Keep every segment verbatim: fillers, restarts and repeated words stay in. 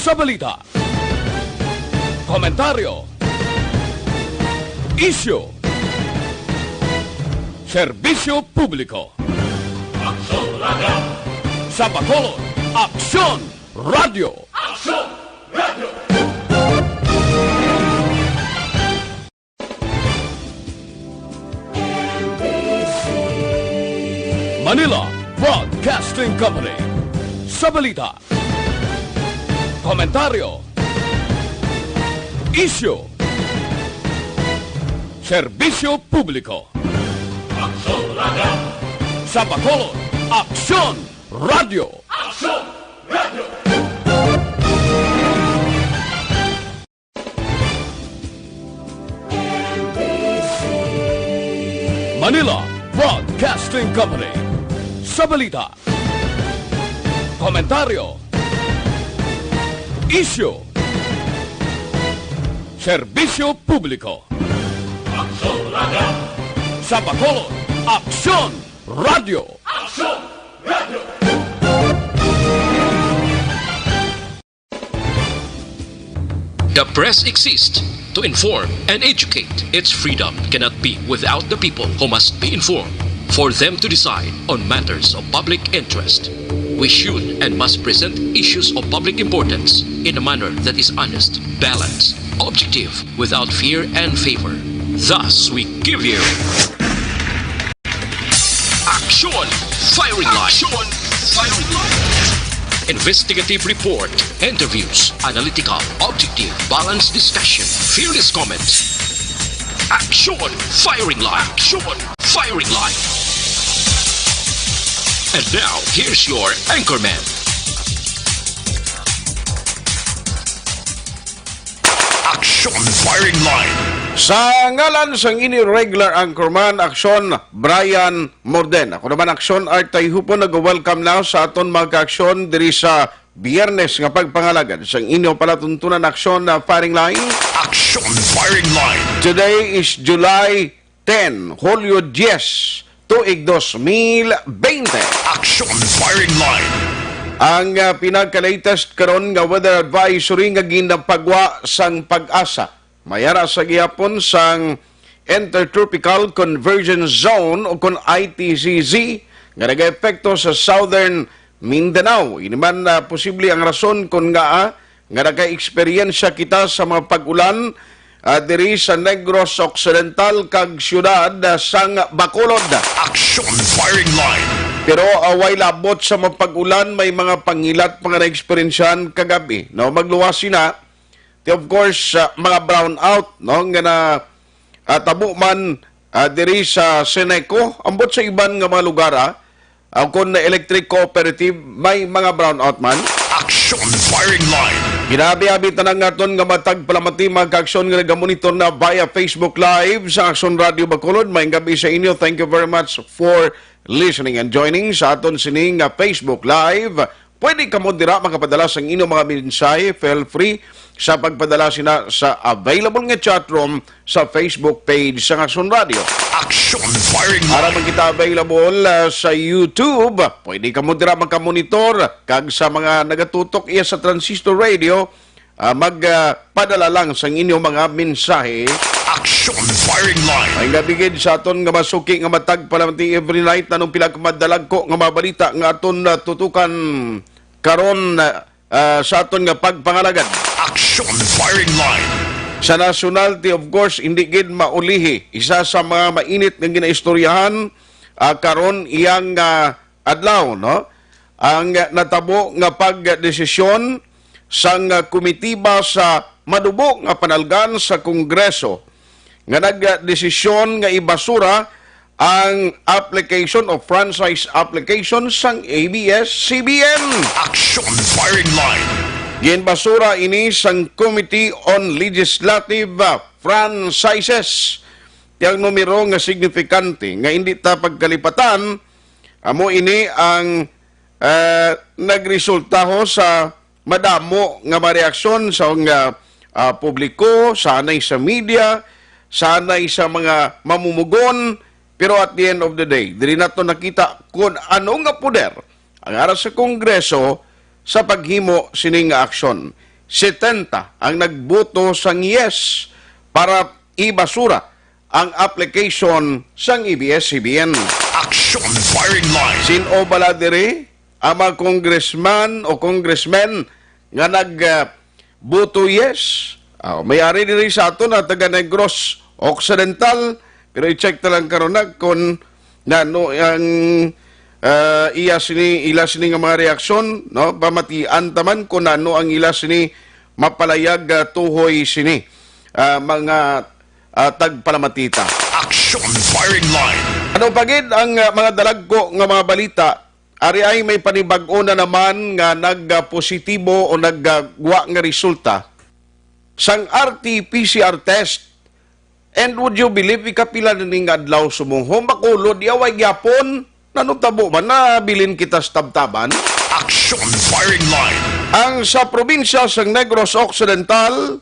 Sa balita, komentaryo, isyu, serbisyo publiko. Aksyon Radio. Sa Bacolod, Aksyon Radio. Aksyon Radio. Manila Broadcasting Company. Sa balita, komentaryo, isyu, serbisyo publiko. Aksyon Radio. Sa Bacolod, Aksyon Radio. Aksyon Radio. Manila Broadcasting Company. Sa balita, komentaryo, isyu, serbisyo publiko. Aksyon Radio. Sa Bacolod, Aksyon Radio. Aksyon Radio. The press exists to inform and educate. Its freedom cannot be without the people who must be informed for them to decide on matters of public interest. We should and must present issues of public importance in a manner that is honest, balanced, objective, without fear and favor. Thus, we give you Aksyon Firing Line. Aksyon Firing Line. Investigative report, interviews, analytical, objective, balanced discussion, fearless comments. Aksyon Firing Line. Aksyon Firing Line. And now, here's your anchorman. Aksyon Firing Line. Sa ngalan sang inyo regular anchorman, Aksyon Brian Morden. Ako naman, Aksyon Art Tayhupon, nag-welcome na sa aton mga ka-aksyon diri sa Biyernes nga pagpangalagad sang inyo palatuntunan, Aksyon, ah, Firing Line. Aksyon Firing Line. Today is July ten, Hulyo diyes, tuig dos mil bente. Aksyon Firing Line. Ang, ah, pinaka-latest karon nga weather advisory nga ginapagwa sang PAGASA. May ara sa gihapon sang Intertropical Convergence Zone o kon I T C Z nga nagaepekto sa Southern Mindanao. Ini man, ah, posible ang rason kon ngaa nga nagaeksperyensya kita sa mga pag-ulan, ah, diri sa Negros Occidental kag siyudad, ah, sang Bacolod. Aksyon Firing Line. Pero, ah, way labot sa mga pag-ulan, may mga pangilat pa nga naeksperyensyahan kagabi, no? Magluwas sina. Ti, of course, ah, mga brownout, no, nga na, ah, tabo man, ah, diri sa Ceneco, ambot sa iban nga mga lugar, ah, ah, kon na electric cooperative, may mga brownout man. Aksyon Firing Line. Ginabi-abi tanan nga aton nga matag palamati, mga ka-aksyon nga nagamonitor na via Facebook Live sa Aksyon Radio Bacolod. Maayong gabi sa inyo. Thank you very much for listening and joining sa aton sining nga Facebook Live. Pwede kamo dira makapadala sang inyong mga mensahe. Feel free sa pagpadala sina sa available nga chat room sa Facebook page sang Aksyon Radio. Aksyon Firing Line. Ara man kita available, ah, sa YouTube. Pwede kamo dira makamonitor kag sa mga nagatutok iya sa Transistor Radio, ah, mag, ah, padala lang sang inyong mga mensahe. Aksyon Firing Line. Maayong gabi gid sa aton nga masuki nga matag palamati every night. Nanong pila ka madalagko nga mga balita nga aton, ah, tutukan karon, ah, sa aton nga pagpangalagad. Aksyon Firing Line. Sa nasyonal, ti, of course, hindi gid maulihi. Isa sa mga mainit nga ginaistoryahan, ah, karon iyang, ah, adlaw, no? Ang, ah, natabo nga pagdesisyon sang, ah, komitiba sa madubo nga panalgan sa Kongreso nga nagdesisyon nga ibasura ang application o franchise application sang A B S C B N. Aksyon Firing Line. Ginbasura ini sang Committee on Legislative, ah, Franchises. Ti ang numero nga signifikante nga hindi ta pagkalipatan, amo ini ang, ah, nagresultaho sa madamo nga mga reaksyon sa nga, ah, publiko, sa anay sa media, sa anay sa mga mamumugon, pero at the end of the day, diri nato nakita kung ano nga poder ang ara sa Kongreso sa paghimo sini nga aksyon. setenta ang nagboto sang yes para ibasura ang application sang A B S C B N. Action Firing Line. Sin-o bala diri ang mga congressman o congressmen nga nag, ah, boto yes? Ah, may ari diri sa aton na taga Negros Occidental, pero i-check ta lang karon na kung nano ang, ah, iya sini, ila sini nga mga reaksyon, no? Pamatian ta man kung nano ang ila sini mapalayag, ah, tuhoy sini, ah, mga, ah, tagpalamatita. Action Firing Line. Ano pa gid ang, ah, mga dalagko nga mga balita? Ari ay may panibag-o na naman nga nagpositibo o naggwa nga resulta sang R T P C R test. And would you believe, ikapila na ning adlaw sumungho, makulod, yaway gyapon. Nanong tabo man, nabilin kita sa tabtaban. Action Firing Line. Ang sa probinsya sang Negros Occidental,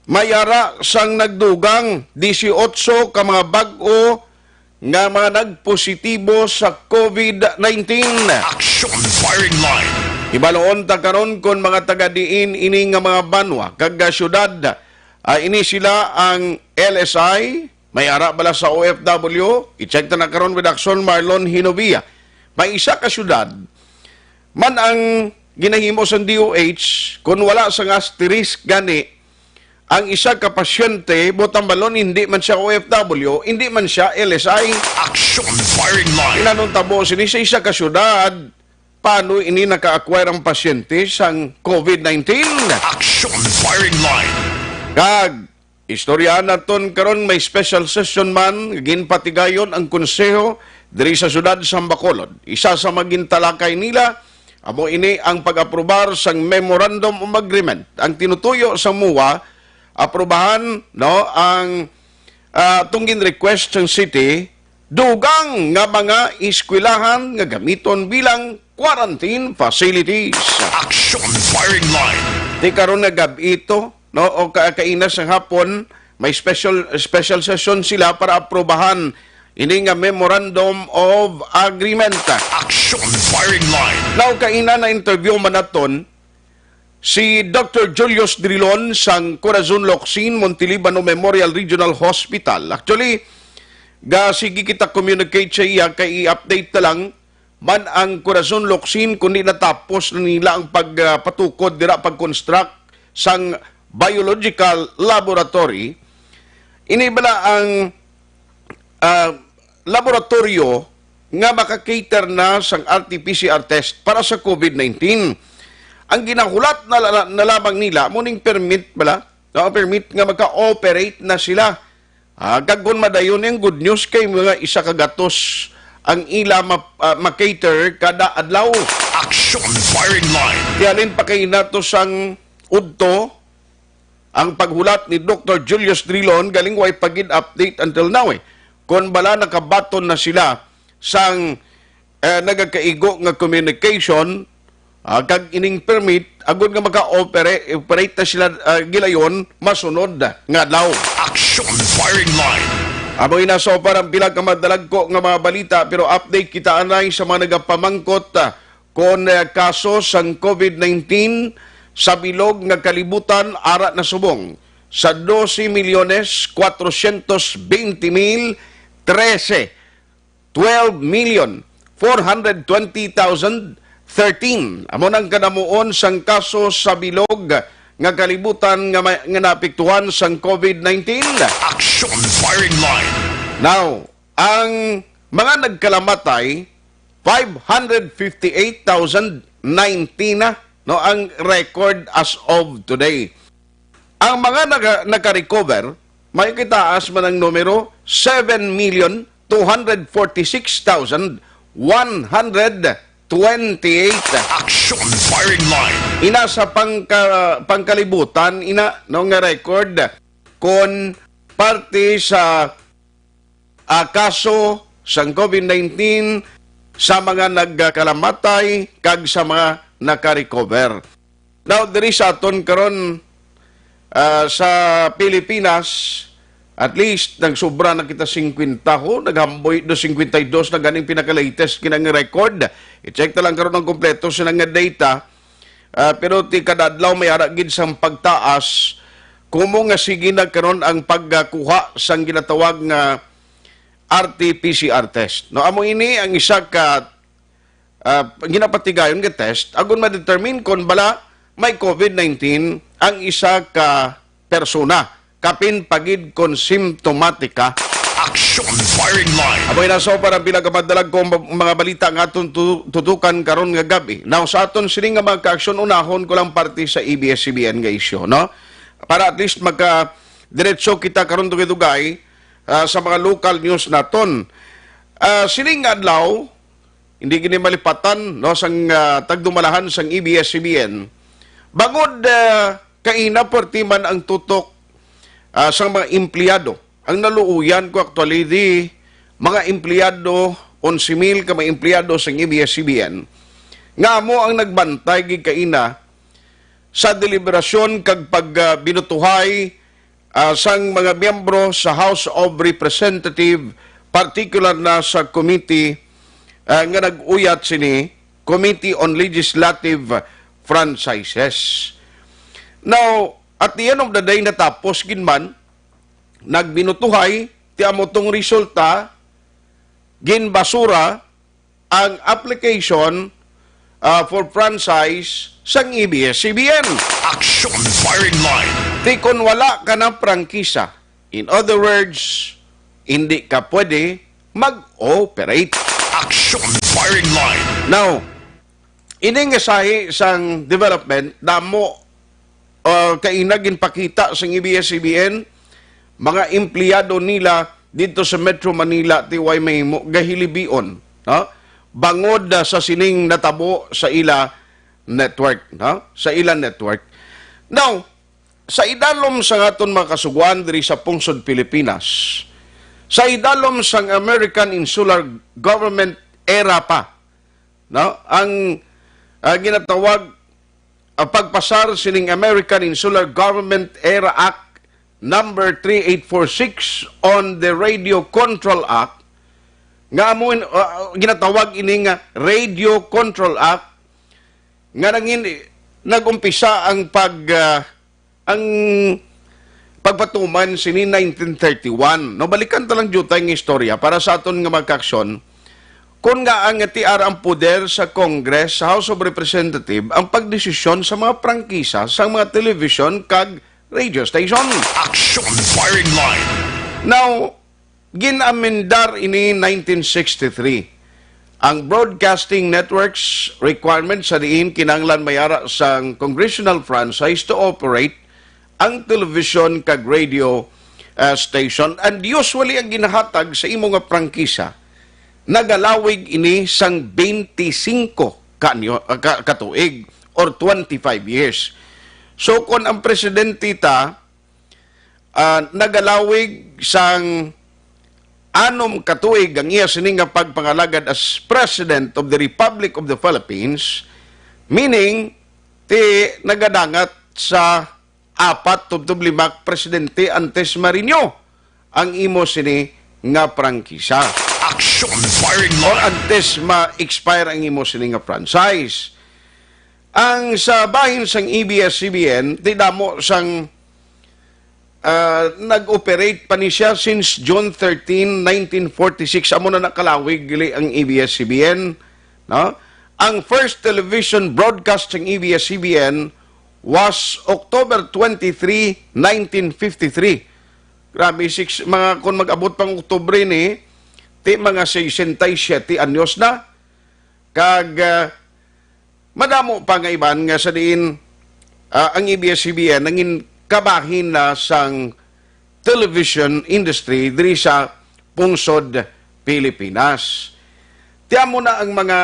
may ara sang nagdugang disiotso ka mga bag-o nga mga nagpositibo sa COVID nineteen. Action Firing Line. Ibaluon ta karon kon mga taga diin ini nga mga banwa kag, ah, syudad. Ah, ini sila ang L S I, may ara bala sa O F W, i-check ta na karon with Action Marlon Hinovia. May isa ka syudad man ang ginahimo sang D O H, kung wala sang asterisk gani, ang isa ka pasyente, butang balon, hindi man siya O F W, hindi man siya L S I. Action Firing Line. Inanong tabo sini sa isa ka syudad, paano ini naka-acquire ang pasyente sang COVID nineteen? Action Firing Line. Kag istoryahan naton karon, may special session man nga ginpatigayon ang konseho diri sa syudad sang Bacolod. Isa sa mga gintalakay nila amo ini ang pag-aprobar sang Memorandum of Agreement. Ang tinutuyo sa MOA, aprobahan, no, ang, ah, atong gin-request sang city, dugang nga mga eskwelahan nga gamiton bilang quarantine facilities. Action Firing Line. Di karon nga gab-i to, no, o ka-, kaina sa hapon, may special, special session sila para aprobahan ini nga Memorandum of Agreement. Action Firing Line. Now, kaina na-interview man naton si Doctor Julius Drilon sang Corazon Locsin, Montelibano Memorial Regional Hospital. Actually, ga sige kita communicate sa iya kay i-update na lang man ang Corazon Locsin kundi natapos na nila ang pag, ah, patukod dira, pag-construct sang biological laboratory. Ini bala ang, ah, laboratoryo nga maka-cater na sang R T P C R test para sa COVID nineteen. Ang ginahulat na, na, na lamang nila, mo ning permit bala, no, permit nga maka-operate na sila. Ah, kag kon madayon, ang good news kay mga isa ka gatos ang ila ma-, ah, ma-cater kada adlaw. Action Firing Line. Tialin pa kay nato sang udto ang paghulat ni Doctor Julius Drilon, galing way pa gid update until now, eh. Kon bala nakabaton na sila sang, eh, nagakaigo nga communication, ah, kag ining permit, agud nga maka-operate, operate na sila, ah, gilayon, masunod nga adlaw. Action Firing Line. Amo ina so far ang pila ka madalagko nga mga balita, pero update kita anay sa mga nagapamangkot, ah, kon, eh, kaso sang COVID nineteen sa bilog nga kalibutan ara na subong sa doce milyones cuatrocientos veinte mil trese, twelve million four hundred twenty thousand thirteen. Amo nang kadamuon sang kaso sa bilog nga kalibutan nga may, nga naapektuhan sang COVID nineteen. Action Firing Line. Now, ang mga nagkalamatay, five hundred fifty-eight thousand nineteen na, no, ang record as of today. Ang mga naga-, naka-recover, may kitaas man ang numero, seven million two hundred forty-six thousand one hundred twenty-eight. Action Firing Line. Ina sa pangka-, pangkalibutan, ina, no, nga record, kon parte sa, ah, kaso sang COVID nineteen sa mga nagkalamatay kag sa mga naka-recover. Now, diri sa aton karon, ah, sa Pilipinas, at least, nagsubra na kita singkwenta ho, naghamboy do singkwenta y dos na ganing pinaka-latest kinang record. I-check na lang karon ang kompleto sila nga data. Ah, pero ti kada adlaw may ara gid sang pagtaas, kumo nga sige na karon ang pagkuha sang ginatawag nga R T P C R test. No, amo ini ang isa ka, ah, ginapatigayon nga test agon ma-determine kon bala may COVID nineteen ang isa ka persona, kapin pa gid kon simptomatika. Action Firing Line. Aboy na so para pila ka madalag kong ba-, mga balita nga aton tu-, tutukan karon nga gabi. Now, sa aton sini nga mga kaaksyon, unahon ko lang parte sa A B S C B N nga isyu, no? Para at least magka diretso kita karon dugay-dugay, ah, sa mga local news naton. Ah, sining nga adlaw, hindi gini malipatan, no, sang, ah, tagdumalahan sang A B S C B N. Bangod, ah, kaina, perti man ang tutok, ah, sang mga empleyado. Ang naluoyan ko actually, di mga empleyado, onse mil ka mga empleyado sang A B S C B N, nga amo ang nagbantay gid kaina sa deliberasyon kag pag, ah, binutuhay, ah, sang mga miyembro sa House of Representative, partikular na sa committee, ah, nga nag-uyat sini, Committee on Legislative Franchises. Now, at the end of the day, natapos gid man, nagbinutuhay, ti amo tong resulta, ginbasura ang application, ah, for franchise sang A B S C B N. Action Firing Line. Ti kon wala ka na prangkisa, in other words, hindi ka pwede mag-operate. Action Firing Line. Now, ini nga sahi sang development, damo, ah, kaina ginpakita sang A B S C B N, mga empleyado nila dito sa Metro Manila, ti way mahimo, gahilibion, no? Bangod, ah, sa sining natabo sa ila network, no? Sa ila network. Now, sa idalom sa aton mga kasugoan diri sa pungsod Pilipinas, sa idalom sang American Insular Government era pa, no? Ang, ah, ginatawag, ah, pagpasar sining American Insular Government Era Act number three eight four six on the Radio Control Act, nga amo in-, ah, ginatawag ini nga Radio Control Act, nga nangin-, nag-umpisa ang pag, ah, ang pagpatuman sini nineteen thirty-one. No, balikan ta lang diutay nga istorya para sa aton nga mga kaaksyon. Kon nga ang ti ara ang poder sa Congress, sa House of Representative, ang pagdesisyon sa mga prangkisa sa mga television kag radio station. Action Firing Line. Now, gin-amendar ini nineteen sixty-three. Ang broadcasting networks requirement sa diin kinahanglan may ara sang congressional franchise to operate ang television kag radio, ah, station, and usually ang ginahatag sa imo nga prangkisa nagalawig ini sang twenty-five ka anyo-, ah, ka, ka tuig or twenty-five years. So, kung ang presidente ta, ah, nagalawig sang anom ka tuig ang iya sini nga pagpangalagad as President of the Republic of the Philippines, meaning, ti nagadangat sa apat tubtob lima ka presidente antes ma-renew ang imo sini nga prangkisa. Action Firing Or Line. Antes ma-expire ang imo sini nga franchise. Ang sa bahin sang A B S C B N, ti damo sang, ah, nag-operate pa ni siya since June thirteen, nineteen forty-six. Amo na nakalawig gali ang A B S C B N, no? Ang first television broadcast sang A B S C B N was October twenty-three, nineteen fifty-three. Grabe, six, mga, kung mag-abot pang Oktubre ni, ti mga sesenta y siete anyos na. Kag, ah, madamo pa nga iban nga sa diin, ah, ang A B S C B N nangin kabahin na sang television industry diri sa pungsod Pilipinas. Ti amo na ang mga,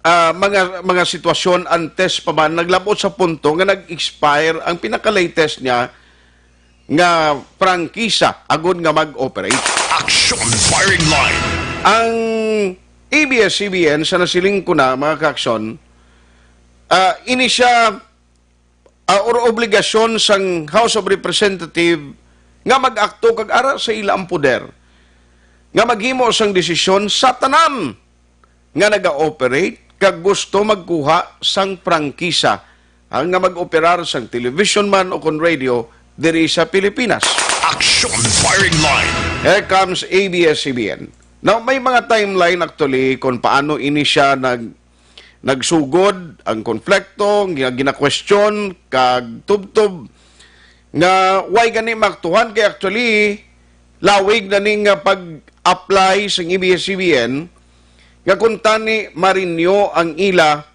ah, mga, mga sitwasyon antes pa man naglabot sa punto nga nag-expire ang pinaka-latest niya nga prangkisa agud nga mag-operate. Action Firing Line. Ang A B S C B N, sa nasiling ko na, mga kaaksyon, ah, ini siya, ah, or obligasyon sang House of Representative nga mag-akto kag ara sa ila ang poder nga maghimo sang desisyon sa tanan nga naga-operate kag gusto magkuha sang prangkisa, ah, nga mag-operar sang television man o kon radio diri sa Pilipinas. Action Firing Line. Here comes A B S C B N. Now, may mga timeline actually kung paano ini siya nag-, nagsugod ang konflikto, nga ginakwestiyon, kag tubtob nga why gani maaktuhan, kay actually lawig na ni nga pag-apply sang A B S C B N nga kung tani ma-renew ang ila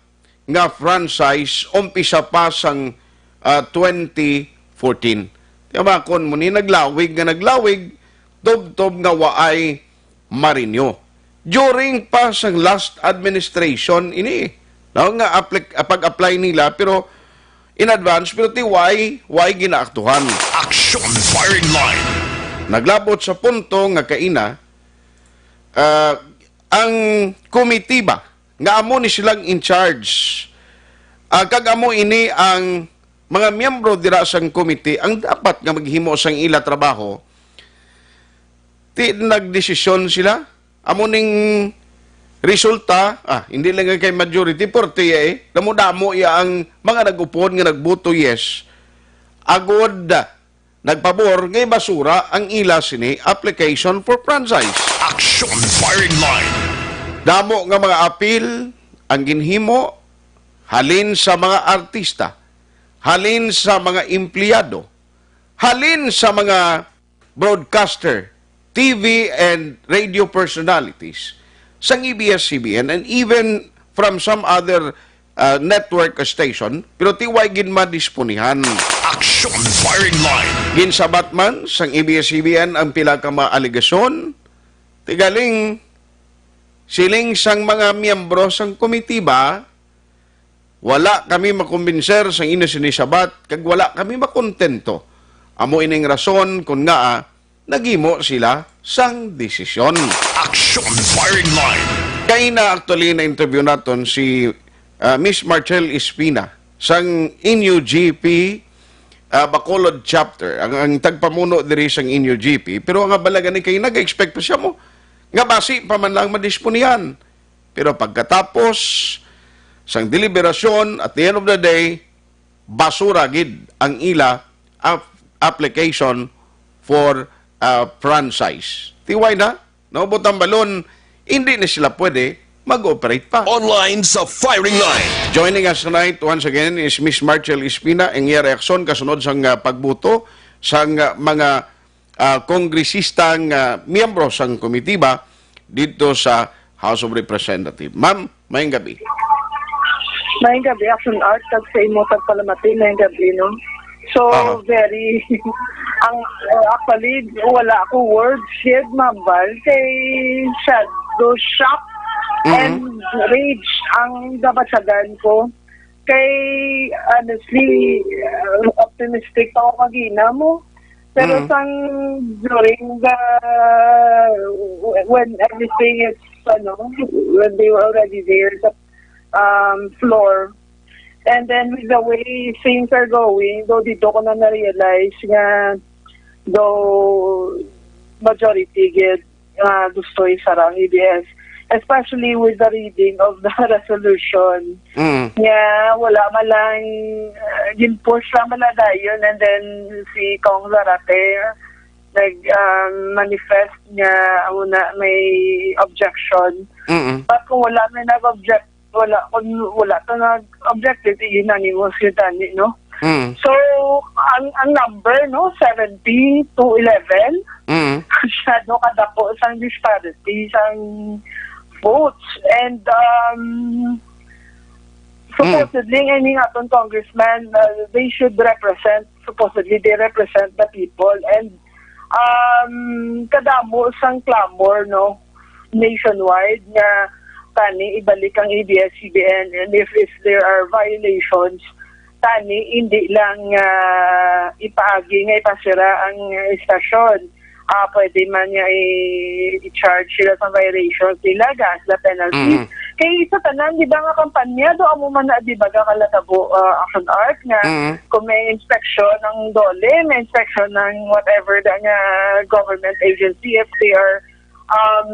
nga franchise umpisa pa sang, ah, twenty fourteen. Kaya makon mo ni naglawig nga naglawig, tubtob nga waay ma-renew. During pa sang last administration ini, no, nga applic-, ah, pag-apply nila, pero in advance, pero ti why, why ginaaktuhan. Action Firing Line. Naglabot sa punto nga kaina, ah, ang komitiba nga amo ni silang in charge, ah, kag amo ini ang mga miyembro dira sang komite ang dapat nga maghimo sang ila trabaho, ti nagdesisyon sila. Amo ning resulta, ah, hindi lang kay majority, forty eh. Damo-damo iya ang mga nag-upod nga nagboto yes. Agod nagpabor nga ibasura ang ila sini application for franchise. Action Firing Line. Damo nga mga apil ang ginhimo halin sa mga artista, halin sa mga empleyado, halin sa mga broadcaster, T V and radio personalities, sang A B S C B N, and even from some other, uh, network station, pero ti way gid madisponihan. Action Firing Line. Ginsabat man sang A B S C B N ang pila ka mga alegasyon, ti galing siling sang mga miyembro sang komitiba, wala kami makumbinser sang inyo sinisabat, kag wala kami makontento. Amo ining rason kon ngaa naghimo sila sang desisyon. Action Firing Line. Kaina actually na-interview naton si, ah, Miss Marcel Espina sang N U G P, ah, Bacolod Chapter, ang, ang tagpamuno diri sang N U G P. Pero ang abala gani kay nag-expect pa siya mo nga basi pa man lang madisponihan. Pero pagkatapos sang deliberasyon, at the end of the day, basura gid ang ila ap-, application for, uh, franchise. Ti way na, naubot ang balon, hindi na sila pwede mag-operate pa. Online sa Firing Line. Joining us tonight once again is Miss Marcel Espina, ang iya reaksyon kasunod sang, uh, pagbuto sang, uh, mga, uh, kongresista nga miyembro sang komitiba dito sa House of Representatives. Ma'am, mayong gabi. Mayong gabi, Action Art, kag sa imo pagpalamati, mayong gabi, no? So, Aha. very, ang, uh, actually, wala ako words yet, mabal, kay shadow shock Mm-hmm. and rage ang nabatyagan ko. Kay, honestly, uh, optimistic pa ako kagina mo. Pero Mm. sang during the, when everything is, ano, when they were already there sa, um, floor, and then with the way things are going, though dito ko na na-realize nga, though majority gid, nga gusto isara ang A B S, especially with the reading of the resolution. Mm. Nga wala man lang, uh, gin-push lang man lang dayon, and then si Cong Zarate nag, um, manifest nga amo na may objection. Mm-mm. But kung wala may nag-object, wala, kung wala to nag-object, it's unanimous yun, tani, no? Mm. So, ang, ang number, no, seventy to eleven, Mm. masyado kadako sang disparity sang votes. And, um, Mm. supposedly, nga ini nga atong congressman, uh, they should represent, supposedly, they represent the people. And, um, kadamo sang clamor, no, nationwide nga tani ibalik ang A B S C B N, and if, if there are violations, tani hindi lang, ah, ipaagi nga ipasira ang istasyon. Ah, pwede man nga i-, i-charge sila sa violations nila, gaan sila penalty. Mm. Kay sa tanan, di ba, nga kampanya, do amo man na, di ba, nga kalatabo, ah, Action Art, nga Mm. kung may inspection ng DOLE, may inspection ng whatever da nga government agency, if they are, um,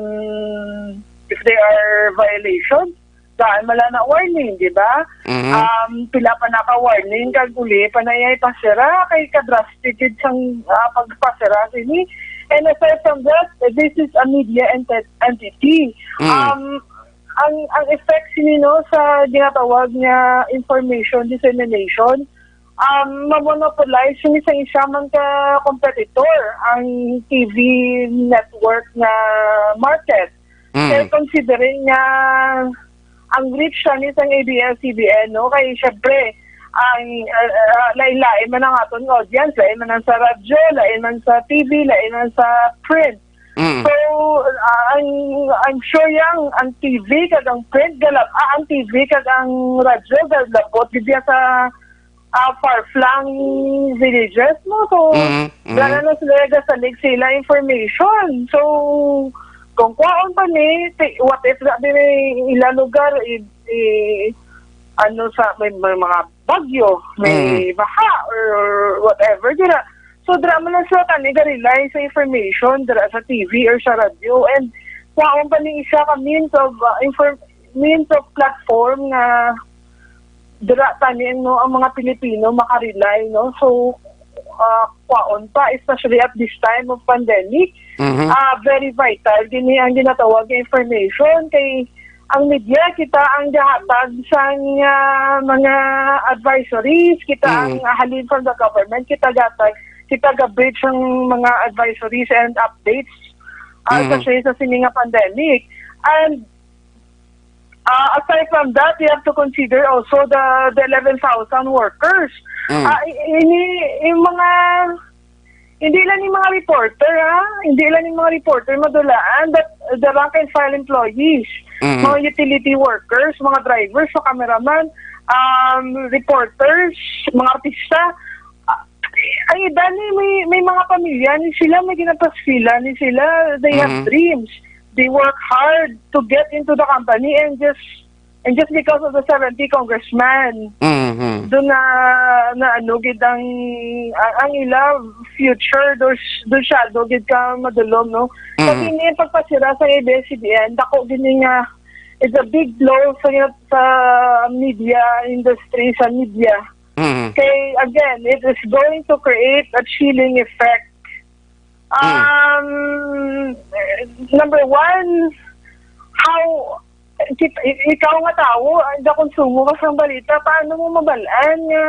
if they are violations, daan man lang na warning, di ba? Mhm. Um, pila pa na ka warning, kag uli pa na iya ipasira, kay ka-drastic gid sang, ah, pagpasira sini. And aside from that, this is a media ent-, entity. Mm. Um, ang, ang effect sini, no, sa ginatawag nga information dissemination, um, mamonopolize sini sa isa man ka competitor ang T V network nga market. Mm. Kaya considering nga ang reach siya ni sang A B S C B N, no? Kay syempre, ang, ah, ah, lain-lain man ang aton audience, lain man ang sa radyo, lain man sa T V, lain man sa print. Mm. So, ah, ang, I'm sure yang ang T V kag ang print galab, ah, ang T V kag ang radyo galabot gid ya sa, ah, far-flung villages, no? So, Mm, mm. dala na sila gasalig sila information. So, kung kwaon pa ni, ti-, what if na din ila lugar, i, i, ano sa, may, may mga bagyo, may Mm. baha, or whatever, dira. So, dira man lang sila tani ga-rely sa information, dira sa T V or sa radyo. And kwaon pa ni isa ka means of, uh, inform-, means of platform nga dira tani, no, ang mga Pilipino makarely, no? So, ah, kwaon pa, especially at this time of pandemic, Mhm. ah, very vital gini ang ginatawag nga information kay ang media kita ang gahatag sang, ah, mga advisories, kita Mm. ang halin from the government, kita gatag, kita ga-bridge ang mga advisories and updates, ah, Mm. sa, sa sini nga pandemic. And Ah, aside from that, you have to consider also the, the eleven thousand workers. Mm. Ah, i-, ini, yung mga, hindi lang yung mga reporter, ha? Hindi lang yung mga reporter madulaan, but the rank and file employees, Mm. mga utility workers, mga drivers, mga cameraman, um, reporters, mga artista. Ah, ang iba ni may, may mga pamilya ni sila, may ginapaskila ni sila. They have Mm. dreams. They work hard to get into the company and just, and just because of the seventy congressman, Mhm. doon na, na ano gid ang, ang, ang ila future, doon, doon siya, doon gid ka madulom, no? Mhm. Kasi niya pagpasira sa A B S C B N, dako gid ni nga, it's a big blow sa, sa media industry, sa media. Mhm. Kay, again, it is going to create a chilling effect. Mm. Um, number one, how, kit-, i-, ikaw nga tawo, ang gakonsumo ka sang balita, paano mo mabalaan nga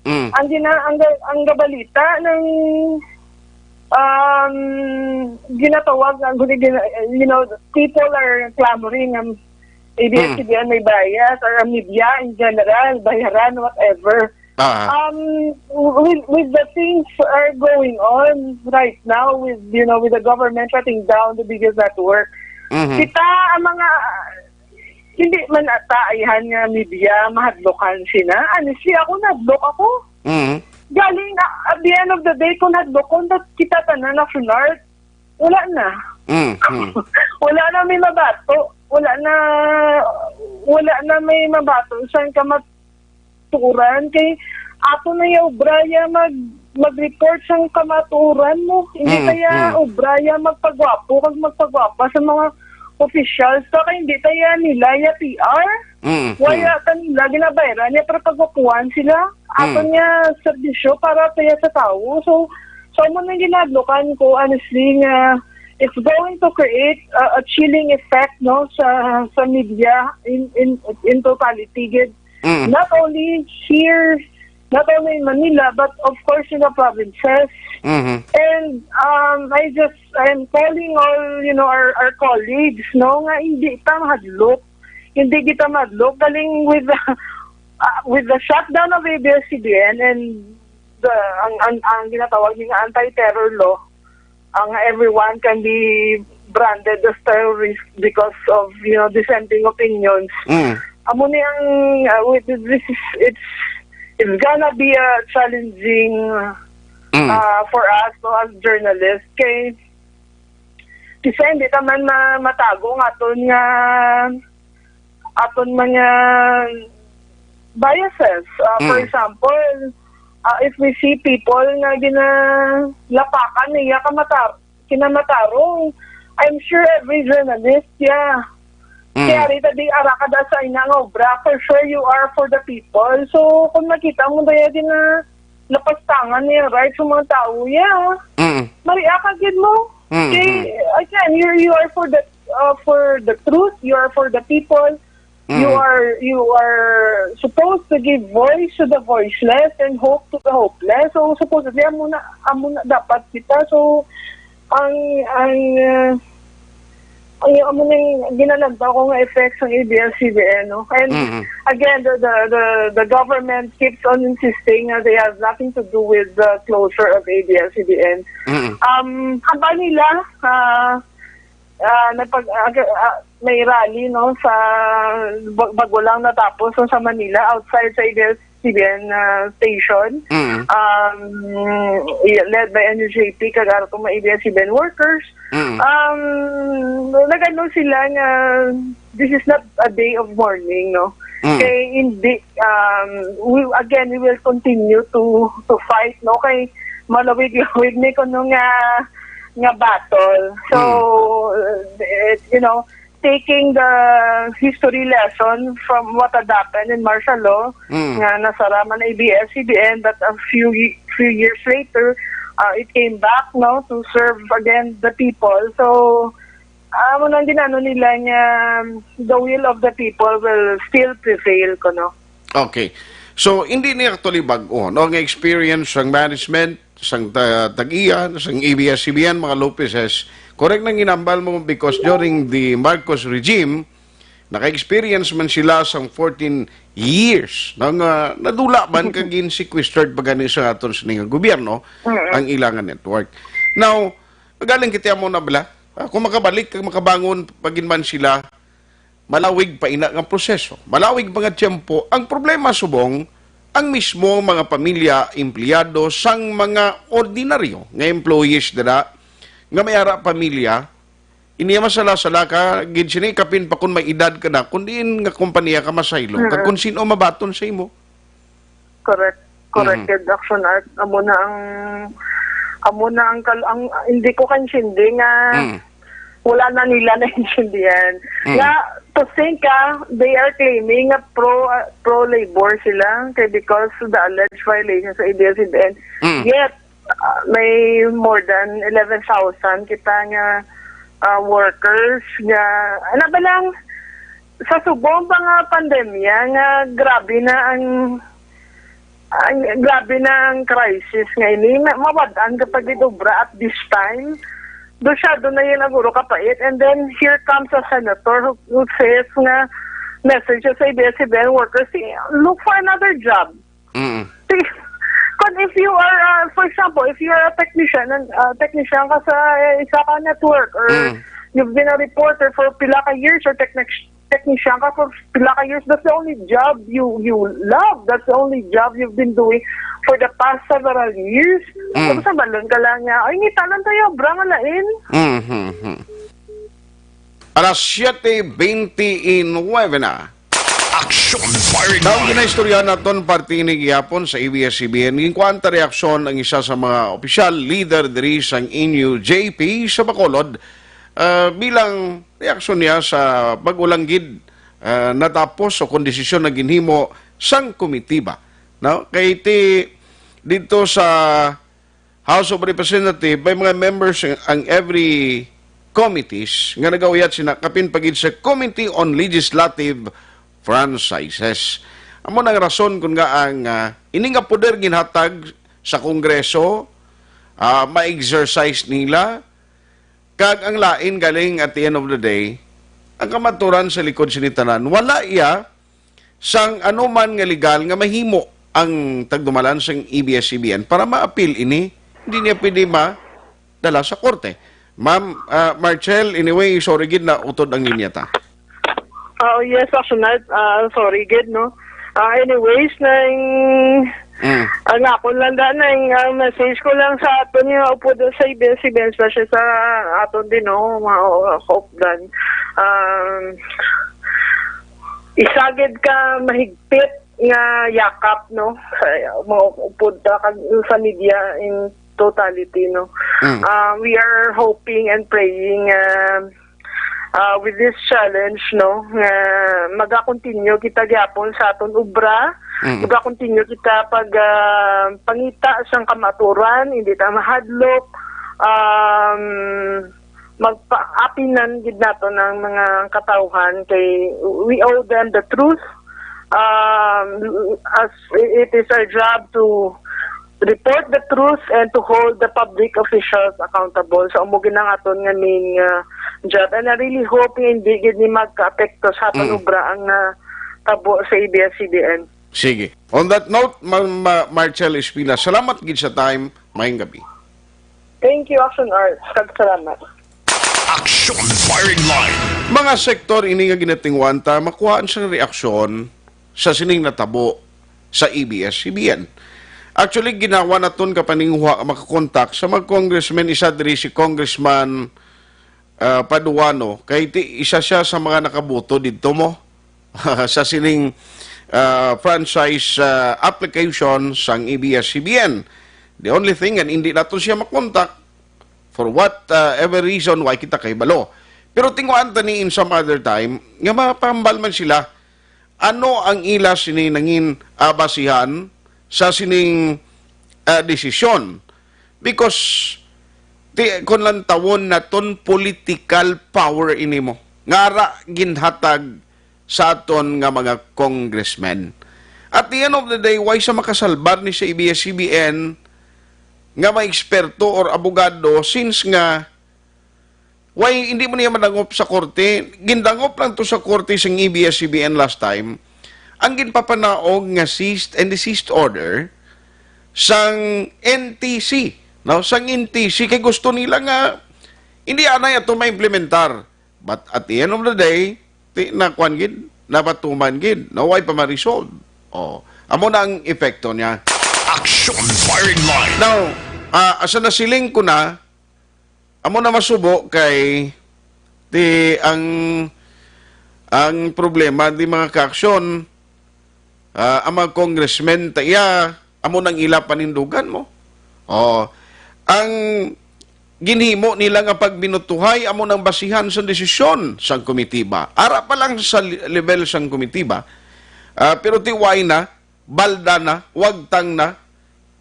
Mm. ang gina-, ang ga-, ang gabalita ng, um, ginatawag, ang gina-, gina-, you know, people are clamoring, um, A B S C B N may bias, or ang media in general, bayaran, whatever. Ah. Um, with, with the things are going on right now with, you know, with the government shutting down the biggest network. Mhm. Kita ang mga, hindi man ata ayhan nga media, mahadlokan sina. Honestly, ako, nahadlok ako. Mhm. Galing, ah, at the end of the day, kung nahadlokon ta kita tanan na sunart, wala na. Mm, mm. Wala na may mabato. Wala na, wala na may mabato sang kamaturan. Kay ato na yung obraya mag, mag-report sang kamaturan mo. Hindi Mm, kaya mm. obraya magpagwapo kag magpagwapa sa mga officials. Sa kay hindi kaya nila ya P R. Mm, Wala mm. kanila ginabayaran niya para pagwapuhan sila. Ato Mm. niya serbisyo para kaya sa tao. So, so mo nang ginadlokan ko, honestly, nga it's going to create a, a chilling effect, no, sa, sa media in, in, in totality. Gid. Mm. Not only here, not only in Manila, but of course in the provinces. Mhm. And, um, I just, I'm calling all, you know, our, our colleagues, no, nga hindi ta mahadlok. Hindi kita mahadlok. Galing with, uh, with the shutdown of A B S C B N and the, ang, ang, ang ginatawag niya nga anti-terror law, ang everyone can be branded as terrorist because of, you know, dissenting opinions. Mm. Amo ni ang, uh, with this is, it's, it's gonna be a challenging, Mm. uh, for us, no, as journalists. Kay, kasi hindi naman ma-, matago ang aton nga, aton mga biases. Uh, for Mm. example, uh, if we see people nga ginalapakan niya kamatar-, kinamatarong, I'm sure every journalist, yeah, Mm. Kaya rita di ara ka da sa ina nga obra, for sure you are for the people. So, kung makita mo daya din na lapastangan niya right sa mga tao, yeah. Mm. Maria ka gid mo. Mm, Kay, mm. again, you you are for the uh, for the truth, you are for the people. You Mm. are you are supposed to give voice to the voiceless and hope to the hopeless. So supposedly amo na amo na dapat kita. So ang ang uh, ang amo ning ginalantaw ko nga effects ng A B S C B N, no? And Mm-hmm. again, the, the the the government keeps on insisting that they have nothing to do with the closure of A B S C B N. Mm-hmm. Um, haba nila, uh, uh, nagpag, uh, uh, may rally, no, sa bag- bago lang natapos, no, sa Manila, outside sa A B S C B N uh, station, Mm. um, yeah, led by N U J P, kag ara tong mga A B S C B N workers. Mm. Um, nagano sila nga this is not a day of mourning, no? Mm. Kay hindi, um, we, again, we will continue to to fight, no? Kay malawig-lawig ni kuno nga nga battle. So, Mm. uh, you know, taking the history lesson from what had happened in martial law, Mm. nga nasara man A B S C B N, but a few ye- few years later, uh, it came back, no, to serve again the people. So, amo nang ginano nila nga the will of the people will still prevail, kuno. Okay. So, hindi ni actually bag-o, no, nga experience sang management, sang ta- tag-iya, sang A B S C B N, mga Lopezes. Correct nang ginambal mo because during the Marcos regime, naka-experience man sila sang fourteen years, no, nga nadula man kag gin-sequestered pa gani sa aton sini nga gobyerno Mm-mm. ang ilang network. Now, galing kita mo na bala, ah, kung makabalik kag makabangon pa gid man sila, malawig pa ina nga proseso, malawig pa nga tiyempo. Ang problema subong, ang mismo mga pamilya, empleyado sang mga ordinaryo nga employees dira nga may ara pamilya, ini masala-sala ka gid sini kapin pa kun may edad ka na, kun diin nga kompanya ka masaylo, kag Mm. kun sino mabaton sa imo. Correct. Correct, Mm. Action Art. Amo na ang, amo na ang, kal- ang, hindi ko kaintindi nga Mm. wala na nila naintindihan. Mm. Nga, to think, ah, they are claiming nga pro, ah, pro-labor sila kay because of the alleged violation sa A B S C B N. Mm. Yet, ah, may more than eleven thousand kita nga, ah, workers nga, ano ba lang, sa subong pa nga pandemya nga grabe na ang, ang grabe na ang crisis nga ini, ma- mawad-an ka pa gid obra at this time. Do siya, do na yun ang guro kapait. And then, here comes a senator who, who says nga, message sa A B S C B N workers, "Hey, look for another job." Mm. Kung if you are, uh, for example, if you are a technician, and, uh, technician ka sa, uh, isa ka network, or Mm. you've been a reporter for pila ka years, or technic- technician ka for pila ka years, that's the only job you you love. That's the only job you've been doing for the past several years. Mm. Tapos nabalon ka lang niya, "Ay, ngita lang tayo, bra nga lain." Mm-hmm. Alas siete veintinueve na. Action Firing Daw Line. Ginaistorya naton parte ini gihapon sa A B S C B N. Ginkuan ta reaksyon ang isa sa mga opisyal leader diri sang N U J P sa Bacolod, ah, bilang reaksyon niya sa bag-o lang gid, ah, natapos o kon desisyon na ginhimo sang komitiba, no? Kay ti dito sa House of Representatives, may mga members ang, ang every committees nga nagauyat sina kapin pa gid sa Committee on Legislative Franchises. Amo nang rason kun nga ang, ah, ini nga poder ginhatag sa Kongreso, ah, ma-exercise nila, kag ang lain galing at the end of the day, ang kamaturan sa likod sini tanan, wala iya sang anuman nga legal nga mahimo ang tagdumalan sang A B S C B N para maapil ini, hindi niya pwede madala sa korte. Ma'am, ah, Marcel, anyway, sorry gid na utod ang linya ta. Oh, yes, Action Art. Ah, sorry gid, no? Ah, anyways, nang Mm. ang ako lang da, nang, ah, message ko lang sa aton nga upod sa A B S C B N, especially sa aton din, no, mga, uh, kaupdan. Um, isa gid ka mahigpit nga yakap, no, sa mga upod ta kag sa media in totality, no. Mm. Uh, we are hoping and praying, uh, ah, with this challenge, no, nga magakontinyo kita gyapon sa aton obra, Mm. magakontinyo kita pag, ah, pangita sang kamaturan, hindi ta mahadlok, um, magpaapinan gid nato ng mga katawhan kay we owe them the truth. Um, as it is our job to report the truth and to hold the public officials accountable. So, amo gid ang aton nga main, uh, job. And I really hope nga hindi gid ni magka-apekto sa aton Mm. obra ang natabo sa A B S C B N. Sige. On that note, Ma'am, uh, Marcel Espina, salamat gid sa time. Mayong gabi. Thank you, Action Arts. Kag salamat. Action Firing Line. Mga sektor ini nga ginatinguan ta, makuhaan sa reaksyon sa sining natabo sa A B S C B N. Actually, ginawa naton ka paninguha makakontak sa mga congressmen, isa diri si Congressman, ah, Paduano, kay ti, isa siya sa mga nakaboto didto mo sa sining, ah, franchise, ah, application sang A B S C B N. The only thing, and hindi nato siya makontak for what, ah, ever reason, why kita kay balo. Pero tinguan ta ni in some other time, nga mapahambal man sila, ano ang ila sini nangin, ah, basihan sa sining, ah, desisyon? Because, ti, kung lantawon naton, political power ini mo. Ngara ginhatag sa aton nga mga congressmen. At the end of the day, why sa makasalbar ni sa A B S C B N nga mga eksperto or abogado, since nga why hindi mo niya madangop sa korte? Gindangop lang to sa korte sang A B S C B N last time. Ang ginpapanaog nga cease and desist order sang N T C, no? Sang N T C kay gusto nila nga hindi anay ato maimplementar. But at the end of the day, ti na kwan gid, napatuman gid, no, way pa ma-resolve. Oh, amo na ang epekto niya. Action Firing Line. Now, ah, asa nasiling ko na, amo na masubo kay ti ang ang problema di mga kaaksyon, ah, ang mga congressmen ta iya, amo nang ila panindugan mo. Oh, ang ginhimo nila nga pagbinutuhay amo nang basihan sang desisyon sang komitiba. Ara pa lang sa li-, level sang komitiba. Ah, pero tiway na, balda na, wagtang na,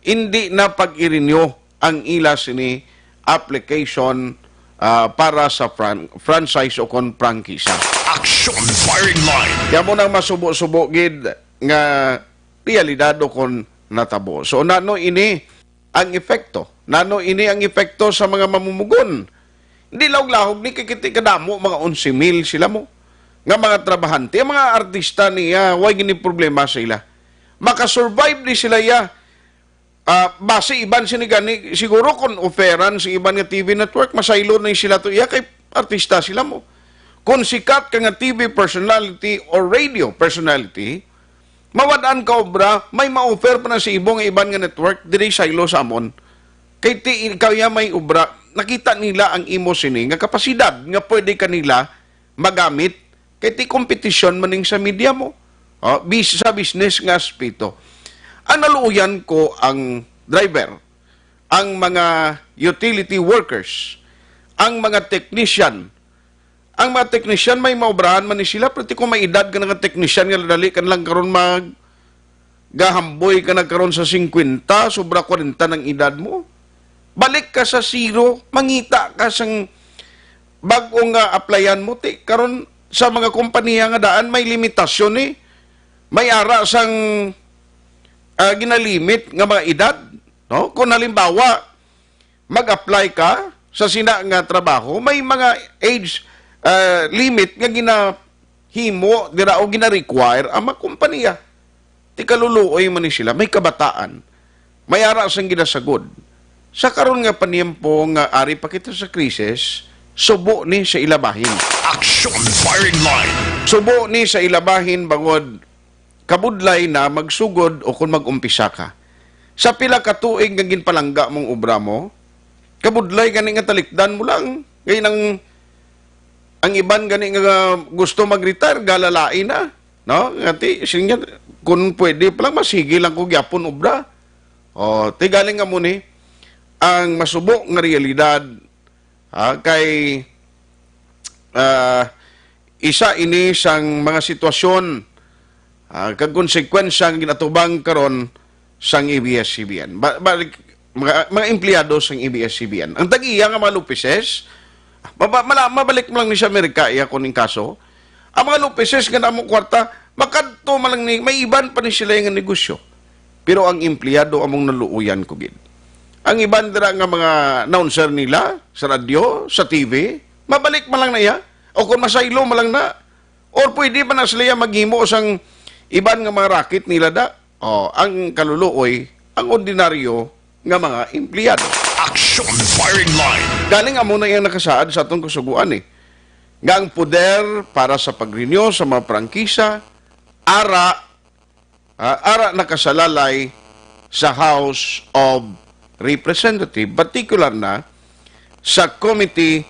hindi na pag-irinyo ang ila sini application, ah, para sa fran-, franchise o kon prangkisa. Action Firing Line. Kaya mo nang masubo-subo gid nga realidad o kon natabo. So, nano ini ang epekto? Nano ini ang epekto sa mga mamumugon? Hindi lahog-lahog ni kay kita kadamo, mga onse mil sila mo. Nga mga trabahante, ang mga artista niya, way gini problema sa ila. Makasurvive ni sila ya. Ah, basi iban sini gani, siguro kung offeran sa iban nga T V network, masaylo na sila to iya kay artista sila mo. Kung sikat ka nga T V personality or radio personality, mawad-an ka obra, may ma-offer pa na sa imo nga iban nga network diri saylo sa amon. Kay ti ikaw ya may obra, nakita nila ang imo sini nga kapasidad nga pwede kanila magamit, kay ti kompetisyon man ning sa media mo. Oh, bis-, sa business nga aspeto. Ang naluoyan ko ang driver, ang mga utility workers, ang mga technician. Ang mga technician, may maobrahan man ni sila, pero ti kung may edad ka na nga technician nga dali ka na lang karon mag-, gahamboy ka na karon sa singkwenta, sobra kwarenta ng edad mo. Balik ka sa zero, mangita ka sang bag-o nga applyan mo. Ti, karon sa mga kompanya nga daan, may limitasyon ni. May ara sang, ah, ginalimit nga mga edad, no? Kung halimbawa, mag-apply ka sa sina nga trabaho, may mga age, ah, limit nga ginahimo dira o gina-require ang mga kompanya. Ti kaluluoy man ni sila, may kabataan, may ara sang ginasagod. Sa karon nga paniyempo nga ari pa kita sa krisis, subo ni sa ila bahin. Action Firing Line. Subo ni sa ila bahin bangod kabudlay na magsugod o kung mag-umpisa ka. Sa pila ka tuig nga ginpalangga mong obra mo, kabudlay gani nga talikdan mo lang. Kay nang ang iban gani nga gusto mag-retire, galalain na, no? Nga ti, sige nga, kung pwede pa lang, masigi lang ko gyapon obra. O, ti galing nga mo ni, ang masubo nga realidad, ha, kay ah, isa ini sang mga sitwasyon, ah, kag konsekwensya nga ginatubang karon sang A B S C B N. Ba-, balik, mga, mga empleyado sang A B S C B N. Ang tag-iya nga mga Lopeses, maba-, mala-, mabalik mo lang ni sa Amerika, iya kuning kaso. Ang mga Lopeses nga namo kwarta, makadto man lang ni, may iban pa ni sila nga negosyo. Pero ang empleyado among naluoyan ko gid. Ang iban dira nga mga announcer nila sa radyo, sa T V, mabalik man lang na iya. O kung masaylo man lang na. Or pwede pa na sila iya maghimo sang iban nga mga racket nila da. O, ang kaluluoy, ang ordinaryo nga mga empleyado. Action Firing Line. Galing amo na iyang nakasaad sa atong kasuguan eh. Nga ang poder para sa pag-renew sa mga prangkisa, ara, ah, ara nakasalalay sa House of Representative, particular na sa Committee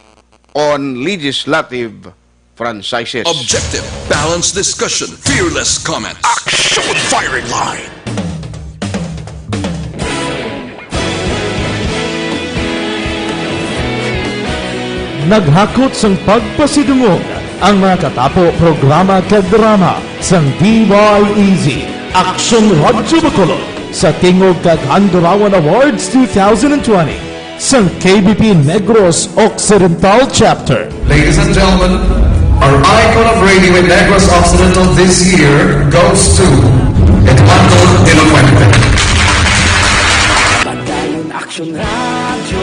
on Legislative Franchises. Objective, balanced discussion, fearless comment. Action Firing Line. Naghakot sang pagpasidungog ang mga katapo, programa kag drama sang D Y E Z, Aksyon Radyo Bacolod, sa Tingog kag Handurawan Awards two thousand twenty sang K B P Negros Occidental Chapter. Ladies and gentlemen, our icon of radio in Negros Occidental this year goes to Eduardo de la Fuente. Padayon Aksyon Radyo,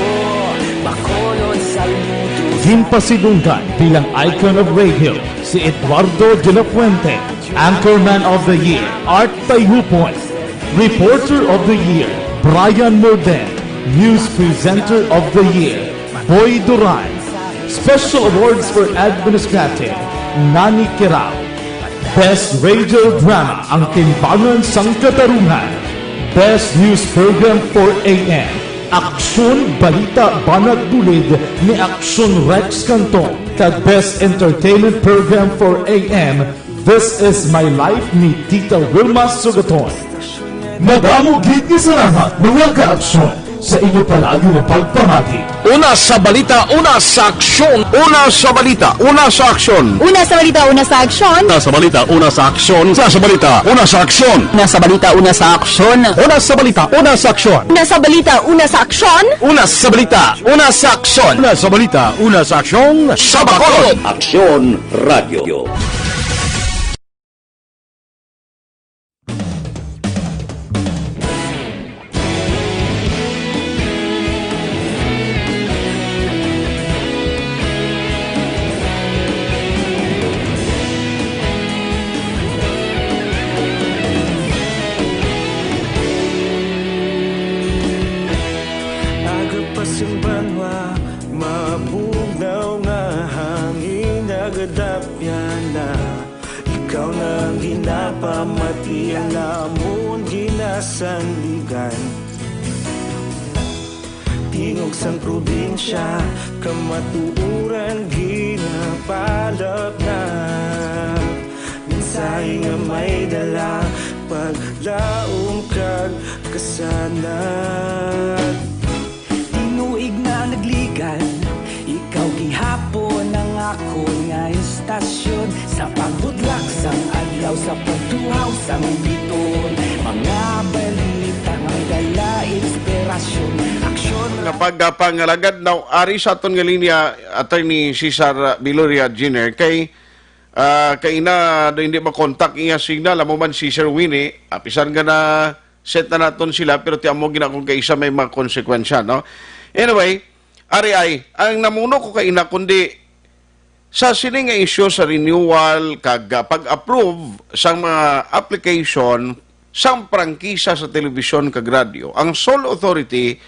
Bacolod, saludo. Ginpasidunggan bilang icon of radio si Eduardo de la Fuente, Anchorman of the Year, Art Tayhupon, Reporter of the Year, Brian Morden, News Presenter of the Year, Boy Duran, Special Awards for Administrative, Nani Kirao, Best Radio Drama, Ang Timbangan sang Katarungan, Best News Program for A M, Aksyon Balita Banat Bulid ni Aksyon Rex Canton, kag Best Entertainment Program for A M, This Is My Life ni Tita Wilma Sugaton. Madamo gid nga salamat, mga ka-aksyon, sa inyo palagi nga pagpamati. Una sa balita, una sa aksyon. Una sa balita, una sa aksyon. Una sa balita, una sa aksyon. Una sa balita, una sa aksyon. Una sa balita, una sa aksyon. Una sa balita, una sa aksyon. Una sa balita, una sa aksyon. Una sa balita, una sa aksyon. Una sa balita, una sa aksyon. Una sa balita, una sa aksyon. Sa Bacolod. Aksyon Radio. Aga pa sing banwa, mabugnaw nga hangin, nagadapyan na. Ikaw na ang ginapamati, ang amon ginasandigan. Tingog sang probinsya, kamatuoran ginapalapnap. Mensahe nga may dala, paglaom kag kasanag. Tinuig na nagligan, ikaw gihapon ang akon nga istasyon. Sa pagbudlak sang adlaw, sa pagtuhaw sang biton, mga balita nga may dala inspirasyon, aksyon. Nga pagpangalagad, now, ari sa aton nga linya, Attorney Cesar Viloria Junior, kay, ah, kay ina do hindi makontak iya signal, amo man si Sir Winnie, apisan nga na set na naton sila, pero ti amo gina kung kaisa may mga konsekwensya, no? Anyway, ari ay, ang namuno ko kay ina, kundi sa sini nga isyu sa renewal kag, ah, pag-approve sang mga application sang prangkisa sa telebisyon kag radyo, ang sole authority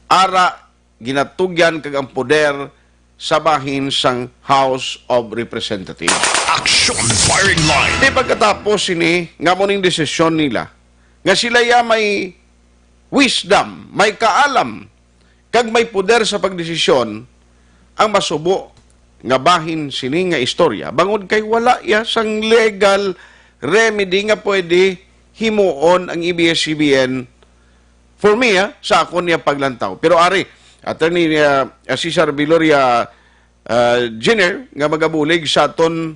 ara ginatugyan kag ang poder sa bahin sang House of Representatives. Action Firing Line. Di pagkatapos sini nga mo ning desisyon nila, nga sila ya may wisdom, may kaalam, kag may poder sa pagdesisyon, ang masubo nga bahin sini nga istorya, bangod kay wala ya sang legal remedy nga pwede himuon ang A B S C B N. For me, ah, sa akon niya paglantaw. Pero ari, Attorney, ah, Cesar Viloria, ah, Jiner nga magabulig sa aton,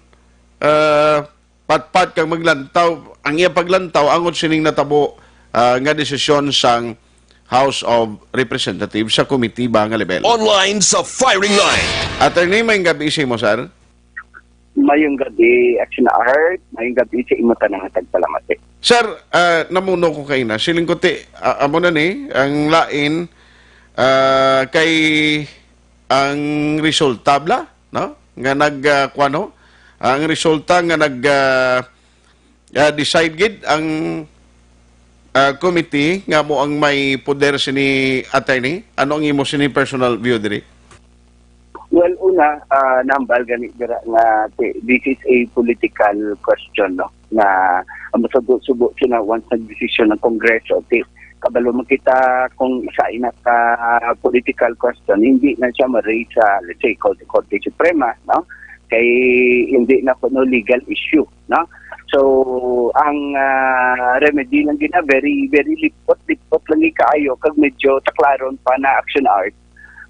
ah, patpat kag maglantaw, ang iya paglantaw angot sining natabo, ah, nga desisyon sang House of Representatives sa komitiba nga level. Online sa firing line. Attorney, may gabi sa imo, sir. Mayong gabi, Action Art. Mayong gabi sa imo tanang tagpalamati. Sir, ah, namuno ko kay na. Siling ko ti, ah, amo na ni, ang lain, ah, kay ang resulta bala, no? Nga nag, ah, kuwan, no? Ang resulta nga nag, ah, ah, decide gid ang, ah, committee nga mo ang may poder sini, attorney. Ano ang imo sini personal view diri? Well, una, ah, nambal gani dira nga ti-, this is a political question, no? Nga ang masubo-subo sila once nagdesisyon ang Kongreso, ti, kabalo man kita kung isa ina ka political question, hindi na siya ma-raise sa, let's say, Korte, Korte Suprema, no? Kay hindi na kuno legal issue, no? So, ang, ah, remedy lang gina, very, very lipot, lipot lang kaayo, kag medyo taklaron pa na, Action Art,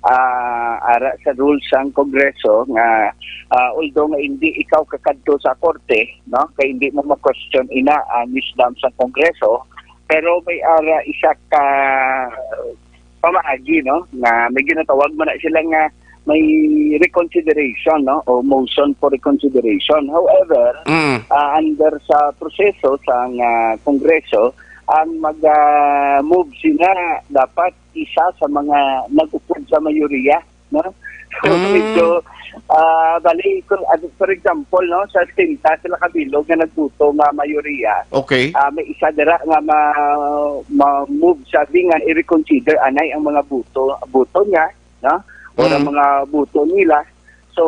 ah, ara sa rules sang Kongreso nga, ah, although nga hindi ikaw kakadto sa korte, no, kay hindi mo ma-question ina ang wisdom sa Kongreso, pero may ara isa ka pamaagi, no, nga may ginatawag man na sila nga may reconsideration, no, o motion for reconsideration. However, Mm. ah, under sa proseso sang, ah, Kongreso, ang mag, ah, move sina dapat isa sa mga nag-upod sa mayoriya, no? So, Mm. medyo, ah, bali, kung, ah, for example, no, sa sesenta sila kabilog nga nagbuto nga mayoriya, Okay. ah, may isa dira nga ma-, ma-move, sabi nga, i-reconsider anay ang mga buto, buto niya, no? Or ang Mm. mga buto nila. So,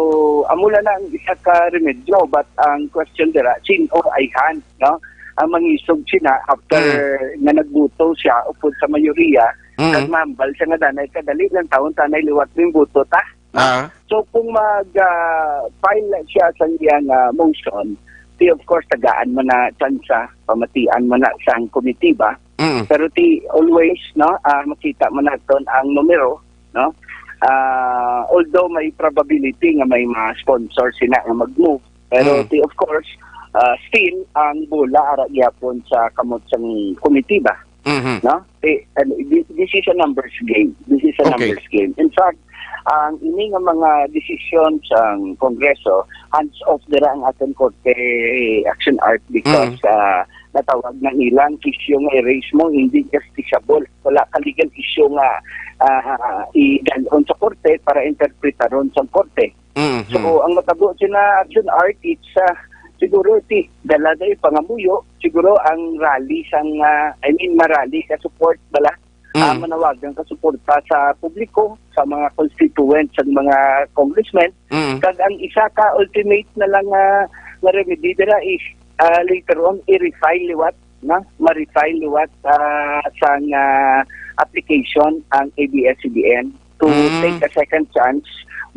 amo lang na ang isa ka remedyo, but ang question dira, sin-o ayhan, no? Ang mangisog sina after Mm. nga nagbuto siya upod sa mayoriya, Mm. kag mahambal siya nga danay kadali lang taon tanay liwat ning buto ta, no? Ah. So, kung mag, ah, file na siya sa iyang, ah, motion, di, of course, tagaan man na tsansa, pamatian man na sang komitiba. Mm. Pero ti always, no, ah, makita man naton ang numero, no? Ah, although may probability nga may mga sponsor sina nga mag-move, pero Mm. ti, of course, ah, still ang bola ara gyapon sa kamot sang komitiba, Mhm. no? Ti, ano, thi-, this is a numbers game. This is a Okay. numbers game. In fact, ang ini nga mga desisyon sang Kongreso, hands off dira ang aton korte, Action Art, because, Mm. ah, natawag na nilang issue nga i-raise mo, hindi justiciable. Wala ka legal issue nga, ah, idalon sa korte para interpretaron sa korte. Mhm. So, ang matabo sina Action Art, it's, ah, siguro ti dala day pangamuyo, siguro ang rally sang, ah, I mean, marally ka support bala, ah, Mm. manawagan ka suporta sa publiko, sa mga constituents, sa mga congressmen. Mm. Kag ang isa ka ultimate na lang nga, nga remedy dira is, ah, later on, i-refile liwat, na? Ma-refile liwat, ah, sang, ah, application ang A B S C B N to Mm. take a second chance.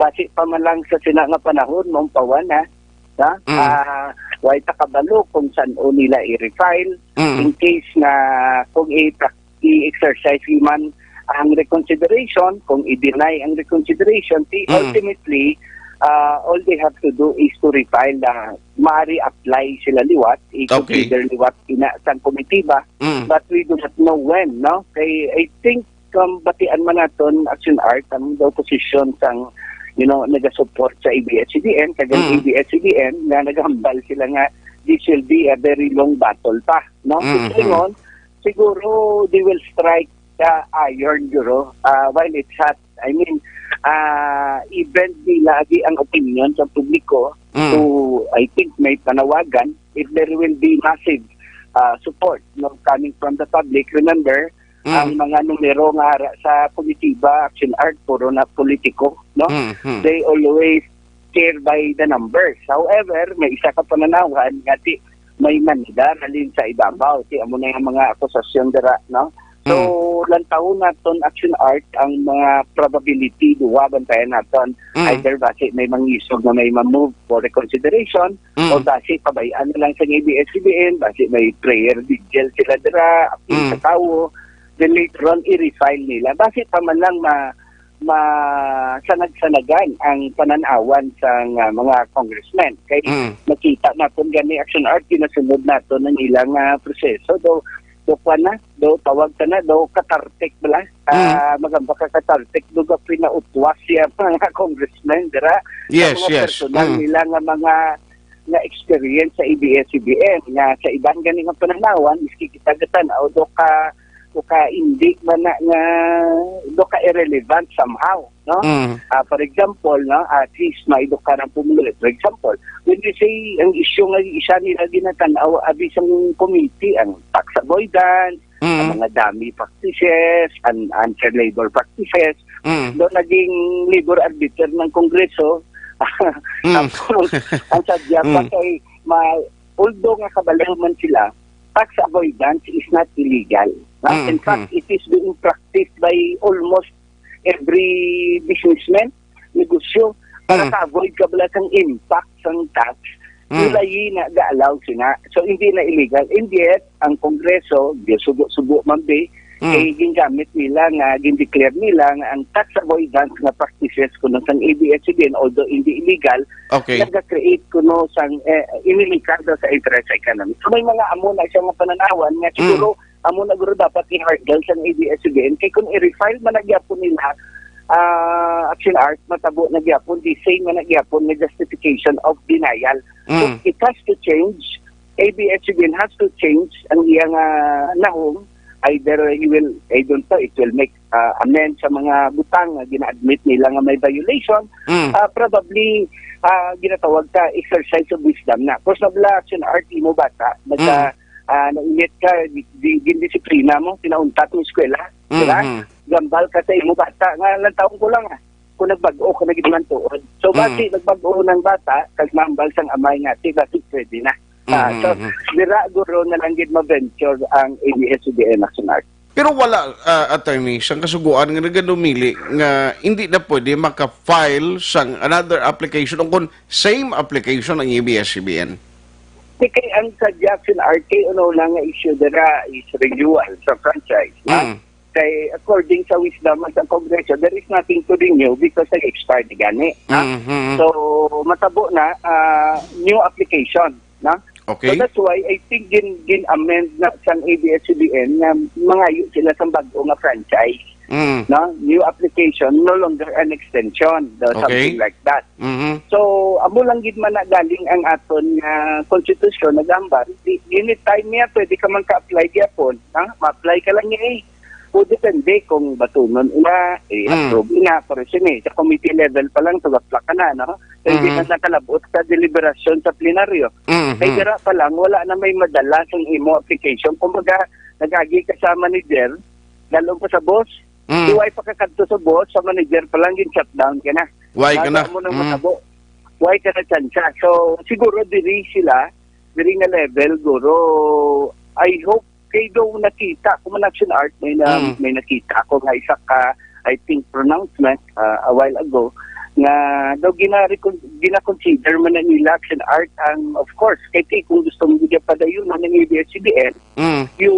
Basi pa man lang sa sina nga panahon, maumpawan na, na? Mm. Ah, way ta kabalo kung san-o nila i-refile. Mm. In case nga kung i-, i-exercise man ang reconsideration, kung i-deny ang reconsideration, ti Mm. ultimately, ah, all they have to do is to refile na maaari apply sila liwat, Okay. i-consider liwat ina sang komitiba, Mm. but we do not know when, no? Kay I think, um, batian man naton, Action Art, ang daw posisyon sang, you know, nagasupport sa A B S C B N, kag ang Mm. A B S C B N nga naghambal sila nga this will be a very long battle pa, no? Mm, Kasi mm. Ingon, siguro they will strike the iron, siguro, ah, while it's hot. I mean, ah, i-bend nila agi ang opinion sa publiko. Mm. So, I think may panawagan if there will be massive, ah, support, no, coming from the public. Remember, Mm. ang mga numero nga ara sa komitiba, Action Art, puro na politiko, no? Mm, mm. They always care by the numbers. However, may isa ka pananawan nga ti may manda halin sa ibabaw. Ti amo na yung mga akusasyon dira, no? So, Mm. lantawon naton, Action Art, ang mga probability, duwa, bantayan naton. Mm. Either basi may mangisog na may ma-move for reconsideration, Mm. o basi pabayaan na lang sa A B S C B N, basi may prayer vigil sila dira, apil Mm. sa tawo, then later on, i-refile nila. Basi pa man lang ma-, masanag-sanagan ang panan-awan sa nga mga congressmen. Kay Mm. nakita naton gani, Action Art, ginasunod naton ang ilang, ah, proseso. Do, do kwan na, do tawag ka na, do cathartic bala. Ah, Mm. magamba ka cathartic, do ka pinautwas siya mga congressmen, dira. Sa Yes, mga yes. personal Mm. nila nga mga, nga experience sa A B S C B N, nga sa iban gani nga pananawan, miski kita gatan-aw, do ka, do ka hindi man na nga, do ka irrelevant somehow, no? Mm. Ah, for example, no, at least may do ka ng pumuluit. For example, when you say, ang issue nga isa nila ginatan-aw, abi sang committee, ang tax avoidance, ang Mm. mga dummy practices, and unfair labor practices, Mm. do naging labor arbiter ng Kongreso. Mm. Tapos, ang sadya pa Mm. kay, ma-, although nga kabalo man sila, tax avoidance is not illegal. No? Mm, In fact, mm. it is being practiced by almost every businessman, negosyo, para Mm. ka-avoid ka bala sang impact sang tax, Mm. nila yun na ga-allow sina. So, hindi na illegal. And yet, ang Kongreso, subo-subo man be, Mm. kay gingamit nila nga, gin-declare nila nga ang tax avoidance nga practices kuno sang A B S C B N, although hindi illegal, Okay. naga-create kuno sang, eh, iniligal daw sa interest sa economy. So, may mga amo na siya nga pananawan nga Mm. siguro amo na guro dapat i-hurdle sang A B S C B N. Kay kung i-refile man na gyapon nila, ah, Action Art, matabo na gyapon, the same man na gyapon nga justification of denial. So, Mm. it has to change. A B S C B N has to change ang iyang, ah, nahong. Either he will, I don't know, it will make, ah, amend sa mga butang nga gina-admit nila nga may violation. Mm. Ah, probably, ah, ginatawag sa exercise of wisdom na. Of course, na bala, Action Art, imo bata, nagka, Mm. ah, nainit ka, di, di, gindisiplina mo, pinauntat mo eskwela, di ba? Mhm. Gambal ka sa imo bata, nga lang taon ko lang, ah. Kung nagbag-o ka na gid man tuod. So, Mm. basi nagbag-o ng bata, kag mambal sang amay nga, di basi pwede na. Ah, Mhm, so, mhm. dira guro na lang gid ma-venture ang A B S C B N Action Art. Pero wala, ah, attorney, sang kasugoan nga nagadumili nga hindi na pwede maka-file sang another application o kung same application ang A B S C B N? Di kay ang sa Jackson R K, una-una nga issue dira is renewal sa franchise, ha? Mm. Kay according sa wisdom sa Kongreso, there is nothing to renew because nag-expire na gani, ha? Mm, mm, mm. So, matabo na, ah, new application, na? Okay. So that's why I think gin, gin-amend na sang A B S C B N nga mangayo sila sang bag-o nga franchise, Mm. no? New application, no longer an extension, the Okay. something like that. Mhm. So, amo lang gid man na galing ang aton nga konstitusyon nagahambal. Di, anytime niya, pwede ka man ka-apply gyapon, ha? Ma-apply ka lang niya, eh. O depende kung batunon ina, Mm. i-approve ina, pero sini, sa committee level pa lang, tugaplak ka na, no? So, hindi Mhm. na nakalabot sa deliberasyon sa plenaryo. Mhm. Kay dira pa lang, wala na may madala sa imo application. Kumbaga, nag-agi ka sa manager, dalog ka sa boss, Mm. di way pa ka kadto sa boss, sa manager pa lang, gin-shutdown ka na. Why ka Bago na? mo nang Mm. matabo. Why ka na tsansa? So, siguro diri sila, diri nga level, guro, I hope, kay daw nakita ko man, Action Art, may na, Mm. may nakita ko nga isa ka, I think, pronouncement, ah, a while ago, nga daw gina-, gina-consider man na nila, Action Art, ang, of course, kay, kay kung gusto mo gid padayon ang A B S C B N, Mm. you,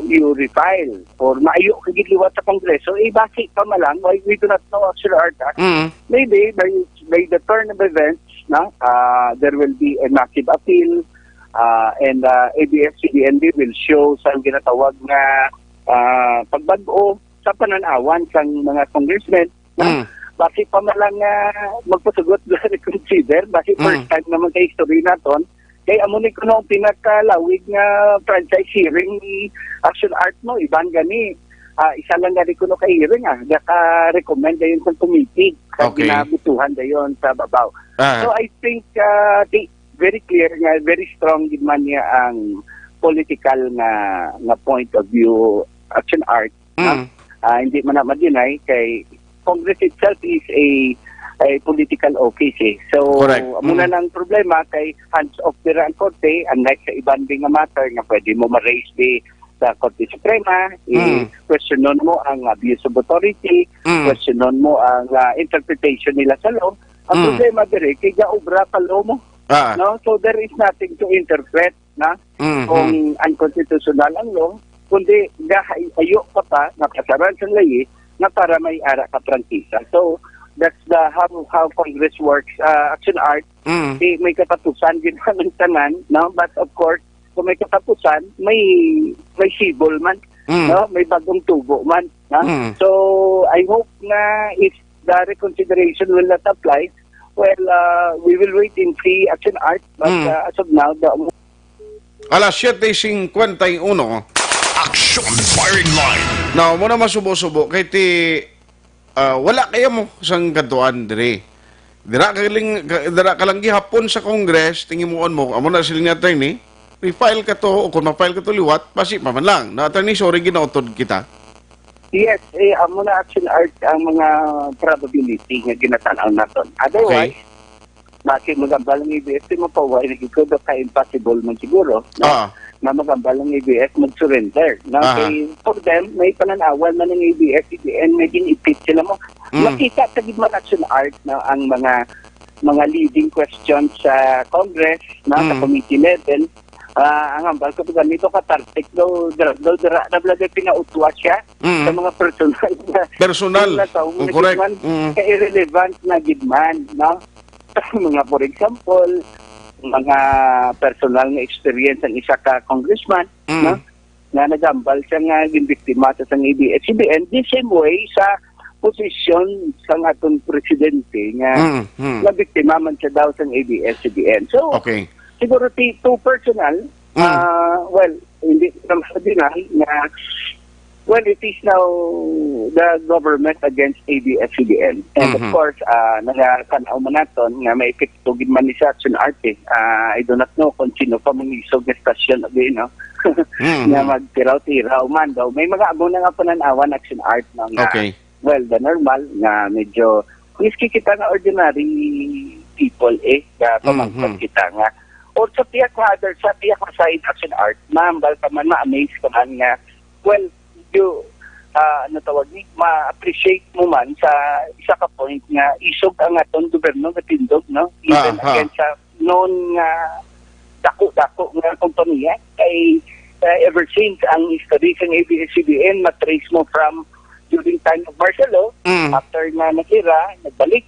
you refile or maayo ka gid liwat sa Kongreso, eh, basi pa man lang, why we do not know, Action Art, ah. Mm. Maybe by, by the turn of events, no, ah, there will be a massive appeal, ah, and, ah, A B S C B N B will show sang ginatawag nga, ah, pagbag-o sa pananawan sang mga congressmen, no? Mm. Basi pa man lang nga magpasugot nga reconsider, basi Mm. first time naman sa history naton. Kay amo ni kuno ang pinakalawig nga franchise hearing ni Action Art, no? Iban gani, ah, isa lang gani kuno ka hearing, ah. Gaka-recommend dayon sa committee, sa Okay. ginabutuhan dayon sa babaw. Ah. So, I think, ah, di, very clear nga, very strong gid man niya ang political nga, nga point of view, Action Art, no? Mm. Ah, hindi man na ma-deny kay Congress itself is a, a political office, eh. So, Correct. amo na Mm. nang problema kay hands off dira ang korte, unlike sa iban din nga matter nga pwede mo ma-raise di sa Korte Suprema, Mm. i-questionon mo ang abuse of authority, Mm. questionon mo ang, ah, interpretation nila sa law. Ang Mm. problema diri, kay gaobra pa law mo. Ah. No? So, there is nothing to interpret na Mm, kung mm. unconstitutional ang law, kundi gahay-, ayo ka pa, napasaran sa layi, nga para may ara ka prangkisa. So, that's the how how Congress works. Uh, Action Art, Mm. Di may katapusan gid ang tanan, no? But of course, kung may katapusan, may may sibol man, Mm. no? May bagong tubo man, no? Mm. So, I hope nga if the reconsideration will not apply, well, uh, we will wait and see, Action Art. But Mm. uh, as of now, the Alas siyete cincuenta y uno. Action Firing Line. Now, mo na masubo-subo kay ti ah, wala kaya mo sang kadtuan diri. Dira ka ling-, ka-, dira ka lang gihapon sa Congress, tingimuon mo, amo na siling ni attorney, refile ka to, o kung ma-file ka to liwat, basi pa man lang. Na, attorney, sorry, ginautod kita. Yes, eh, amo na, Action Art, ang mga probability nga ginatan-aw naton. Otherwise, Okay. Basi magambal ang A B S, di mapawa, nagigod ka, impossible man siguro, no? Ah. Na magambal ang A B S mag-surrender, no? Aha. Kay for them, may pananawan man ang A B S-C B N, may gin-ipit sila mo. Mm. Makita sa gid man, Action Art, no, ang mga, mga leading questions sa Congress, no, sa Mm. committee level. Ah, ang hambal ko, pag ganito ka, Tartik, daw, dra-, daw, dra-, na vlog ay pinautwa siya Mm. sa mga personal na Personal. na tao, Oh, na correct. gid man, Mm. kay irrelevant na gid man, no? Mga, for example, mga personal nga experience ang isa ka congressman, Mm. no? Nga nagambal siya nga ginbiktima sa sang A B S-C B N, the same way sa posisyon sang aton presidente nga Mm, mm. nabiktima man siya daw sang A B S-C B N. So, Okay. siguro ti-, too personal, Mm. ah, well, hindi naman sa dinal nga Well, it is now the government against A B S-C B N. And of Mhm. course, ah, nagakanaw man naton nga may epekto gid man ni sa Action Art, eh. Ah, I do not know kung sino pa mong isog nga stasyon abi, no? Mhm. Nga magtiraw-tiraw man daw. May mga amo na nga pananawan, Action Art, no, nga, Okay. well, the normal nga medyo miski kita nga ordinary people, eh, nga pamangkot Mhm. kita nga. Or sa pihak nga other, sa pihak nga side, Action Art, mahambal ka man, ma-amaze ka man nga, well, you, ah, ano tawag ni, ma-appreciate mo man sa isa ka point nga isog ang aton gobyerno nga tindog, no? Even Aha. against sa known nga dako-dako nga kompanya. Kay, ah, ever since ang history sang A B S-C B N, matrace mo from during time of martial law, Mm. after nga nasira, nagbalik.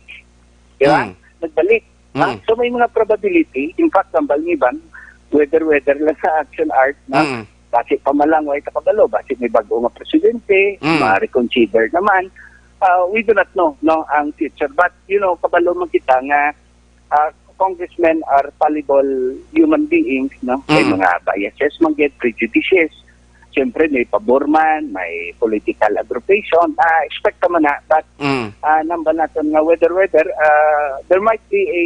Di ba? Mm. Nagbalik. Ha? Mm. So, may mga probability. In fact, ang Balngiban, weather-weather lang sa Action Art, no? Mm. Basi pa man lang, way ta kabalo. Basi may bago nga presidente, Mm. ma-reconsider naman. Ah, we do not know, no, ang future. But, you know, kabalo man kita nga, ah, congressmen are fallible human beings, no? May Mm. mga biases man gid, prejudices. Siyempre, may pabor man, may political aggravation. Ah, expect ka man na, but, Mm. ah, nambal naton nga weather-weather, ah, there might be a,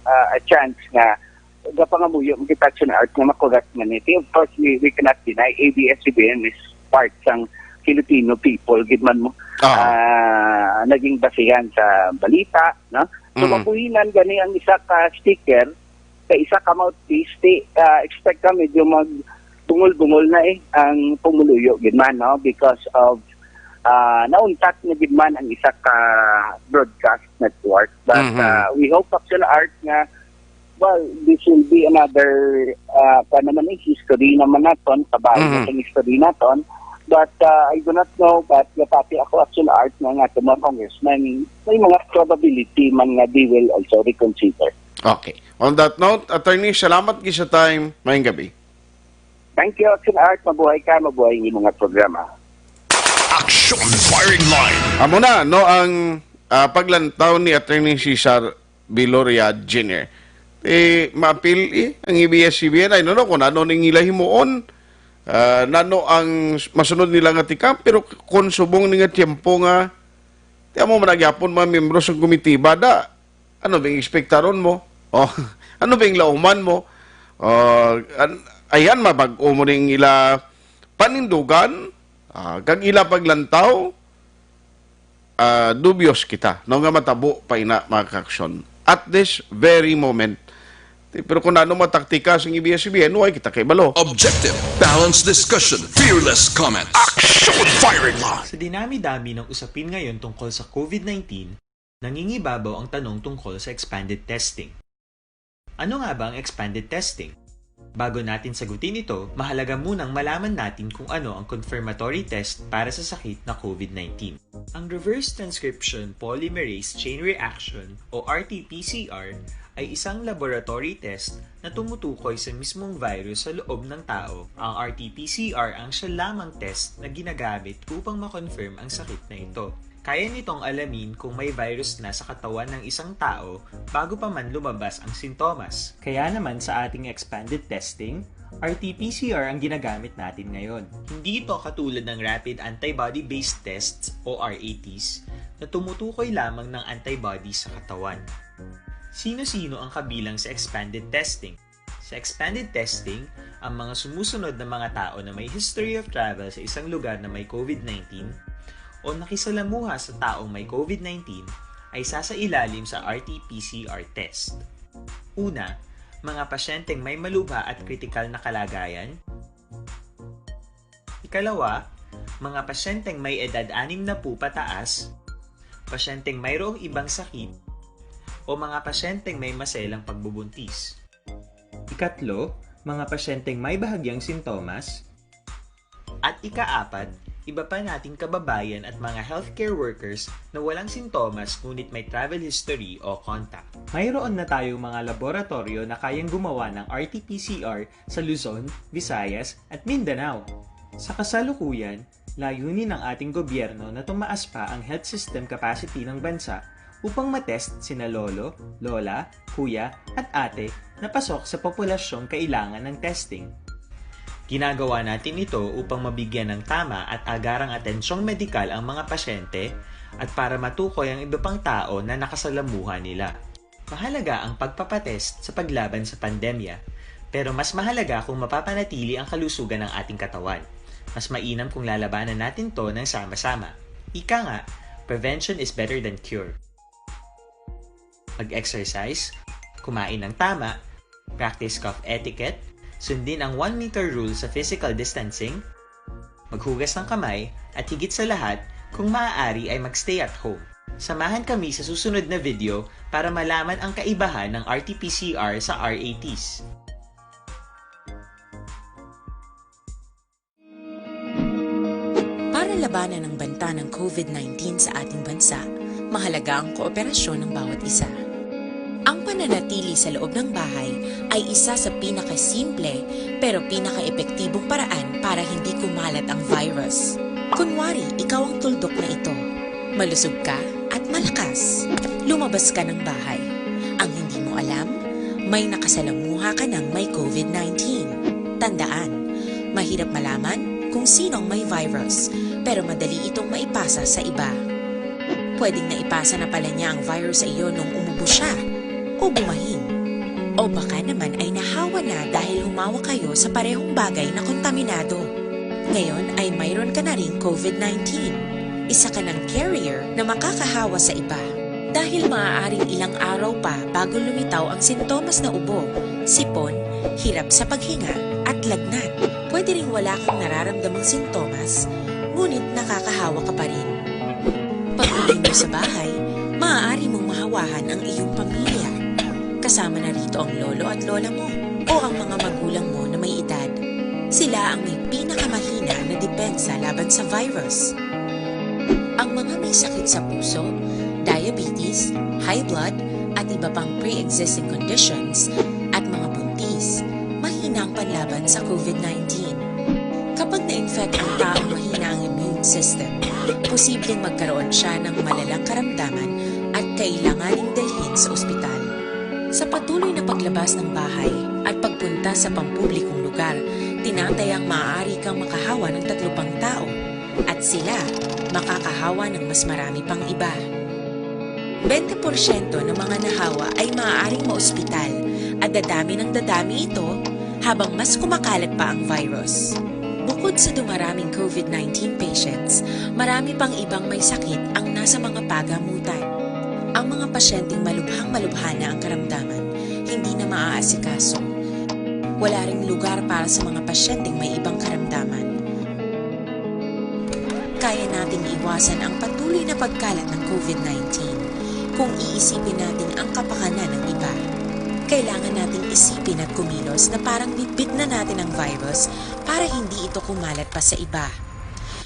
ah, a chance nga gapangamuyo ang kita, Action Art, nga makurat man iti. Of course, we, we cannot deny A B S-C B N is part sang Filipino people, gid man mo. Ah. Ah, naging basihan sa balita, no? So, Mm. mabuhinan gani ang isa ka speaker, sa isa ka mouthpiece, ti, ah, expect ka medyo magbungol-bungol na, eh, ang pumuluyo gid man, no? Because of, ah, nauntat na gid man ang isa ka broadcast network. But, Mhm. ah, we hope, Action Art, nga, well, this will be another, ah, pa naman, eh, history naman naton, kabahin Mhm. sa history naton. But, ah, I do not know, but gapati ako, Action Art, nga nga mga congressman, may mga probability man nga they will also reconsider. Okay. On that note, Attorney, salamat gid sa time. Mayong gabi. Thank you, Action Art. Mabuhay ka, mabuhay ang imong mga programa. Action Firing Line. Amo na, no, ang, ah, paglantaw ni Attorney Cesar Viloria Junior. Eh, maapil, eh, ang A B S-C B N. I don't know kung ano ning ila himuon. Ah, nano ang s-, masunod nila nga tikang, pero kung subong ni nga tiyempo nga, ti amo man na gyapon mga miyembro sa komitiba, da, ano bang ekspektaron mo? Oh, ano bang lauman mo? Oh, an-, ayan, mabag-o mo ning ila panindugan, ah, kag ila paglantaw, ah, dubious kita, no, nga matabo pa ina, mga kaaksyon. At this very moment. Ti-, pero kung ano mataktika sang A B S-C B N, way kita kay balo. Objective, balanced discussion, fearless comments. Action Firing Line. Sa dinami-dami ng usapin ngayon tungkol sa COVID nineteen, nangingibabaw ang tanong tungkol sa expanded testing. Ano nga ba ang expanded testing? Bago natin sagutin ito, mahalaga munang malaman natin kung ano ang confirmatory test para sa sakit na COVID nineteen. Ang reverse transcription polymerase chain reaction o R T P C R ay isang laboratory test na tumutukoy sa mismong virus sa loob ng tao. Ang R T P C R ang siya lamang test na ginagamit upang ma-confirm ang sakit na ito. Kaya nitong alamin kung may virus na sa katawan ng isang tao bago pa man lumabas ang sintomas. Kaya naman sa ating expanded testing, R T P C R ang ginagamit natin ngayon. Hindi ito katulad ng rapid antibody-based tests o R A Ts na tumutukoy lamang ng antibody sa katawan. Sino-sino ang kabilang sa expanded testing? Sa expanded testing, ang mga sumusunod na mga tao na may history of travel sa isang lugar na may COVID nineteen o nakisalamuha sa taong may COVID nineteen ay sasailalim sa R T P C R test. Una, mga pasyenteng may malubha at kritikal na kalagayan. Ikalawa, mga pasyenteng may edad anim na po pataas, pasyenteng mayroong ibang sakit, o mga pasyenteng may maselang pagbubuntis. Ikatlo, mga pasyenteng may bahagyang sintomas. At ikaapat, iba pa nating kababayan at mga healthcare workers na walang sintomas ngunit may travel history o contact. Mayroon na tayong mga laboratoryo na kayang gumawa ng R T P C R sa Luzon, Visayas, at Mindanao. Sa kasalukuyan, layunin ng ating gobyerno na tumaas pa ang health system capacity ng bansa upang matest sina lolo, lola, kuya, at ate na pasok sa populasyong kailangan ng testing. Ginagawa natin ito upang mabigyan ng tama at agarang atensyong medikal ang mga pasyente at para matukoy ang iba pang tao na nakasalamuha nila. Mahalaga ang pagpapatest sa paglaban sa pandemya, pero mas mahalaga kung mapapanatili ang kalusugan ng ating katawan. Mas mainam kung lalabanan natin to ng sama-sama. Ika nga, prevention is better than cure. Mag-exercise, kumain ng tama, practice cough etiquette, sundin ang one meter rule sa physical distancing, maghugas ng kamay, at higit sa lahat, kung maaari ay mag-stay at home. Samahan kami sa susunod na video para malaman ang kaibahan ng R T P C R sa R A Ts. Para labanan ang banta ng COVID nineteen sa ating bansa, mahalaga ang kooperasyon ng bawat isa. Ang pananatili sa loob ng bahay ay isa sa pinakasimple pero pinakaepektibong paraan para hindi kumalat ang virus. Kunwari, ikaw ang tuldok na ito. Malusog ka at malakas. Lumabas ka ng bahay. Ang hindi mo alam, may nakasalamuha ka ng may COVID nineteen. Tandaan, mahirap malaman kung sino ang may virus, pero madali itong maipasa sa iba. Pwedeng naipasa na pala niya ang virus sa iyo nung umubo siya o bumahin. O baka naman ay nahawa na dahil humawa kayo sa parehong bagay na kontaminado. Ngayon ay mayroon ka na ring COVID nineteen. Isa ka ng carrier na makakahawa sa iba. Dahil maaaring ilang araw pa bago lumitaw ang sintomas na ubo, sipon, hirap sa paghinga, at lagnat. Pwede ring wala kang nararamdamang sintomas, ngunit nakakahawa ka pa rin. Pag-uwi mo sa bahay, maaari mong mahawahan ang iyong pamilya. Kasama na rito ang lolo at lola mo o ang mga magulang mo na may edad. Sila ang may pinakamahina na depensa laban sa virus. Ang mga may sakit sa puso, diabetes, high blood, at iba pang pre-existing conditions, at mga buntis, mahina ang panlaban sa COVID nineteen. Kapag na-infect ang taong mahina ang immune system, posibleng magkaroon siya ng malalang karamdaman at kailanganing dalhin sa ospital. Sa patuloy na paglabas ng bahay at pagpunta sa pampublikong lugar, tinatayang maaari kang makahawa ng tatlo pang tao at sila makakahawa ng mas marami pang iba. Bente porsyento ng mga nahawa ay maaaring maospital at dadami ng dadami ito habang mas kumakalat pa ang virus. Bukod sa dumaraming COVID nineteen patients, marami pang ibang may sakit ang nasa mga pagamutan. Ang mga pasyenteng malubhang-malubha na ang karamdaman, hindi na maaasikaso. Wala ring lugar para sa mga pasyenteng may ibang karamdaman. Kaya nating iwasan ang patuloy na pagkalat ng COVID nineteen kung iisipin natin ang kapakanan ng iba. kailangan nating isipin at kumilos na parang bitbit na natin ang virus para hindi ito kumalat pa sa iba.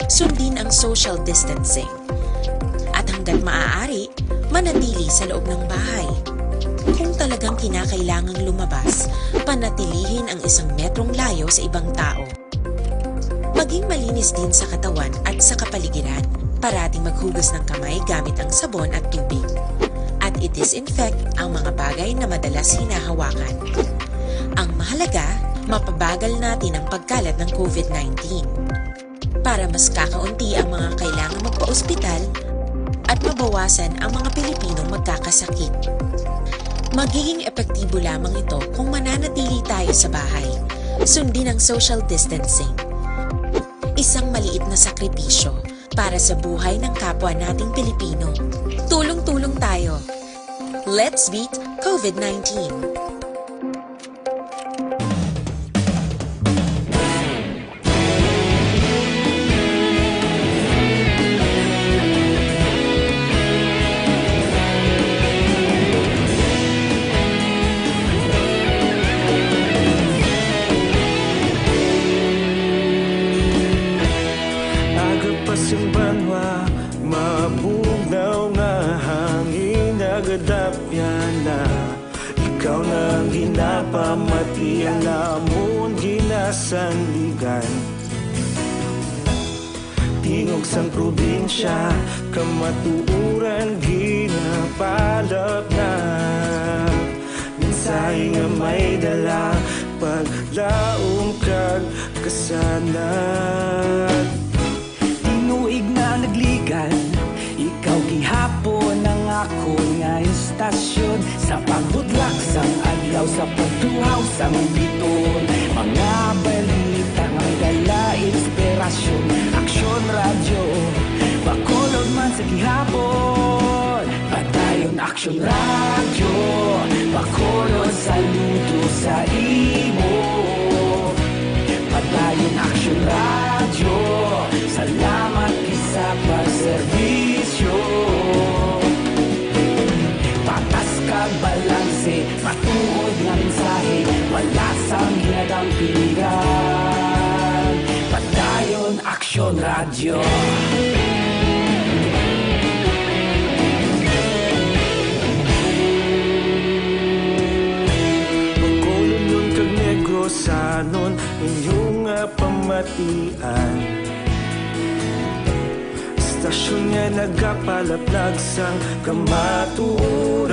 Sundin ang social distancing. At hanggat maaari, manatili sa loob ng bahay. Kung talagang kinakailangang lumabas, panatilihin ang isang metrong layo sa ibang tao. Maging malinis din sa katawan at sa kapaligiran. Parating maghugas ng kamay gamit ang sabon at tubig. At i-disinfect ang mga bagay na madalas hinahawakan. Ang mahalaga, mapabagal natin ang pagkalat ng covid nineteen. Para mas kakaunti ang mga kailangang magpa-ospital at mabawasan ang mga Pilipinong magkakasakit. Magiging epektibo lamang ito kung mananatili tayo sa bahay. Sundin ang social distancing. Isang maliit na sakripisyo para sa buhay ng kapwa nating Pilipino. Tulong-tulong tayo. Let's beat covid nineteen. Aga pa sing banwa, mabugnaw nga hangin, nagadapyan na. Ikaw na ang ginapamati, ang amon ginasandigan. Tingog sang probinsya, kamatuoran ginapalapnap. Mensahe nga may dala, paglaom kag kasanag. Tinuig na nagligan, ikaw gihapon ang akon nga istasyon. Sa pagbutlak sang adlaw, sa pagtuhaw sang biton, mga balita nga may dala inspirasyon. Aksyon Radyo, Bacolod man sa gihapon. Padayon Aksyon Radyo, Bacolod, saludo sa imo. Padayon Aksyon Radyo, salamat gid sa pagserbisyo. Patas kag balanse, matuod nga mensahe, wala sang ginadampigan. Padayon Aksyon Radyo. Bacolodnon kag Negrosanon, inyo nga pamatian. Istasyon nga nagapalaplag sang kamatuoran.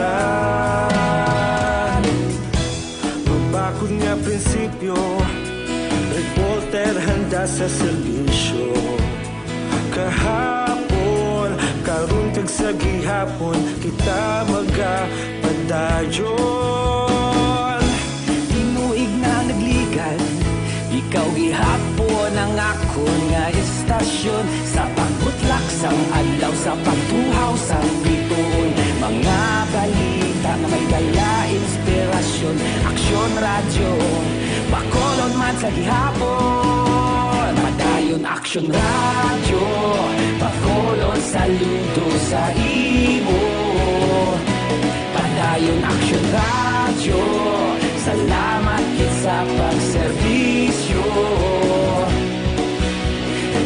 Mabakod nga prinsipyo, reporter handa sa serbisyo. Kahapon, karon kag sa gihapon, kita magapadayon. Tinuig na nagligan, ikaw gihapon ang akon nga istasyon. Sa pagbutlak sang adlaw, sa pagtuhaw sang bituon, mga balita nga may dala inspirasyon. Aksyon Radyo, Bacolod man sa gihapon. Padayon Aksyon Radyo, Bacolod, saludo sa imo. Padayon Aksyon Radyo, salamat gid sa pagserbisyo.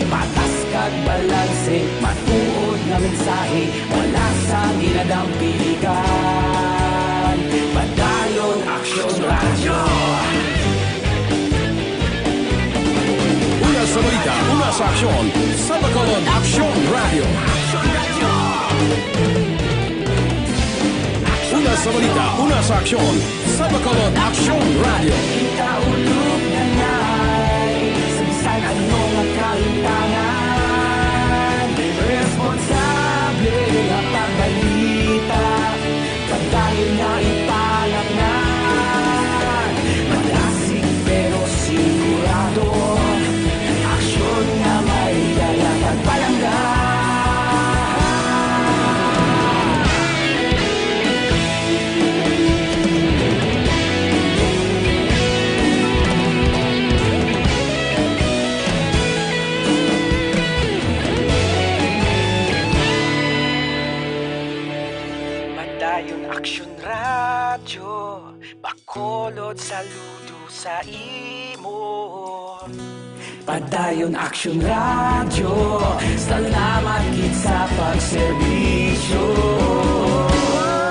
Patas kag balanse, matuod nga mensahe, wala sang ginadampigan. Padayon Aksyon Radyo. Una sa balita, una sa aksyon, sa Bacolod Aksyon Radyo. Una sa balita, una sa aksyon, sa Bacolod Aksyon Radyo. Kita ulog na nay, sa bisan ano nga kahintangan, responsable nga pagbalita. Padayon nga ipalapngan, madasig pero sigurado, aksyon nga may dala kag palangga. Ayon Aksyon Radyo, Bacolod, saludo sa imo. Padayon Aksyon Radyo, salamat gid sa pagserbisyo.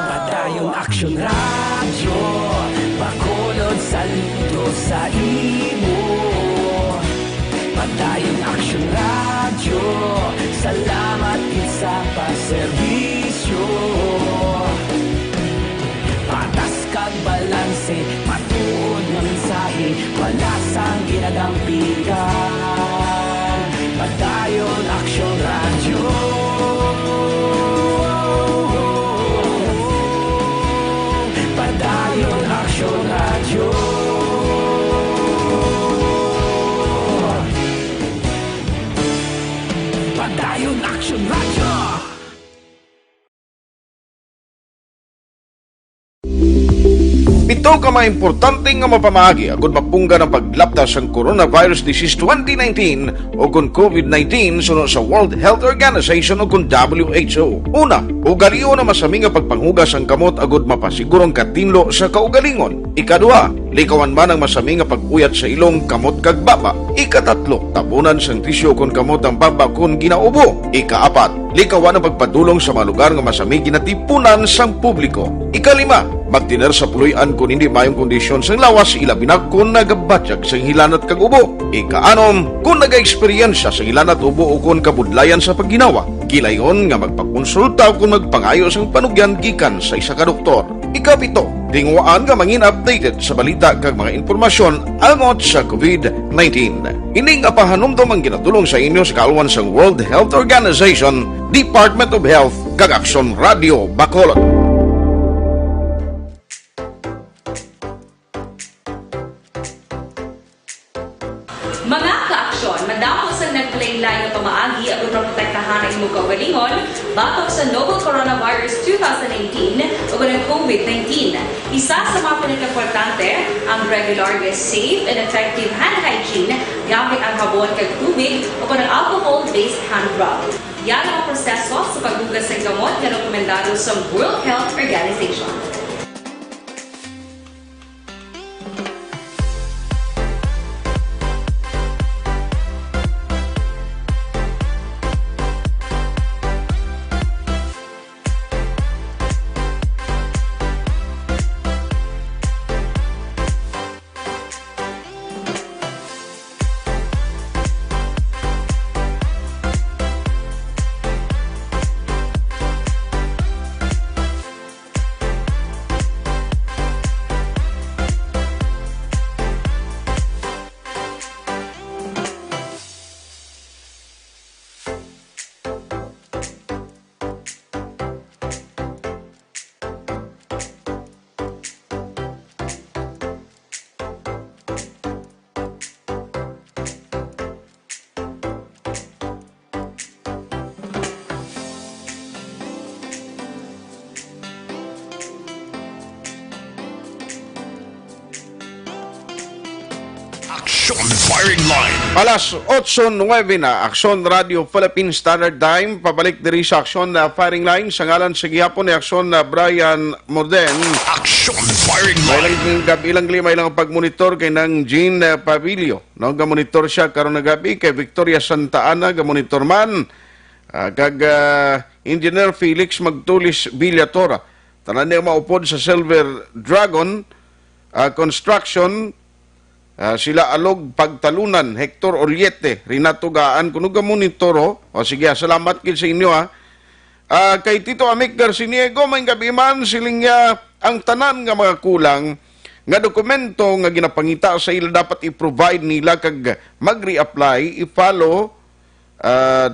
Padayon Aksyon Radyo, Bacolod, saludo sa imo. Padayon Aksyon Radyo, salamat gid sa pagserbisyo. Patas kag balanse, matuod nga mensahe, wala sang ginadampigan. Padayon Aksyon Radyo. Padayon Aksyon Radyo. Padayon Aksyon Radyo. Pito ka mga importante nga mapamaagi agud mapunggan ang paglapta sang coronavirus disease twenty nineteen o kon COVID nineteen suno sa World Health Organization o kon W H O. Una, ugalion ang masami nga pagpanghugas sang kamot agud mapasiguro ang katinlo sa kaugalingon. Ikaduha, likawan man ang masami nga pag-uyat sa ilong, kamot, kag baba. Ikatatlo, tabunan sang tisyu kon kamot ang baba kon ginaubo. Ikaapat, likawan ang pagpadulong sa mga lugar nga masami ginatipunan sang publiko. Ikalima, magtener sa puloy-an kon hindi maayong kondisyon sang lawas, ilabi na kon nagabatyag sang hilanat kag ubo. Ikaanom, kon nagaeksperyensya sang hilanat, ubo, o kon kabudlayan sa pagginawa, gilayon nga magpakonsulta o kon magpangayo sang panugyan gikan sa isa ka doktor. Ikapito, tinguhaan nga mangin updated sa balita kag mga impormasyon angot sa COVID nineteen. Ini nga pahanumdom ang ginatulong sa inyo sa kaalwan sang World Health Organization, Department of Health, kag Aksyon Radio Bacolod. Mga ka-aksyon, madamo sang naglain-lain nga pamaagi aron maprotektahan ang imong kaugalingon batok sa novel coronavirus two thousand eighteen o kon ang COVID nineteen. Isa sa mga pinakaimportante, ang regular nga safe and effective hand hygiene gamit ang habon kag tubig o kon ang alcohol-based hand rub. Yara ang proseso sa paghugas sang kamot nga rekomendado sa World Health Organization. Aksyon Firing Line. Alas otso nuebe na, Aksyon Radio Philippine Standard Time. Pabalik diri sa Aksyon, uh, Firing Line. Sa ngalan sa gihapon ni Aksyon, uh, Brian Morden. Aksyon Firing Line. May lang gabi lang lima ilang pagmonitor kay nang Jean, uh, Pavilio. No, gamonitor siya karon nga gabi kay Victoria Santa Ana, gamonitor man. Ah, kag, ah, Engineer Felix Magtulis Villatora. Tanan niya maupod sa Silver Dragon, ah, Construction, ah, sila Alog Pagtalunan, Hector Oriete, Renato Gaan, kuno gamonitor, o. O, sige, ah, salamat gid sa inyo, ha. Ah, kay Tito Amic Garciniego, may gabi man, siling niya, ang tanan nga mga kulang nga dokumento nga ginapangita sa ila dapat i-provide nila kag mag-reapply, i-follow, ah,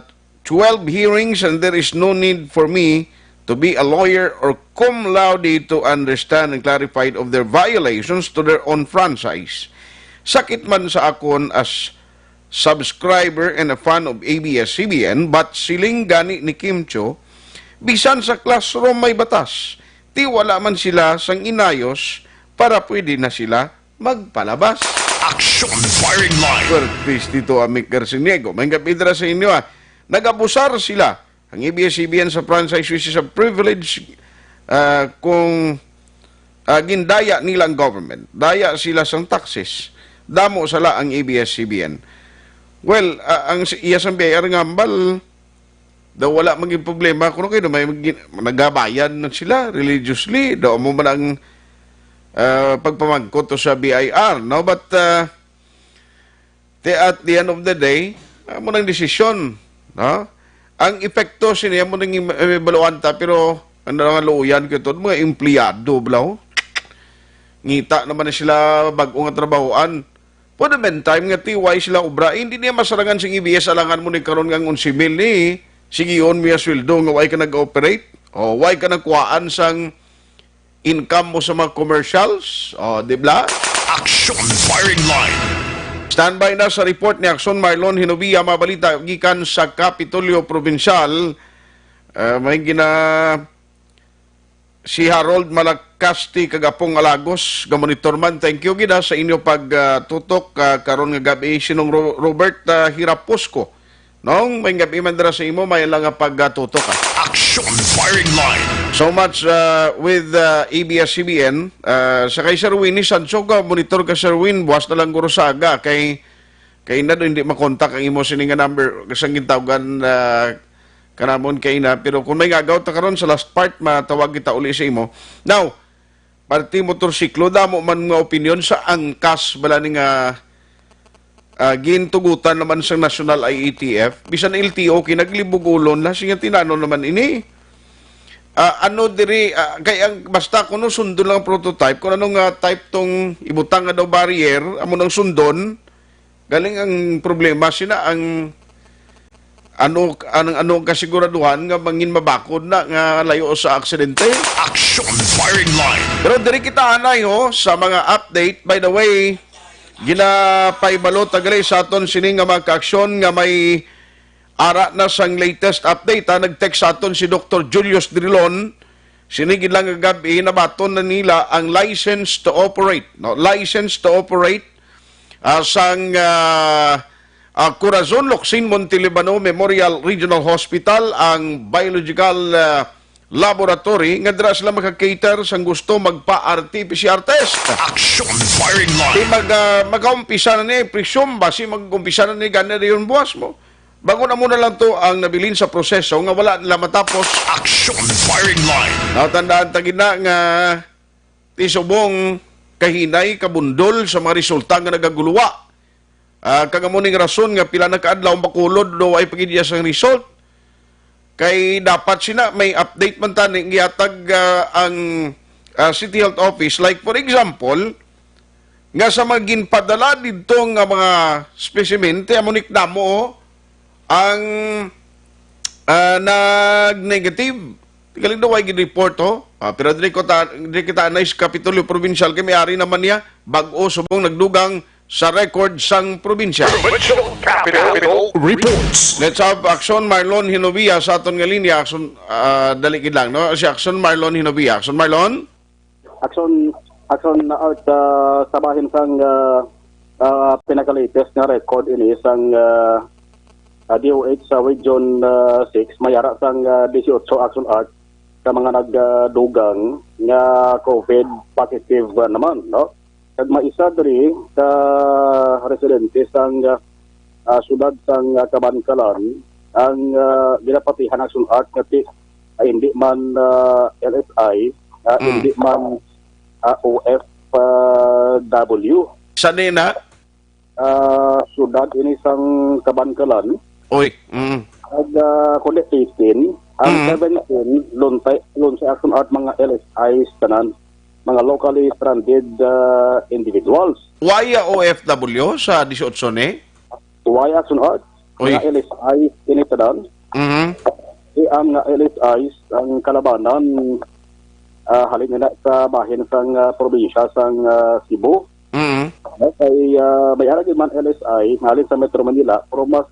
twelve hearings and there is no need for me to be a lawyer or cum laude to understand and clarified of their violations to their own franchise. Sakit man sa akon as subscriber and a fan of A B S-C B N, but siling gani ni Kim Chiu, bisan sa classroom may batas, ti wala man sila sang inayos para pwede na sila magpalabas. Action Firing Line. Pwertis Tito Amic Garciniego. May gabidra sa inyo, ah. Nag-abusar sila. Ang A B S-C B N sa franchise, which is a privilege ah, kung, ah, gindaya nila ang government, daya sila sang taxes, damo sala ang A B S C B N. Well, ah, ang s-, iya sang B I R nga hambal, daw wala maging problema kuno kay may magi-, nagabayad na sila religiously, daw amo man ang, ah, pagpamangkot to sa B I R, no? But, ah, Te, at the end of the day, amo nang desisyon, no? Ang epekto sini amo nang im-, ibaluan ta, pero ano nga luoyan ko ito, mga empleyado, bala, oh. Ngita naman na sila bag-o nga trabahoan. For the meantime, nga T Y sila obra, eh, hindi niya masarangan sing A B S alangan mo ni karon nga ang onse mil ni, sigion mo yung sweldo nga why ka nag-operate? O why ka nagkuhaan sang income mo sa mga commercials? O, di ba? Action Firing Line. Standby na sa report ni Action Marlon Hinovia, mga balita gikan sa Kapitolyo Provincial. Ah, may gina-, si Harold Malacasti kag Apong Alagos, gamonitor man. Thank you gid, ah, sa inyo pag, ah, tutok, ah, karon nga gabi. Sinong Ro-, Robert, ah, Hiraposco. Nong may gabi man dira sa imo, may lang nga pagatutok, ah. Action Firing Line. So much, uh, with, uh, A B S C B N. Uh, sa kay Sir Winnie Sancho ka, monitor ka, Sir Win, buwas na lang guro sa aga. Kay, kay na do, hindi makontak ang imo sini nga number. Kasang gintawgan, uh, kanamon kay na. Pero kung may ngagaw ta karon sa last part, matawag kita uli sa imo. Now, parte motorsiklo, damo man nga opinyon sa angkas bala ni nga, ah, gintugutan naman sang National I A T F, bisan L T O kinaglibog-ulon la, siya tinanon naman ini. Ah, ano diri, ah, kay ang basta kuno sundon lang ang prototype, kung ano nga type tong ibutang nga daw barrier, amo nang sundon. Galing ang problema sina ang ano, ang ano ang kasiguraduhan nga mangin mabakod na nga layo sa aksidente? Action Firing Line. Pero diri kita anay, ho, sa mga update. By the way, ginapaibalo ta gali sa aton sini nga mga kaaksyon nga may ara na sang latest update, ha. Nag-text sa aton si Doktor Julius Drilon. Sini gid lang nga gab-i, nabaton na nila ang license to operate, no? License to operate, ah, sang, ah, ah, Corazon Locsin Montelibano Memorial Regional Hospital, ang biological, ah, laboratory nga dira sila maka-cater sang gusto magpa-R T P C R test. Action Firing Line. Di mag, ah, magkaumpisa na ni, presume ba si mag-umpisa na ni gani dayon buwas mo? Bago na muna lang to ang nabilin sa proseso nga wala nila matapos. Action Firing Line. Natandaan ta gid na nga ti subong kahinay kabundol sa mga resulta nga nagaguluwa. Ah, kag amo ning rason nga pila na ka adlaw ang bakulod daw ay pagidya sang result. Kay dapat sina may update man tani nga gihatag, ah, ang, ah, City Health Office. Like, for example, nga sa mga ginpadala didto nga mga specimen, ti amo ni kadamo, oh, ang, ah, nag-negative. Galing daw ay gin-report, oh. Ah, pero diri ko ta-, diri kita anay sa Kapitolyo Provincial kay may ari naman niya, bag-o subong nagdugang sa record sang probinsya. Provincial Capitol Reports. Let's have Action Marlon Hinovia sa aton nga linya. Action, ah, dali gid lang, no? Si Action Marlon Hinovia. Action Marlon? Action, Action Art, ah, sa bahin sang, ah, ah, pinaka-latest nga record ini sang, ah, ah, D O H sa Region, ah, six, may ara sang, ah, disiotso Action Art sa mga nagdugang nga COVID positive, ah, naman, no? Kag may isa diri ka residente sang, ah, ah, siyudad sang, ah, Kabankalan ang, ah, ginapatihan Action Art nga ti-, ah, hindi man, ah, L S I, ah, Mm. hindi man, ah, O F W. Sa nina? Ah, siyudad ini sang Kabankalan. Oy, mm. Ag, ah, kundi eighteen, ang Mm. seventeen, lunsay, lunsay Action Art mga L S Is tanan, mga locally stranded, ah, individuals. Why, ah, O F W sa disiotso ni? Why Action Art? Uy. Mga L S Is ini tanan. Mhm. Di ang mga L S Is ang kalabanan, ah, halin na sa bahin sang, ah, probinsya sang, ah, Cebu. Mhm. No, kay, ah, may ara gid man L S I halin sa Metro Manila, pero mas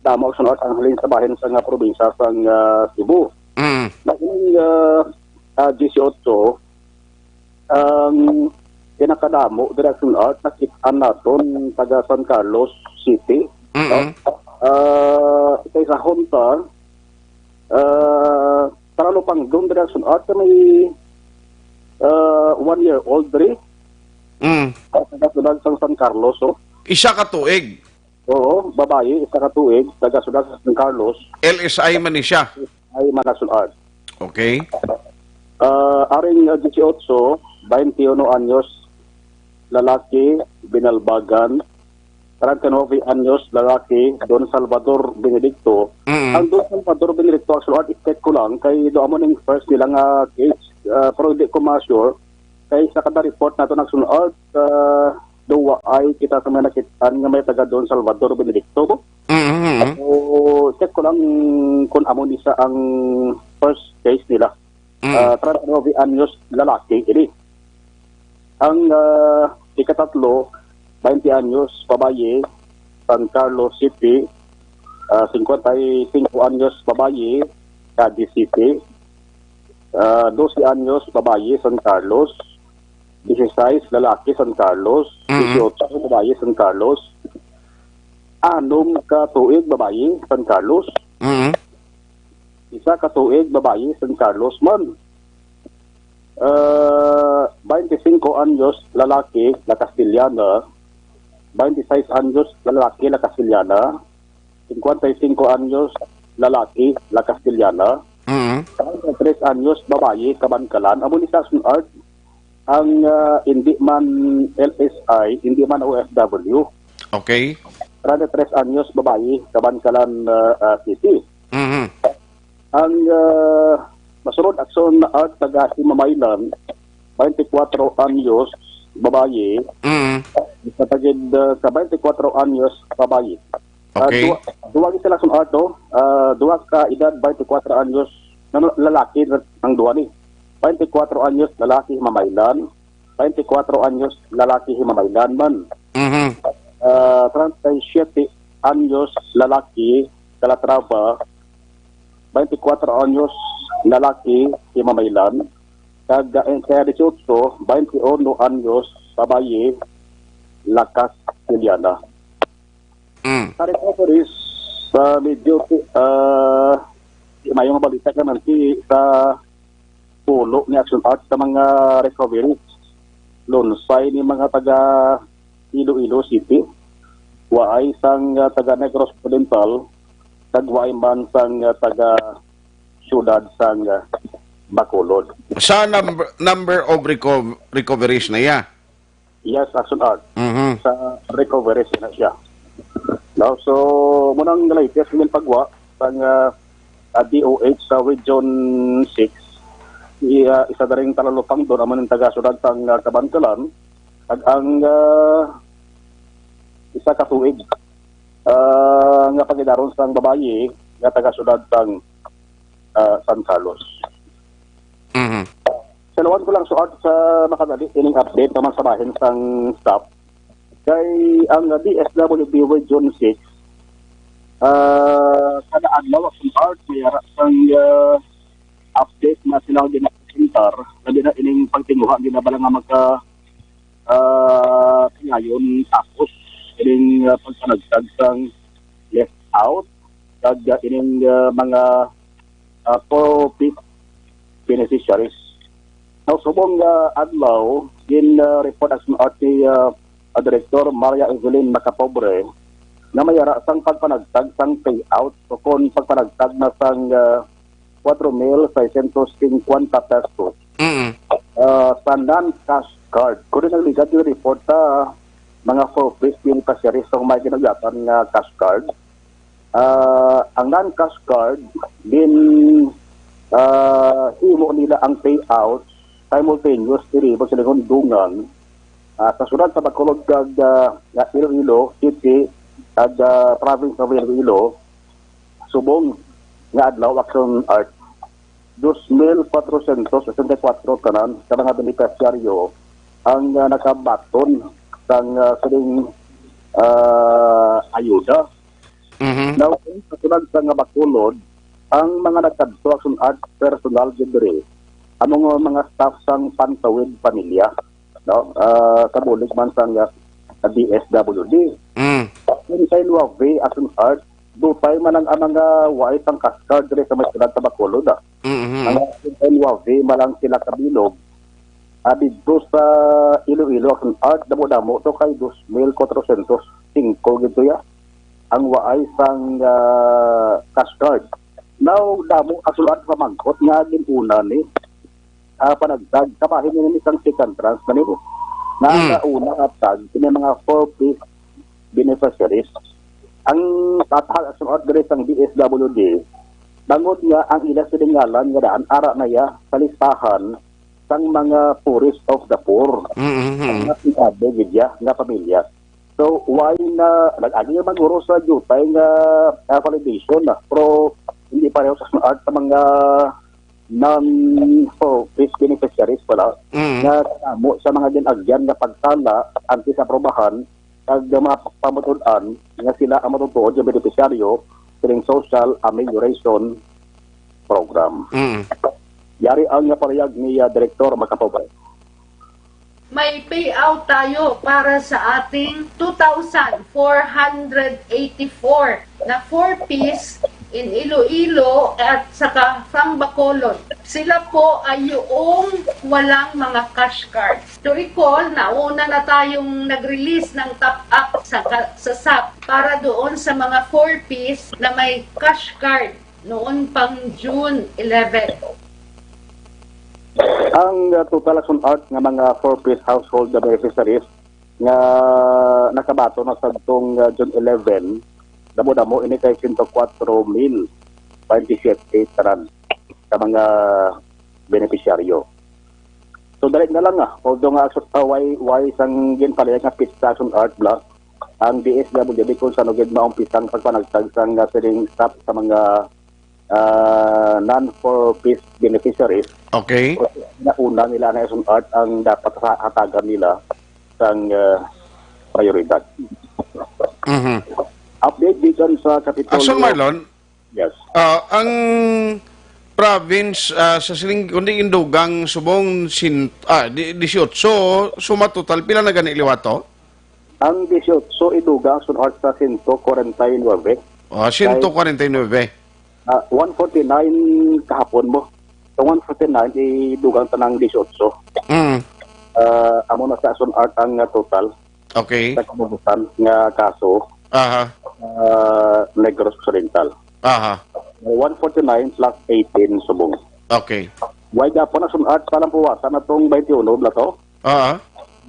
damo Action Art ang halin sa bahin sang, ah, probinsya sang, ah, Cebu. Mhm. Na ining, ah, ah, disiotso, ang pinakadamo diri Action Art, nakit-an naton taga San Carlos City. Mm-mm. No? Ah, sa isahon ta, ah, para Lupangdon diri, Action Art, may, ah, one year old diri. Mm. Taga San, San Carlos, oh. Isa ka tuig. Oo, babayi, isa ka tuig, taga San Carlos. L S I man ni siya. Ay, mga Action Art. Okay. Ah, aring, ah, dieciocho, veintiuno anyos, lalaki, binalbagan, treinta y nueve anyos, lalaki, Don Salvador Benedicto. Mm. Ang Don Salvador Benedicto, Action Art, i-check ko lang, kay do amo ning first nila nga case, ah, pero di ko ma-sure, kay sa kada report nato ng Action Art, ah, do wa ay kita sa may nakitaan nga may taga Don Salvador Benedicto, bo? Mm-hmm. So, check ko lang kung amo ni sa ang first case nila. Mm. Ah, treinta y nueve anyos, lalaki ini. Ang, ah, ikatatlo, twenty anyos, babayi, San Carlos City. Ah, cincuenta y cinco anyos, babayi, Cadiz City. Ah, doce anyos, babayi, San Carlos. Dieciséis, lalaki, San Carlos. Mm. Dieciocho, babayi, San Carlos. Anom ka tuig, babayi, San Carlos. Mm. Isa ka tuig, babayi, San Carlos man. Ah, veinticinco anyos, lalaki, La Castellana. Veintiséis anyos, lalaki, La Castellana. Cincuenta y cinco anyos, lalaki, La Castellana. Mm. Treinta y tres anyos, babayi, Kabankalan. Amo ni sa Action Art, ang, ah, hindi man L S I, hindi man O F W. Okay. Treinta y tres anyos, babayi, Kabankalan, ah, ah, City. Mhm. Ang, ah, masunod, Action Art, taga Himamaylan, twenty-four anyos, babayi. Mhm. Sa tagid, ah, sa twenty-four anyos, babayi. Ah, Okay. duwa, duwa gid sila, Action Art, no? Ah, duwa ka edad, twenty-four anyos, nano, lalaki na ang duwa ni. Twenty-four anyos, lalaki, Himamaylan. Twenty-four anyos, lalaki, Himamaylan man. Mhm. Ah, treinta y siete anyos, lalaki, Calatrava. Twenty-four anyos, lalaki, Himamaylan. Kag, eh, kaya dieciocho, veintiuno anyos, babayi, La Castellana. Mm. Sa recoveries, sa medyo, ah, di maayong balita ka man si sa pulo ni Action Art sa mga recoveries. Lunsay ni mga taga Iloilo City. Waay sang, ah, taga Negros Occidental, kag waay man sang, ah, taga siyudad sang, ah, Bacolod. Sa number, number of reco-, recoveries na iya? Yes, Action Art. Mhm. Sa recovery sila siya. No? So, munang latest yung pagwa sang, ah, ah, D O H sa Region six. I-, ah, isa na ring talalupang doon, amo ng taga-siyudad sang, ah, Kabankalan. Ag ang, ah, isa ka tuig, ah, nga pagidaron sang babayi nga taga-siyudad sang, ah, San Carlos. Mhm. Salawan ko lang suot sa makadali ining update naman sa bahin sang staff. Kay ang D S W D Region six, ah, kada adlaw, Action Art, may ara sang, ah, update na sila ginapresentar, labi na ining pagtinguha, ginabala nga magka, ah, pingayon tapos ining, ah, pagpanagtag sang left out, kag, ah, ining, ah, mga, ah, four P beneficiaries. Sa subong nga adlaw, gin, ah, report as ni, ah, ah, Director Maria Evelyn Macapobre na may ara sang pagpanagtag sang payout o kon pagpanagtag na sang, ah, cuatro mil seiscientos cincuenta pesos, Mm. ah, sa non-cash card. Kung nagligad yung report sa mga four Ps beneficiaries sa may ginagatan nga cash card, ah, ang non-cash card, din, ah, himo nila ang payout simultaneous diri sa Ligundungan, ah, sa siyudad sa Bacolod kag, ah, nga Iloilo City, kag, ah, province of Iloilo, subong nga adlaw, Action Art, dos mil cuatrocientos sesenta y cuatro tanan ka mga benepisyaryo ang, ah, nakabaton sang, ah, sining, ah, ayuda. Mhm. Now, sa tulad sa nga Bacolod, ang mga nagkadto, Action Art, personal gid diri, amo nga mga staff sang Pantawid Pamilya, no? Ah, sa bulig man sang, ah, D S W D. Mm. Kung sa Iloilo, Action Art, dupay man ang, ang mga waay sang cash card diri sa may siyudad sa Bacolod, ah. Mhm. Mga N Y V, malang sila kabilog. Ah, didto sa Iloilo, Action Art, damo-damo to kay dos mil kwatrosyentos singko gid to ya. Ang waay sang, ah, cash card. Now, damo, Action Art, pamangkot nga gin-una ni, ah, panagdag. Kabahin ni isang second tranche na nimo. Na ang Mm. nauna nga tag, kini mga four Ps beneficiaries. Ang tatahag, Action Art, diri sang D S W D, bangod nga ang ila silingalan nga daan, ara na ya sa listahan sang mga poorest of the poor. Mm, mm, mm. Ang mga pigado gid ya nga pamilya. So, why na nag-agi man guro sa diutay nga, ah, validation na, pero hindi pareho sa Action Art sa mga non-four Ps beneficiaries pala Mm. nga kamo sa mga gin-agyan nga pagtala antes aprobahan kag mga pamatud-an nga sila ang matutuod nga benepisyaryo sining social amelioration program. Mm. Yari ang nga parayag ni, ah, Direktor Macapobre. May payout tayo para sa ating two thousand four hundred eighty-four na four Ps in Iloilo at saka from Bacolod. Sila po ay yung walang mga cash cards. To recall, nauna na tayong nag-release ng top up sa, ka- sa sap para doon sa mga four Ps na may cash card noon pang June eleven. Ang, uh, total, Action Art, nga mga four Ps household na beneficiaries nga nakabaton na sadtong, uh, June eleven, damo-damo ini kay sento kwatro mil baintisiyete tanan ka mga benepisyaryo. So, dali na lang, ah. Although nga, uh, why, why sang ginpalihag nga pista, Action Art, bla, ang D S W D kung saan gid maumpisa ang pagpanagtag sang, uh, sining sap sa mga, ah, non-four Ps beneficiaries. Okay. O, nauna nila na, Action Art, ang dapat sa hatagan nila sang, ah, prioridad. Mhm. Update gikan sa Kapitolyo. Action, Marlon? Yes. Ah, ang province, ah, sa siling, kundi indugang subong sin, ah, di, disiotso, suma total, pila na gani liwat to? Ang disiotso idugang, Action Art, sa sento kwarenta y nuebe. Ah, sento kwarenta y nuebe. Ah, one forty-nine kahapon mo. Sa one forty-nine, idugang tanang disiotso. Mm. Ah, amo na sa Action Art ang, ah, total Okay. sa kabubusan nga kaso, Aha. ah, Negros Occidental. Aha. One forty-nine plus eighteen subong. Okay. Why gapon, Action Art, palang puwasan atong twenty-one bla to? Aha.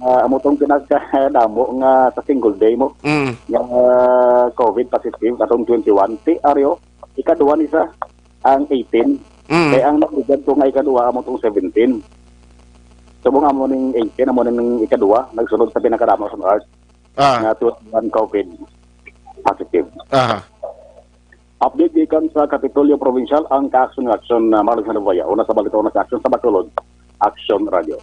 Ah, amo tong pinakadamo nga sa single day mo Mm. nga, ah, COVID positive atong twenty-one. Ti Aryo, ikaduha ni sa ang eighteen. Mm. Kay ang nagligad ko nga ikaduha amo tong seventeen. Subong amo ning eighteen, amo ning ikaduha, nagsunod sa pinakadamo, Action Art, Ah. nga twenty-one COVID positive. Aha. Update gikan sa Kapitolyo Provincial, ang Kaaksyon nga Aksyon, na Marlon Sanabaya. Una sa balita, una sa aksyon sa Bacolod, Aksyon Radio.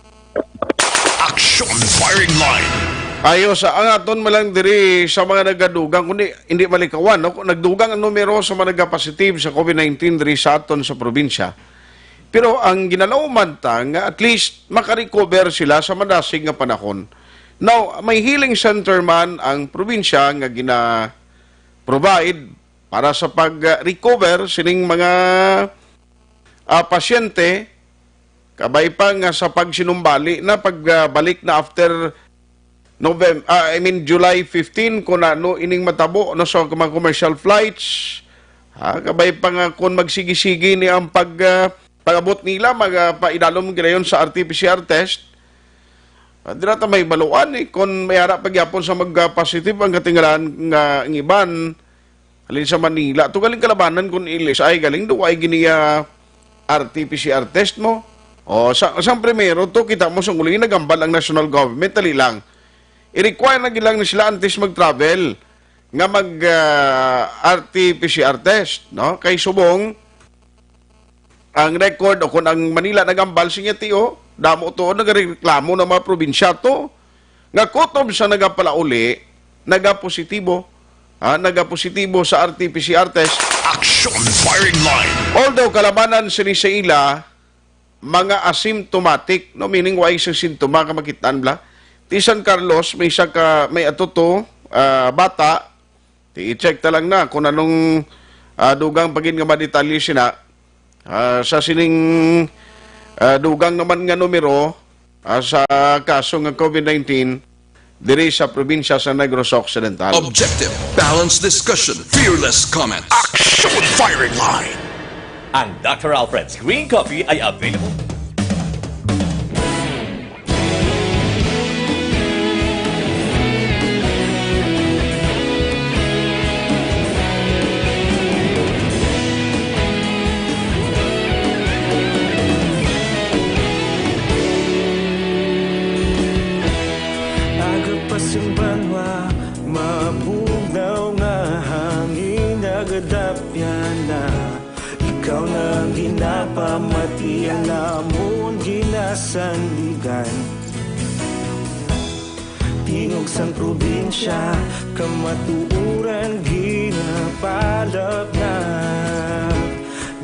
Action Firing Line. Ayo sa ang aton man lang diri sa mga nagadugang, kundi hindi malikawan, no? Kung nagdugang ang numero sa mga nagapositive sa COVID nineteen diri sa aton sa probinsya. Pero ang ginalauman ta nga at least makarecover sila sa madasig nga panahon. Now, may healing center man ang probinsya nga gina-provide para sa pag-recover sining mga, ah, pasyente, kabay pa nga sa pagsinumbali na, pagbalik na after Novem-, ah, I mean, July fifteen, kung ano ining matabo, no, sa mga commercial flights. Ah, kabay pa nga kung magsigi-sigi ni ang pag, ah, pag-abot nila, mag, ah, paidalom gilayon sa R T P C R test. Ah, dira ta may baluan, eh, kung may ara pagyapon sa mag, ah, positive ang katinggalan nga ang iban, halin sa Manila, to galing kalabanan kun ilis ay galing do ay gini, ah, R T P C R test mo. O, sa, sa primero to, kita mo sa uli, nagambal ang national government, dali lang. I-require na gilang ni sila antes mag-travel nga mag, ah, R T P C R test, no? Kay subong, ang record o kung ang Manila nagambal, sige, tiyo, damo to, nagareklamo ng mga probinsya to, nga kutob sa nagapalauli, nagapositibo, ha, nagapositibo sa R T P C R test. Action Firing Line. Although kalabanan sini sa ila, mga asymptomatic, no, meaning wa isang sintoma ka makitaan bla. Ti San Carlos, may isa ka, may ato to, ah, bata, ti i-check ta lang na kung anong, ah, dugang pagin nga madetalye sina. Ah, sa sining, ah, dugang naman nga numero, ah, sa kaso nga COVID nineteen diri sa probinsya sa Negros Occidental. Objective, balanced discussion, fearless comment. Action firing line. Ang Doctor Alfred's Green Coffee ay available. Aga pa sing banwa, mabugnaw nga hangin, nagadapyan na. Ikaw na ang ginapamati, ang amon ginasandigan. Tingog sang probinsya, kamatuoran ginapalapnap.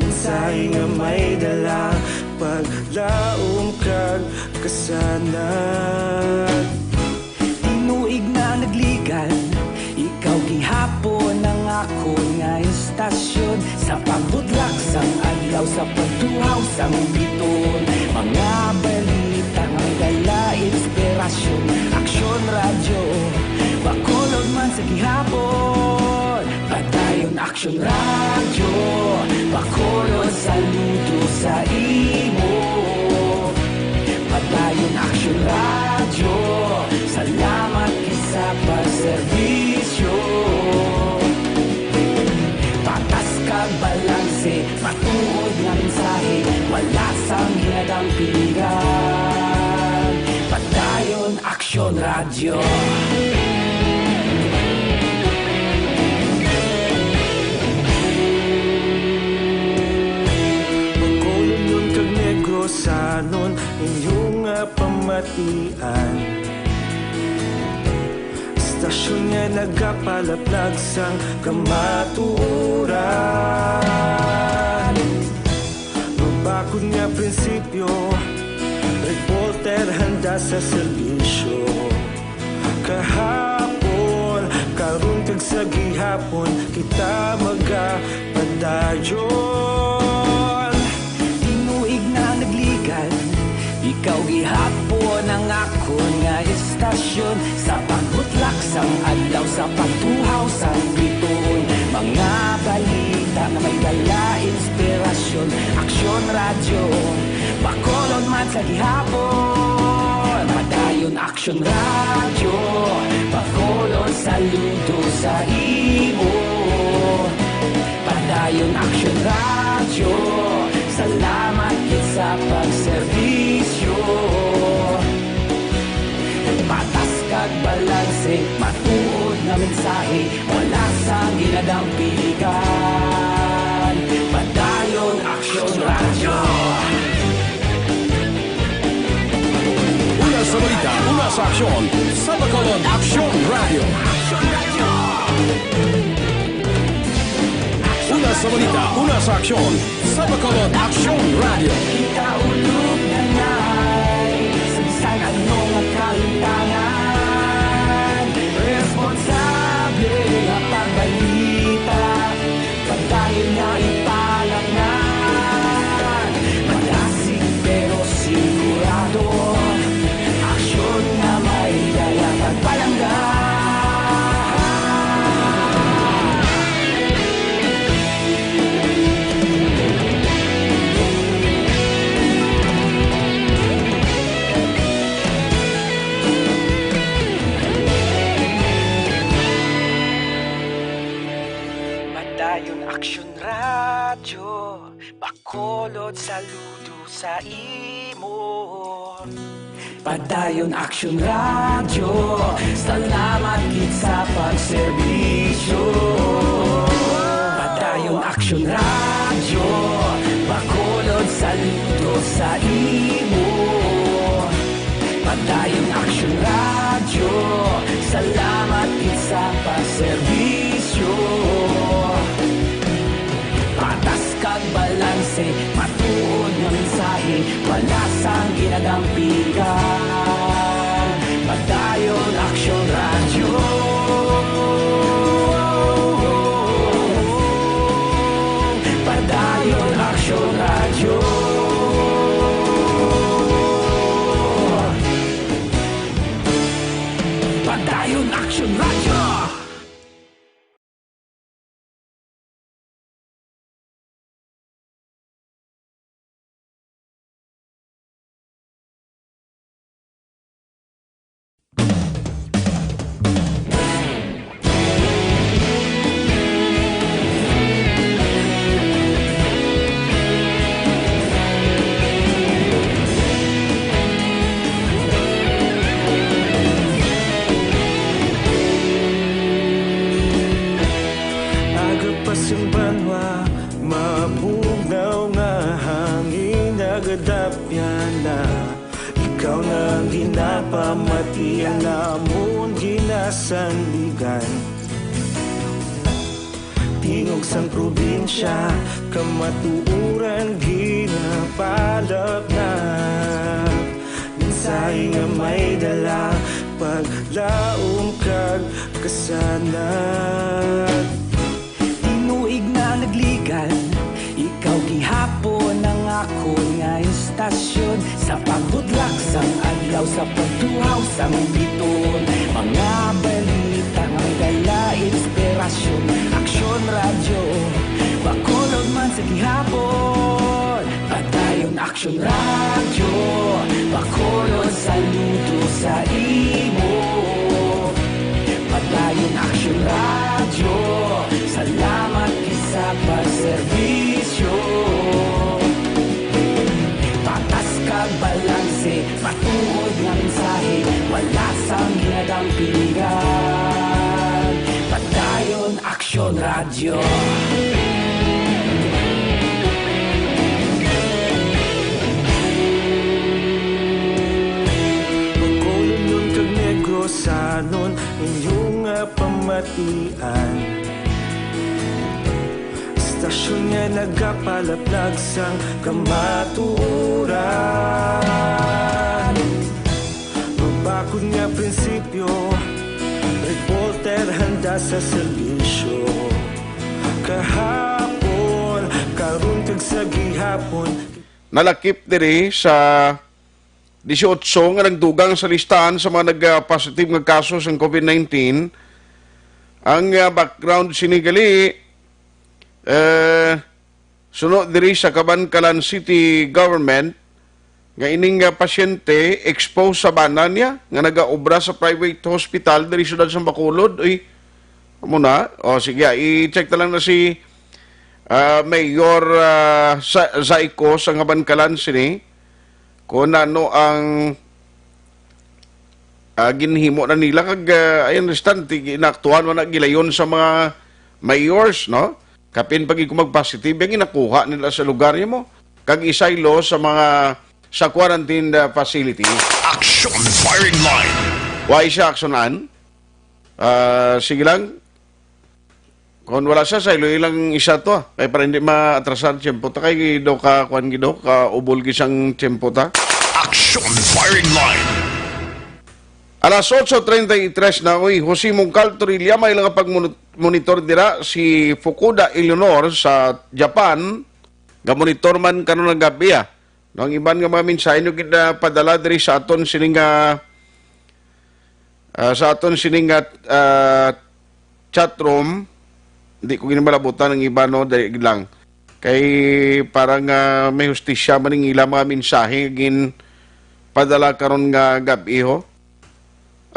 Mensahe nga may dala, paglaom kag kasanag. Tinuig na nagligan, ikaw gihapon ang akon nga istasyon. Sa pagbutlak sang adlaw, sa pagtuhaw sang biton, mga balita nga may dala inspirasyon. Aksyon Radyo, Bacolod man sa gihapon. Padayon Aksyon Radyo, Bacolod, saludo sa imo. Padayon Aksyon Radyo, salamat gid sa pagserbisyo. Patas kag balanse, matuod nga mensahe, wala sang ginadampigan. Padayon Aksyon Radyo. Bacolodnon kag Negrosanon, inyo nga pamatian. Istasyon nga nagapalaplag sang kamatuoran. Mabakod nga prinsipyo, reporter handa sa serbisyo. Kahapon, karon kag sa gihapon, kita magapadayon. Tinuig na nagligan, ikaw gihapon ang akon nga istasyon. Sa pagbutlak sang adlaw, sa pagtuhaw sang biton, mga balita nga may dala inspirasyon. Aksyon Radyo, Bacolod man sa gihapon. Padayon Aksyon Radyo, Bacolod, saludo sa imo. Padayon Aksyon Radyo, salamat gid sa pagserbisyo. Patas kag balanse, matuod nga mensahe, wala sang ginadampigan. Padayon Aksyon Radyo. Una sa balita, una sa aksyon, sa Bacolod Aksyon Radyo. Una sa balita, una sa aksyon, sa Bacolod Aksyon Radyo. Kita ulog na ngay, sa bisan ano nga kalimtangan, responsable nga pagbalita, padayon nga ipalapngan. Malasig pero sigurado, aksyon nga may dala pagpalangga. Padayon Aksyon Radyo, Bacolod, saludo sa imo. Padayon Aksyon Radyo, salamat gid sa pagserbisyo. Padayon Aksyon Radyo, Bacolod, saludo sa imo. Padayon Aksyon Radyo, salamat gid sa pagserbisyo. Patas kag balanse, matuod nga mensahe, wala sang ginadampigan. Padayon Aksyon Radyo. Padayon Aksyon Radyo. Ikaw na ang ginapamatian namon ginasandigan. Tingog sang probinsya, kamatuoran ginapalapnap. Mensahe nga may dala, paglaom kag kasanag. Tinuig na nagligan, ikaw gihapon ang akon nga istasyon. Sa pagudlak sang adlaw, sa pagtuhaw sang biton, mga balita nga dala inspirasyon. Aksyon Radyo, Bacolod man sa gihapon. Padayon Aksyon Radyo, Bacolod, saludo sa imo. Padayon Aksyon Radyo, salamat sa pagserbisyo. Patas kag balanse, matuod nga mensahe, wala sang ginadampingan. Padayon Aksyon Radyo. Bacolodnon kag Negrosanon, inyo nga pamatian. Istasyon nga nagapalaplag sang kamatuoran. Mabakod nga prinsipyo, reporter handa sa serbisyo. Kahapon, karon kag sa gihapon. Nalakip diri sa disiotso nga nagdugang sa listahan sa mga nag-positive nga kaso sang COVID nineteen. Ang, ah, background sini gali, eh, suno diri sa Kabankalan City Government, nga ining, ah, pasyente exposed sa bana niya nga nagaobra sa private hospital diri siyudad sa Bacolod. Uy, amo na. O, sige, ah, i-check na lang na si, ah, Mayor, ah, Sa-, Zaico sa Kabankalan sini kung ano ang, ah, ginhimo na nila kag, ah, I understand, ti-, ginaaktuhan man na gilayon sa mga mayors, no? Kapin pa gid kung mag-positive, yung ginakuha nila sa lugar nimo kag isaylo sa mga, sa quarantine, ah, facility. Action Firing Line. Why siya aksyonan? Ah, sige lang. Kung wala siya, saylo lang isa to, ah. Kay para hindi maatrasar ang tiyempo ta, kay do ka, kuwan gid, do ka, ubol gid sang tiyempo ta. Action Firing Line. Alas otso treinta y tres na, uy, Jose Mungkal Torilla, may lang pagmonitor dira si Fukuda Eleanor sa Japan. Gamonitor man karon nga gab-i, ah. No, ang iban nga mga mensahe nyo gid, ah, padala diri sa aton sining, ah, ah, sa aton sining, ah, ah, chat room. Hindi ko gid malabutan ang iba, no, dali lang. Kay parang, ah, may hustisya man ang ila mga mensahe gin padala karon nga gab-i, ho.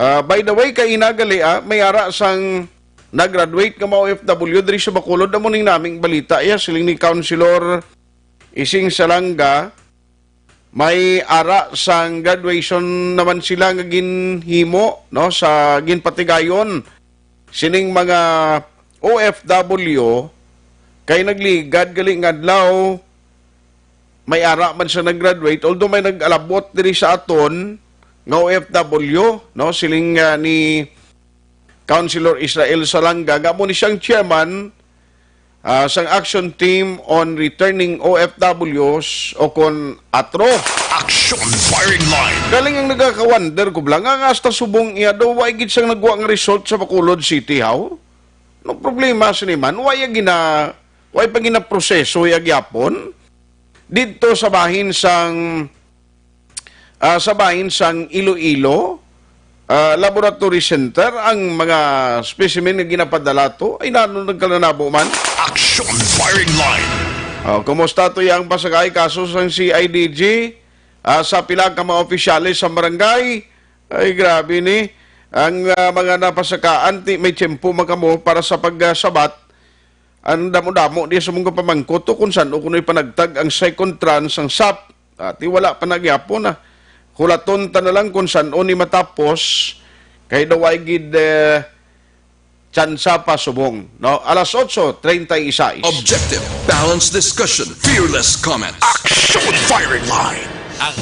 Ah, by the way, kay ina gali, ah, may ara sang nag-graduate nga mga O F W diri sa Bacolod, amo ning naming balita, iya, siling ni Councilor Ising Salanga, may ara sang graduation naman sila nga ginhimo, no, sa ginpatigayon sining mga O F W, kay nagligad gali nga adlaw, may ara man sa nag-graduate, although may nag-alabot diri sa aton nga O F W, no, siling, ah, ni Councilor Israel Salanga, nga amo ni siyang chairman, ah, sang Action Team on Returning O F Ws o kon atro. Action Firing Line. Galing ang nagaka-wonder ko bala nga, nga hasta subong iya daw, wa gid sang nagwa nga result sa Bacolod City, haw? No problema sini man, wa iya gina-, wa pa ginaproseso iya gyapon. Didto sa bahin sang, ah, sa bahin sang Iloilo, ah, Laboratory Center ang mga specimen nga ginapadala to. Ay, nano nagkalanabo man? Action Firing Line. Oh, kumusta to yang pasakay kaso sang C I D G, ah, sa pila ka mga opisyales sa barangay? Ay, grabe ni. Ang, ah, mga napasakaan, ti may tiyempo man kamo para sa pagsabat. Ang damo-damo di sa mga pamangkot to kung saan o kuno'y panagtag ang second tranche sang sap. Ati wala pa nagyapon na. Hulaton ta na lang kung saan o ni matapos. Kay daw ay gid, eh, tsansa pa subong, no? Alas otso treinta y seis. Objective, balanced discussion, fearless comment. Action Firing Line. Ang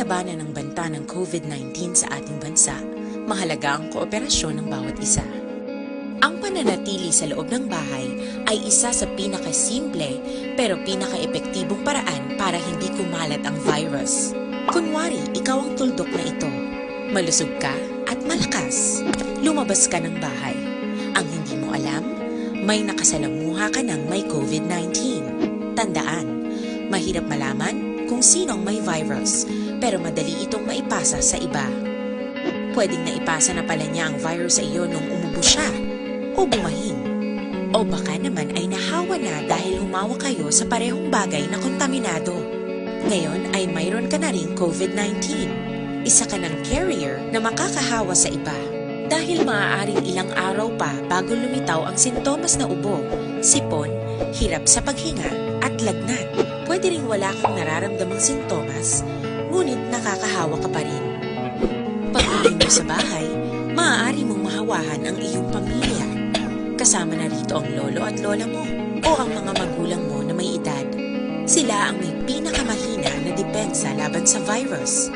Labanan ang banta ng COVID nineteen sa ating bansa, mahalaga ang kooperasyon ng bawat isa. Ang pananatili sa loob ng bahay ay isa sa pinakasimple pero pinakaepektibong paraan para hindi kumalat ang virus. Kunwari, ikaw ang tuldok na ito. Malusog ka at malakas. Lumabas ka ng bahay. Ang hindi mo alam, may nakasalamuha ka ng may COVID nineteen. Tandaan, mahirap malaman kung sino ang may virus, pero madali itong maipasa sa iba. Pwedeng naipasa na pala niya ang virus sa iyo nung umubo siya o bumahin. O baka naman ay nahawa na dahil humawak kayo sa parehong bagay na kontaminado. Ngayon ay mayroon ka na ring COVID nineteen. Isa ka ng carrier na makakahawa sa iba. Dahil maaaring ilang araw pa bago lumitaw ang sintomas na ubo, sipon, hirap sa paghinga, at lagnat. Pwede ring wala kang nararamdamang sintomas, ngunit nakakahawa ka pa rin. Pag-uwi mo sa bahay, maaari mong mahawahan ang iyong pamilya. Kasama na rito ang lolo at lola mo o ang mga magulang mo na may edad. Sila ang may pinakamahina na depensa laban sa virus.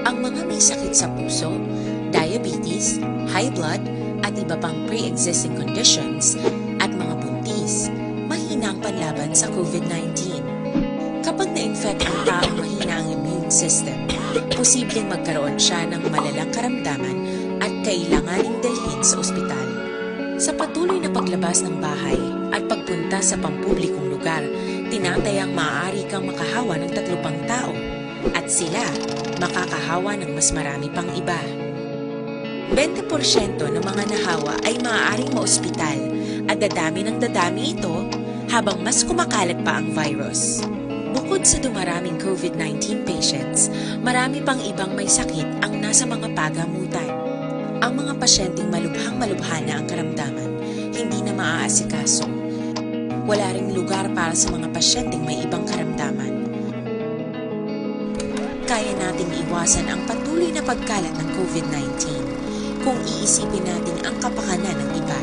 Ang mga may sakit sa puso, diabetes, high blood, at iba pang pre-existing conditions, at mga buntis, mahina ang panlaban sa COVID nineteen. Kapag na-infect ang taong mahina ang immune system, posibleng magkaroon siya ng malalang karamdaman at kailanganing dalhin sa ospital. Sa patuloy na paglabas ng bahay at pagpunta sa pampublikong lugar, tinatayang maaari kang makahawa ng tatlo pang tao at sila makakahawa ng mas marami pang iba. Bente porsyento ng mga nahawa ay maaaring maospital at dadami ng dadami ito habang mas kumakalat pa ang virus. Bukod sa dumaraming COVID nineteen patients, marami pang ibang may sakit ang nasa mga pagamutan. Ang mga pasyenteng malubhang-malubha na ang karamdaman, hindi na maaasikaso. Wala ring lugar para sa mga pasyenteng may ibang karamdaman. Kaya nating iwasan ang patuloy na pagkalat ng COVID nineteen kung iisipin natin ang kapakanan ng iba.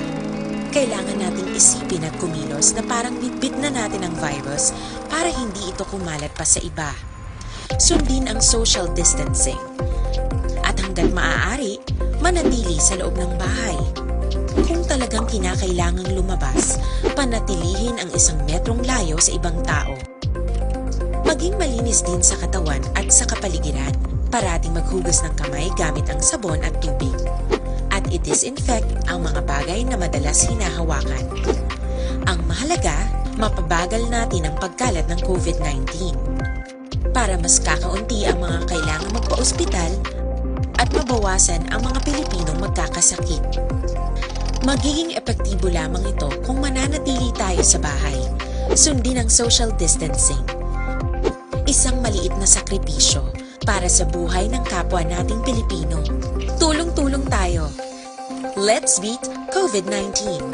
Kailangan nating isipin at kumilos na parang bitbit na natin ang virus para hindi ito kumalat pa sa iba. Sundin ang social distancing. At hanggat maaari, manatili sa loob ng bahay. Kung talagang kinakailangang lumabas, panatilihin ang isang metrong layo sa ibang tao. Maging malinis din sa katawan at sa kapaligiran. Parating maghugas ng kamay gamit ang sabon at tubig. At i-disinfect ang mga bagay na madalas hinahawakan. Ang mahalaga, mapabagal natin ang pagkalat ng COVID nineteen. Para mas kakaunti ang mga kailangang magpa-ospital at mabawasan ang mga Pilipinong magkakasakit. Magiging epektibo lamang ito kung mananatili tayo sa bahay. Sundin ang social distancing. Isang maliit na sakripisyo para sa buhay ng kapwa nating Pilipino. Tulong-tulong tayo. Let's beat COVID nineteen.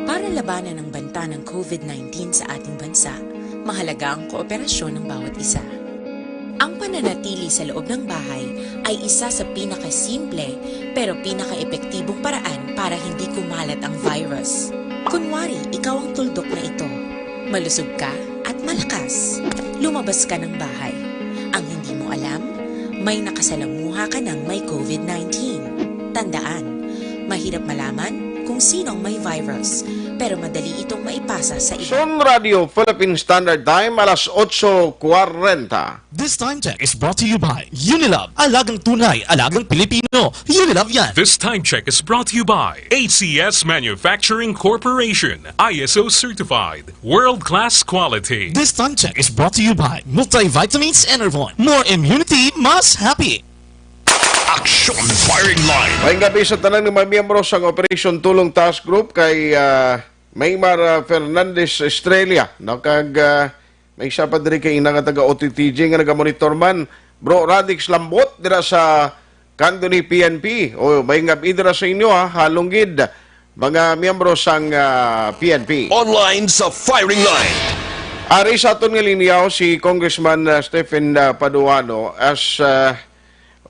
Para labanan ang banta ng COVID nineteen sa ating bansa, mahalaga ang kooperasyon ng bawat isa. Ang pananatili sa loob ng bahay ay isa sa pinakasimple pero pinakaepektibong paraan para hindi kumalat ang virus. Kunwari, ikaw ang tuldok na ito. Malusog ka at malakas. Lumabas ka ng bahay. Ang hindi mo alam, may nakasalamuha ka ng may COVID nineteen. Tandaan, mahirap malaman kung sino ang may virus, pero madali itong maipasa sa iba. Sun Radio Philippine Standard Time, alas otso kwarenta. This time check is brought to you by Unilove. Alagang tunay, alagang Pilipino. Unilove yan. This time check is brought to you by A C S Manufacturing Corporation, I S O certified, world-class quality. This time check is brought to you by Multivitamins Enervon. More immunity, mas happy. Action Firing Line. Maayong gabi sa tanan nga mga miyembro sang Operation Tulong Task Group kay, ah, Maymar, ah, Fernandez Estrella, no? Kag, ah, may isa pa diri kay ina nga taga O T T G nga nagamonitor man, Bro Radix Lambot, dira sa Candoni P N P. O, maayong gabi dira sa inyo, ha, halong gid, mga miyembro sang, ah, P N P. Online sa Firing Line. Ari sa aton nga linya si Congressman, ah, Stephen, ah, Paduano as, ah,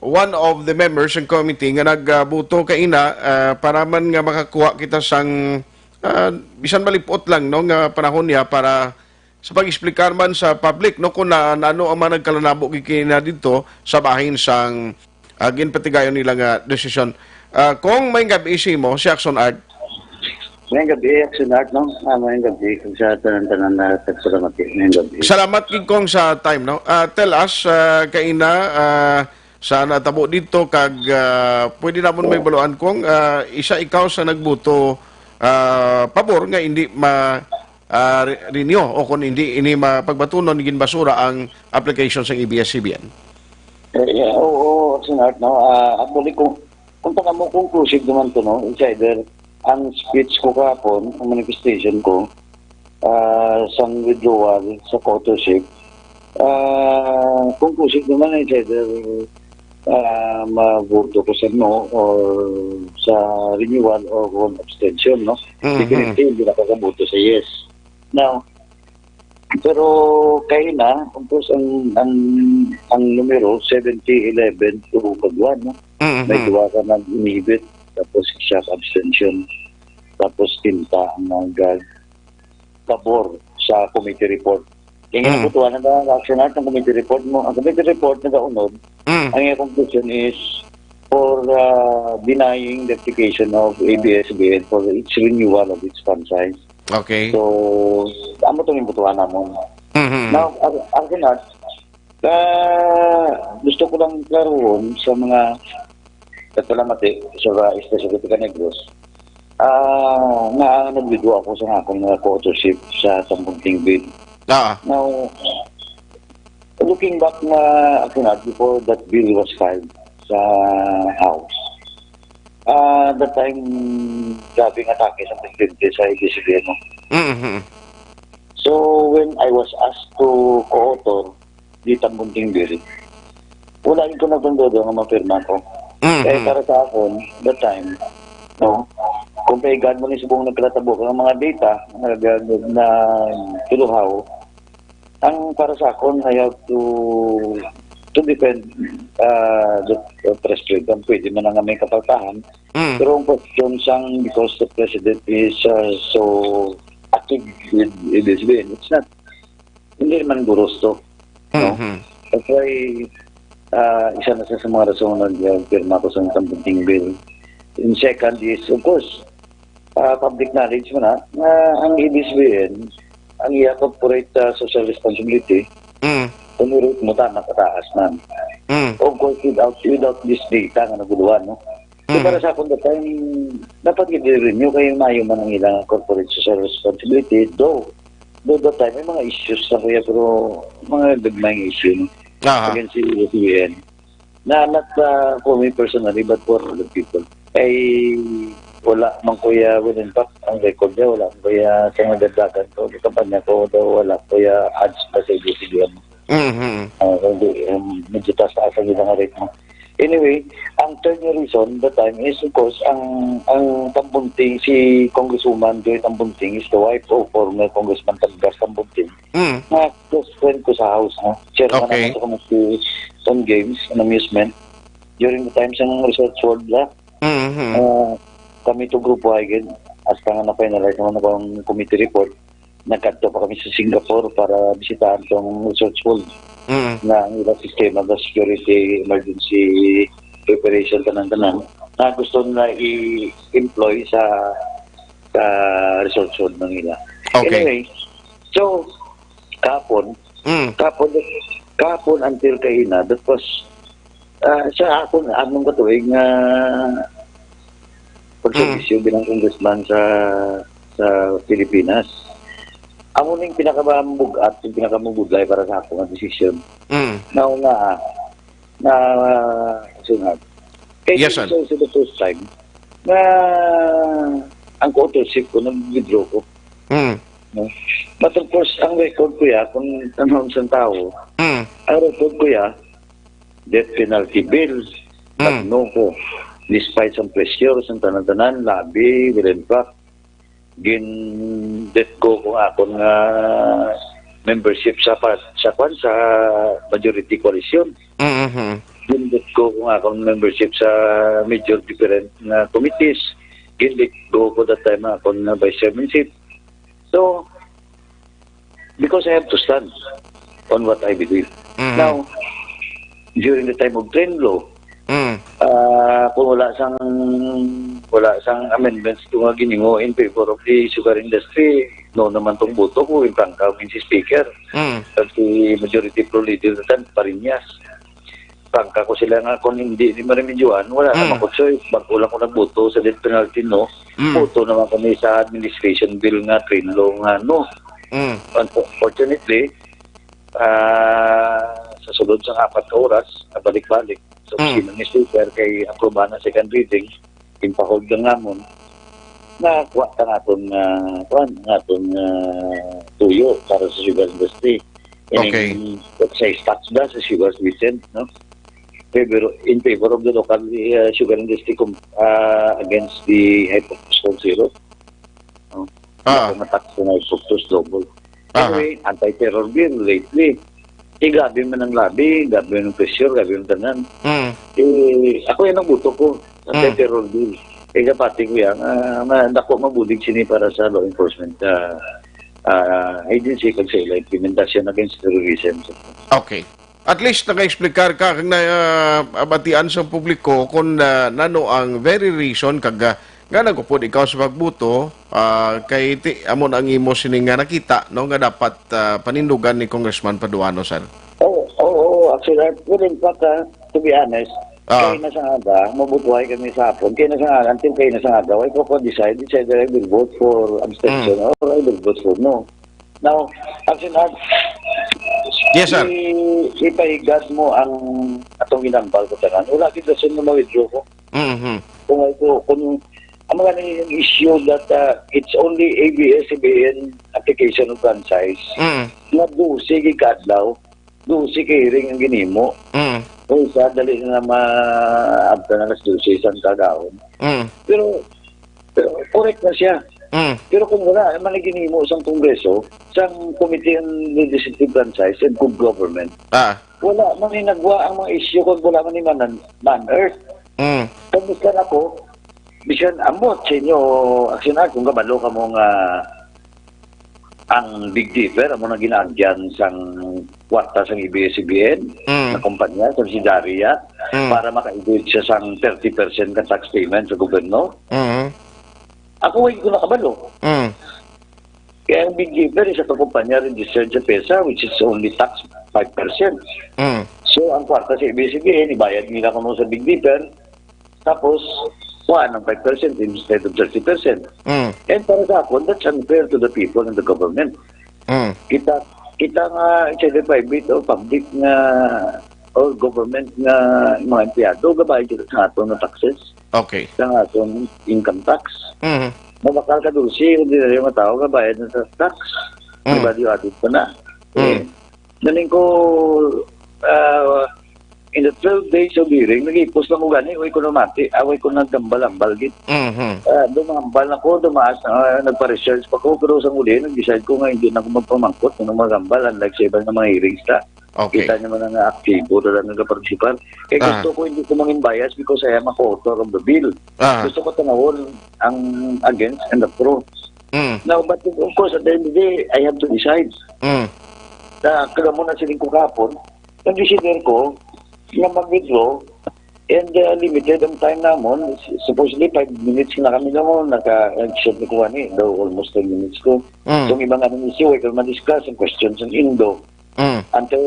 one of the members ng committee nga nagbuto kaina, ah, para man nga makakuha kita sang, ah, bisan malipot lang, no, nga panahon niya para sa pag-explicar man sa public, no, kung na, na ano ang mga nagkalanabo gid kaina didto sa bahin sang, ah, ginpatigayon nila nga desisyon. Ah, Cong, may gabi sa imo, si Action Art. May gabi, Action Art, no? Ah, may gabi kung sa tanan-tanan na tagpalamati. May gabi. Salamat gid, Cong, sa time, no? Ah, tell us, ah, kaina, ah, sa natabo dito kag, ah, pwede namon may baluan, Cong, ah, isa ikaw sa nagbuto, ah, pabor nga hindi ma, ah, re-, renew o kung hindi ini mapagbatunon, ginbasura ang application sang A B S C B N. Eh, yeah, oo, Action Art, no? Ah, actually, kung, kung taga mo, conclusive naman to, no? It's either ang speech ko kahapon, ang manifestation ko, ah, sang withdrawal sa co-authorship, ah, conclusive naman, it's either, ah, maboto ko sa no or sa renewal or kung abstention, no? Mhm. Definitely, hindi na kakaboto sa yes. Now, pero kaina, of course, ang, ang, ang numero, seventy eleven to kag one, no? Mhm. May duha ka nag-inhibit, tapos isa ka abstention, tapos tinta ang nag-, pabor sa committee report. Kaya Mm. nga, butuan na ang Action Art ng committee report mo. Ang committee report nagaunod, Mm. ang iyang conclusion is for, uh, denying the application of A B S B N for its renewal of its franchise. Okay. So, amo itong imbutuhan namon. Mhm. Now, Ar-, Action Art, ah, gusto ko lang klaruhon sa mga nagpalamati sa, especially taga Negros, ah, nga nag-withdraw ako sa akong mga co-authorship sa Tambunting Bill. Ah. Now, looking back na, Action Art, before that bill was filed sa House, ah, that time, grabe nga atake sa presidente sa A B S C B N, no? Mhm. So, when I was asked to co-author di Tambunting Bill, wala ko nagpandodo nga mapirma ko. Mhm. Kaya para sa akon, that time, no, kung kaigan mo ni subong nagkatabo ang mga data na, na, na tuluhaw, ang para sa akon, I have to, to defend, uh, the, the press freedom. Pwede man nga may kapaltahan. Mm. Pero ang question sang, because the president is, uh, so active with A B S B N, it's not, hindi man guros to, no? Mhm. That's why, ah, isa na sa, sa mga rason nga nagpirma ko sa Tambunting Bill. And second is, of course, ah, public knowledge mo na, nga ang A B S B N, ang iya corporate, ah, social responsibility, Mm. kung i-rate mo, tama, kataas man. Mm. Of course, without, without this data nga naguluhan, no? So, Mm. para sa akong that time, dapat i-renew kay maayo man ang ilang corporate social responsibility. Though, though that time, may mga issues na kuya, pero mga gagmay nga issue, no? Aha. Against si A B S B N. Na not, uh, for me personally, but for other people. Kay wala man kuya, well, in fact, ang record niya, wala man kuya sa mga dagdagan ko. Ang kampanya ko, daw wala kuya ads pa sa A B S B N. Mhm. Ah, kundi, um, medyo taas-taas ang ilang ritmo. Anyway, ang third nga reason that time is, of course, ang, ang Tambunting, si Congresswoman Joy Tambunting is the wife of former Congressman Taggas Tambunting. Mm. Nga close friend ko sa house, no? Chairman Okay. naman sa Committee on Games and Amusement during the time sa Resorts World, ha? Mhm. Ah, kami to grupo, ay, gid, hasta nga na-finalize naman ang committee report, nagkadto pa kami sa Singapore para bisitahan tong Resorts World Mm. na ang ilang sistema sa security emergency preparation, tanan-tanan, na gusto na i-employ sa, sa Resorts World Manila. Okay. Anyway, so, kapon, Mm. kapon, kapon until kaina, that was, ah, sa akon, anong katuig nga pagserbisyo Mm. bilang congressman sa, sa Pilipinas. Amo ning pinakamabugat, yung pinakamabudlay para sa ako nga desisyon. Mm. Now nga, na, sunod. Kay Yes, sir. This is also the first time na ang co-authorship ko, nag-withdraw ko. Mm. No? But of course, ang record ko ya, kung tanong sa tao, Mm. ang record ko ya, death penalty bill, Mm. nag-no ko. Despite sa pressure, sa tanan-tanan, lobby, will impact, gin-let go ko nga akon nga membership sa pa-, sa kwan, sa majority coalition. Mhm. Gin-, ko kung akong membership sa major different nga committees, gin-let go ko that time ang akong, uh, vice chairmanship. So, because I have to stand on what I believe. Mhm. Now, during the time of Tren Lo, Mm. ah, kung wala sang, wala sang amendments to nga giningo in favor of the sugar industry, no naman tong boto ko, in prangka ko si Speaker. Mm. Kag si Majority Floor Leader that time, Fariñas. Prangka ko sila nga kung hindi ni maremedyohan, wala Mm. naman ko choice. Bago lang ko nagboto sa death penalty, no? Mm. Boto naman kami sa administration bill nga Tren Lo nga, no? Mm. Unfortunately, ah, sa sulod sang apat ka oras, nabalik-balik sa Mm. opisina ni Speaker kay aprubahan ang second reading, impahold lang namon, na kuha ta naton nga, kuwan, naton nga tuyo para sa sugar industry. Ining Okay. excise tax da sa sugar sweetened, no? Favor, in favor of the local, uh, sugar industry com-, uh, against the high fructose corn syrup. No? Ah. Nga tax na fructose double. Aha. Anyway, anti-terror bill lately. Eh, grabe man ang lobby, grabe man ang pressure, grabe man tanan. Mm. Eh, ako yan ang buto ko. Mm. Anti-terror bill. Eh, kapati ko yan, ah, ma-, dako mabulig sini para sa law enforcement, ah, ah, agency kag sa ila implementasyon against terrorism. Okay. At least naka-explicar ka kag na, ah, abatian sa publiko kung, ah, nano ang very reason kag, ah, nga nagupod ikaw sa pagbuto, ah, kay ti-, amo na ang imo sini nga nakita, no, nga dapat, ah, panindugan ni Congressman Paduano, sir. Oo, oo, oo, actually, ah, well, in fact, ah, to be honest, Ah. kaina sang aga, mabutuhay kami sa hapon. Kaina sang aga, until kaina sang aga, wala pa ko decide, decide whether I will vote for abstention Mm. or I will vote for no. Now, actually, ah, Yes, sir. i-, ipahigad mo ang atong ginambal ko tanan. Wala gid rason nga ma-withdraw ko. Mhm. Kung ay ko, kung ang mga nangyaring issue that, ah, it's only A B S C B N application of franchise, Mm. nga dose gid ka adlaw, dose ka hearing ang ginimo. Mm. Kung isa, dali na maabtan ang alas dose isang kagahon. Mm. Pero, pero correct na siya. Mm. Pero kung wala man ang ginimo sang Kongreso, sang Committee on Legislative Franchise and Good Government, Ah. wala man ni nagwa ang mga issue kung wala man ni man, man earth. Mm. Kung bisan ako, bisan ambot sa inyo, aksyon, ah, kung kabalo ka mo nga ang Big Dipper, amo nang ginaagyan sang kwarta sang A B S C B N, Mm. na kumpanya, subsidiary, Mm. para maka-evade siya sang thirty percent ka tax payment sa gobyerno. Mm. Ako, wala ko nakabalo. Mm. Kaya ang Big Dipper, isa ka kumpanya registered sa PESA, which is only tax five percent. Mm. So, ang kwarta sa A B S C B N, ibayad nila kuno sa Big Dipper, tapos, kuha ng five percent instead of thirty percent. Mm. And para sa ako, that's unfair to the people and the government. Mm. Kita, kita nga, it's either private or public nga, or government nga mga empleyado, gabayad kita sa aton nga taxes, Okay. sa aton income tax. Mhm. Mabakal ka dulce, ordinaryo nga tao, gabayad na sa tax. Mm. May value added pa na. Mm. Eh, naning ko, ah, in the twelve days of hearing, nag-ipos lang ko gani, way ko namati, ah, way ko naghambal-hambal gid. Mhm. Ah, dumambal ako, dumaas, ah, nagpa-research pa ko, pero sa huli, nag-decide ko nga hindi na ako magpamangkot kung ano maghambal, unlike sa iban nga mga hearings ta. Okay. Kita niyo man nga aktibo talaga nagapartisipar. Kaya Ah. gusto ko hindi ko mangin bias because I am a co-author of the bill. Ah. Gusto ko tanawon ang against and the pro. Mm. Now, but of course, at the end of the day, I have to decide. Mm. Na, kaya mo na siling ko kahapon, nag-decide ko na mag-withdraw and, uh, limited ang time namon. Supposedly, five minutes na kami namon. Naka-, nag-short ni kuha ni, daw almost ten minutes ko. Mm. So, ang iba nga ng issue, ay kami ma-discuss ang questions ng Indo. Mm. Until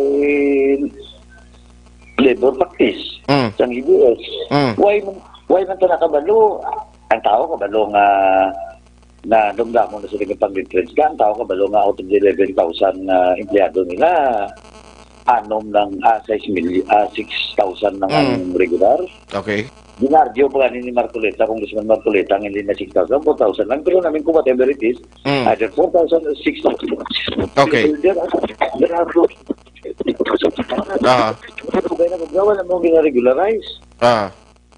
labor practice Mm. sang A B S. Mm. Why man, why man ta nakabalo? Ang tao kabalo nga na dumdamo na sila ng pag-retrench ka. Ang tao kabalo nga out of the eleven thousand na empleyado nila, anom lang, ah, six million, ah, six thousand lang Mm. ang regular. Okay. Ginardio pa gani ni Marcoleta, Congressman Marcoleta, ang hindi na six thousand, four thousand lang. Pero namin kung whatever it is, Mm. either four thousand or six thousand. Okay. There are, there are Ah. Ano ba na paggawa na mo gina-regularize? Ah.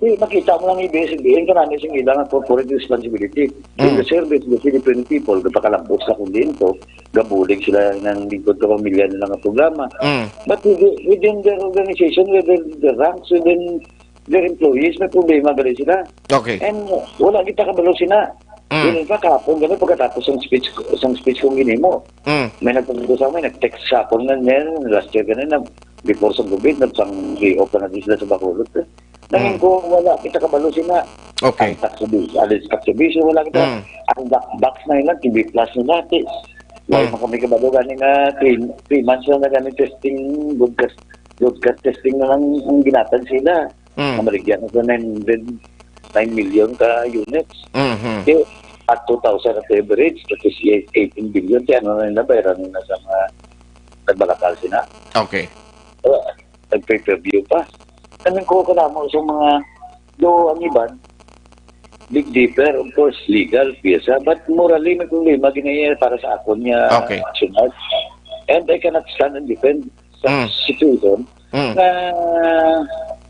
Di, makita mo lang A B S-CBN, kanami sing ilang corporate responsibility. In the Mm. service of the Filipino people, gapakalambos na kung diin to, gabulig sila ng lingkod ka pamilya nila nga programa. Mm. But within, within their organization, within the ranks, within their employees, may problema gali sila. Okay. And wala kita kabalo sina. Mm. Yun pa, kahapon gani, pagkatapos ng speech, isang speech kong ginimo, Mm. may nagpunto sa amin, nag-text sa akon nga niya, last year gani, na before sa COVID, nagsang day off na din sila sa Bacolod. Eh. Nangin Mm. ko, wala kita kabalo sina. Okay. Ang tax evasion, alis tax evasion, wala kita. Mm. Ang black box na ilang, T V Plus na dati. Wala Mm. man kami kabalo gani nga three, three months lang na gani testing, good test, good test testing na lang ang ginatag sila. Mm. Namaligyan na sa nine hundred, nine million ka units. Mhm. Di, at two thousand at average, that is eighteen billion. Kaya ano na nila, bayaran na sa mga nagbalakal sina. Okay. Uh, nag-pay-per-view pa. Anong ko kanamo sa mga do ang iban? Big Dipper, of course, legal, piyesa. But morally, may problema, ginaya para sa akon nga Okay. action. And I cannot stand and defend sa Mm. situation Mm. nga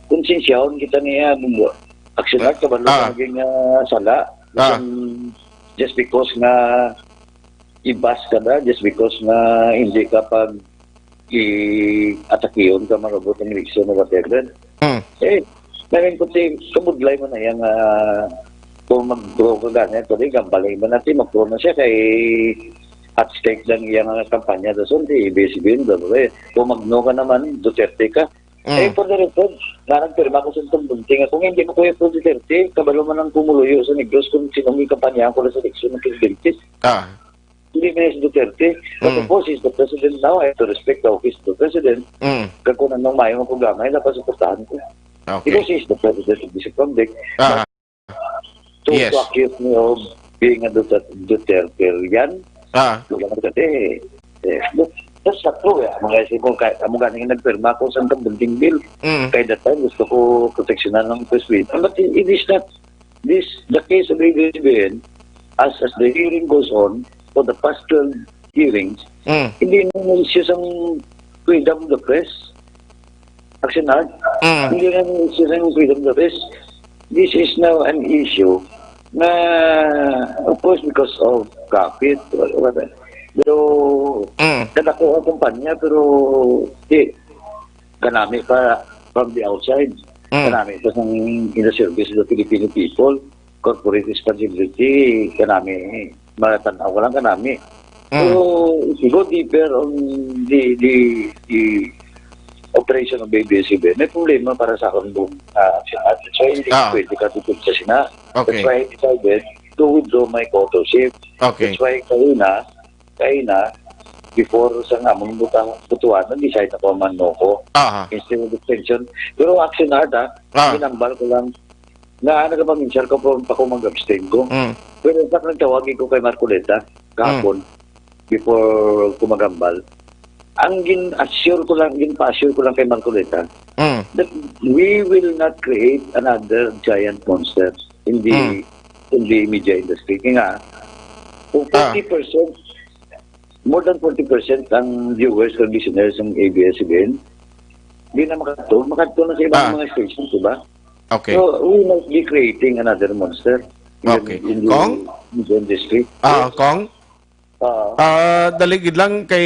konsensyahon kita niya, bumbo. Action Ah. Art, kabalo Ah. ka naging, ah, sala. Ah. Isang, just because nga ibas ka na, just because nga hindi ka pag i-atakihon ka, marabot ang eleksyon o whatever. Mm. Eh, meron ko ti, kabudlay mo na yang, ah, kung mag-pro ka gani, ito rin, gambalay mo natin, mag-pro na siya kay at stake lang iyang, ah, kampanya, dason, di, ibig sabihin, blah, blah, blah. Kung mag-no ka naman, Duterte ka. Mm. Eh, for the record, nga nagpirma ko sa itong bunting. Kung hindi mo Kuya Pro Duterte, kabalo man ang kumuluyo sa Negros kung sinong ikampanyahan ko na sa eleksyon ng presidente. Ah. Hindi na si Duterte. But Mm. of course, he's the president now. I have to respect the office of the president. Mm. Kag kung anong mayo ang programa, ay napasuportahan ko. Okay. Because he's the president of this republic. Ah. So, Yes. to accuse me of being a Duterte, Dutertean, Ah. wala ka kasi, eh, that, that's not true, eh. Amo nga si, kung ka, amo gani nga nagpirma ko sa Tambunting Bill. Mm. Kay that time, gusto ko proteksyonan ng First Lady. But it, it is not, this, the case of A B S-CBN, as, as the hearing goes on, for the past twelve hearings, Mm. hindi na issue sang freedom of the press. Action Art, Mm. hindi na issue sang freedom of the press. This is now an issue na, of course, because of profit, whatever. Pero, Mm. kadako ang kumpanya, pero di, kanami pa from the outside. Mm. Kanami pa sang in the service of the Filipino people. Corporate responsibility, kanami, matan-aw ko lang kanami. Mm. Pero, if you go deeper on the, the, the operation of A B S-CBN, may problema para sa akong buong, ah, action. That's why hindi Ah. pwede ka tutup sa Senado. Okay. That's why I decided to withdraw my co-authorship. Okay. That's why kaina, kaina, before sa nga among buta-, butuan, nag-decide na ko man no ko. Aha. Instead of extension. Pero action hard, ha? Ah. Ginambal ko lang na nagpaminsar ko pa, pa ko mag-abstain ko. Mm. Pero sa nagtawag ko kay Marcoleta kahapon, Mm. before ko magambal, ang gin-assure ko lang, gin-pa-assure ko lang kay Marcoleta Mm. that we will not create another giant monster in the, Mm. in the media industry. Kaya nga, kung Ah. forty percent, more than forty percent ang viewers or listeners ng A B S-CBN, di na makadto, makadto na sa ibang Ah. mga stations, di ba? Okay. So, we might be creating another monster in the, Okay. in the, Kong? in the industry. Ah, Yes. Kong? Ah. Ah, dali gid lang kay,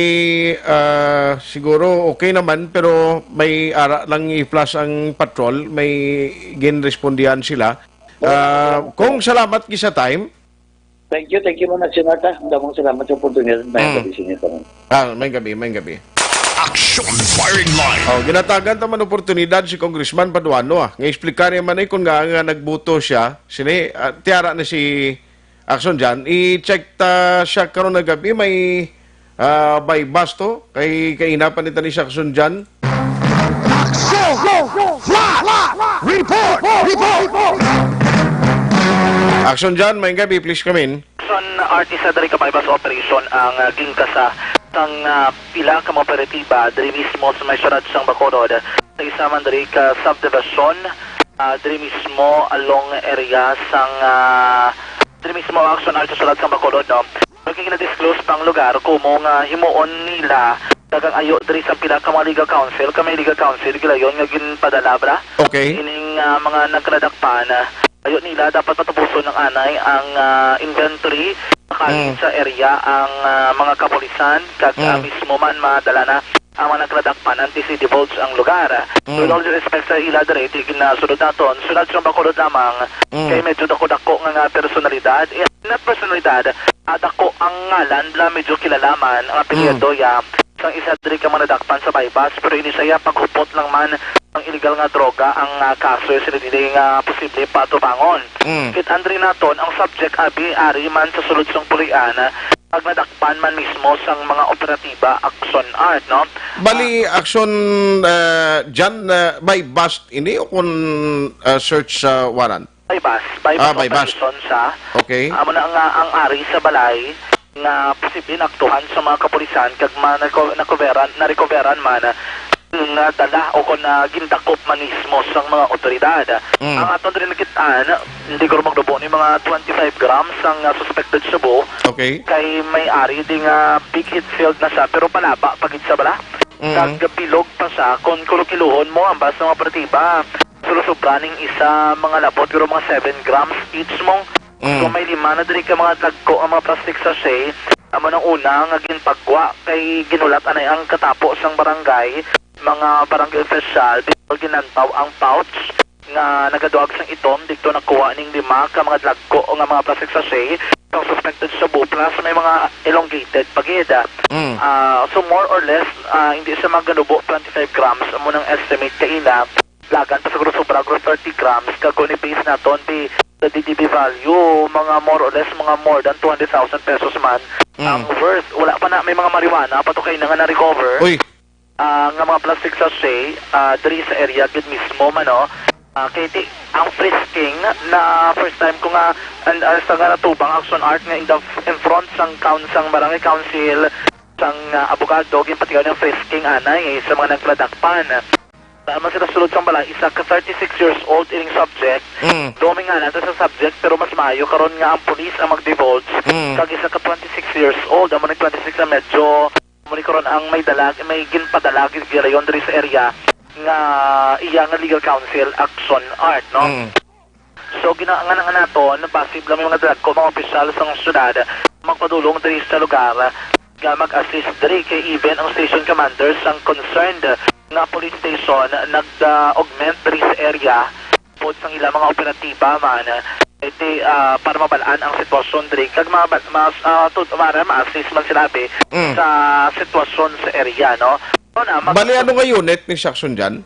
ah, siguro okay naman, pero may ara lang i-flash ang patrol, may ginrespondihan sila. Ah, Kong, salamat gid sa time. Thank you, thank you, Ma'am Action Art, ah. Damong salamat sa oportunidad. May Mm. gabi sa inyo tanan. Ah, may gabi, may gabi. Action Firing Line. Oh, ginatagan ta man oportunidad si Congressman Paduano, ah. Nga explicar niya man, eh, kung nga, nga nagbuto siya, sini, ah, tiara na si Action Jan. I-check ta siya karon nga gabi, may, ah, by bus to, kay kaina pa ni tani si Action Jan. Action! Flash! Report! Report! Action Jan, may gabi, please come in. Action Art, isa diri ka buy-bust operation ang, ah, gingkasa sang, ah, pila ka mga operatiba diri mismo sa may siyudad sang Bacolod. Sa isa man diri ka subdivision, ah, diri mismo along area sang, ah, diri mismo, Action Art, sa siyudad sang Bacolod, no? Pero gina-disclose pa ang lugar, kumo nga himuon nila dagang ayo diri sa pila ka mga legal counsel, kay may legal counsel gilayon nga ginpadala, bra. Okay. Ining nga mga nagkadakpan, ayo nila dapat patubuson ng anay ang, ah, inventory, makali Mm. sa area ang, ah, mga kapulisan, kag, ah, Mm. mismo man madala na ang mga nagkadakpan antes i-divulge ang lugar. Mm. With all due respect sa ila, diri, di ginasulod naton, sulod sa Bacolod lamang, Mm. kay medyo dako-dako nga, nga personalidad. Eh, not personalidad, ah, dako ang ngalan, la medyo kilalaman, ang apelyido, Mm. ya, sang isa diri ka mga nadakpan sa Baybas, pero ini siya paghupot lang man ang illegal nga droga ang, ah, kaso sa dili nga posible patubangon. Mm. Kit Andre naton, ang subject abi ari man sa sulod sang pulian, ah, pag nadakpan man mismo sang mga operatiba Action Art, no? Bali, Ah, action, ah, dyan, ah, by bust ini o kung, ah, search, ah, warrant? By bust. By Ah, bust by bust. operation siya. Okay. Amo na nga ang ari sa balay nga posible naaktuhan sa mga kapulisan kag ma-, nako-, nakoberan, narekoberan man nga dala o kon, ah, gindakop man mismo sang mga otoridad. Mm. Ang aton rin nakit-an, hindi ko maglubo ni mga twenty-five grams ang, ah, suspected shabu. Okay. Kay may ari di nga big heat field na siya, pero palaba pa gid sa bala. Mm. Kag bilog pa siya kung kulukiluhon mo ang basta mga operatiba. Sulusubra ning isa mga labot, pero mga seven grams each mo. Mm. So, may lima na diri ka mga dagko ang mga plastic sachet. Amo nang una nga ginpagwa kay ginulat anay ang katapo sang barangay, mga barangay official, before ginantaw ang pouch nga nagaduag sang itom, didto nakuha ning lima ka mga dagko nga mga plastic sachet sang suspected shabu, plus may mga elongated pa gid. Mm. Ah, so, more or less, ah, hindi siya maganubo twenty-five grams, amo nang estimate kaina. Dagan pa siguro sobra, siguro thirty grams. Kag kung i-base naton, di, the D D B value, mga more or less, mga more than two hundred thousand pesos man Mm. ang worth. Wala pa na, may mga marijuana pa to kaina nga na-recover. Uy. Ah, nga mga plastic sachet, ah, diri sa area gid mismo man, no? Ah, kay ti, ang frisking na first time ko nga, and, ah, sa nga natubang Action Art nga in the, in front sang coun-, sang barangay council, sang, ah, abogado, ginpatigaw ng frisking anay, eh, sa mga nagladakpan. Tama sila sulod sang balay, isa ka thirty-six years old ining subject. Mm. Dominganan to sa subject, pero mas maayo karon nga ang pulis ang mag-divulge. Mm. Kag isa ka twenty-six years old, amo ni twenty-six na medyo, amo ni karon ang may dalag, may ginpadalag, girayon diri sa area nga iya nga legal counsel, Action Art, no? Mm. So, gina-, nga, nga naton, possible may mga dagko, mga opisyal sa syudad magpadulong diri sa lugar nga mag-assist diri, kay even ang station commander sang concerned nga police station nag-augment diri sa area pod sang ila mga operatiba man, iti, ah, para mabalaan ang sitwasyon diri kag mabal-, mas, ah, tud-, mara ma-assist man sila, abi, Mm. sa sitwasyon sa area, no? Ano na, mag- Bali, ano nga unit ni Saxon dyan?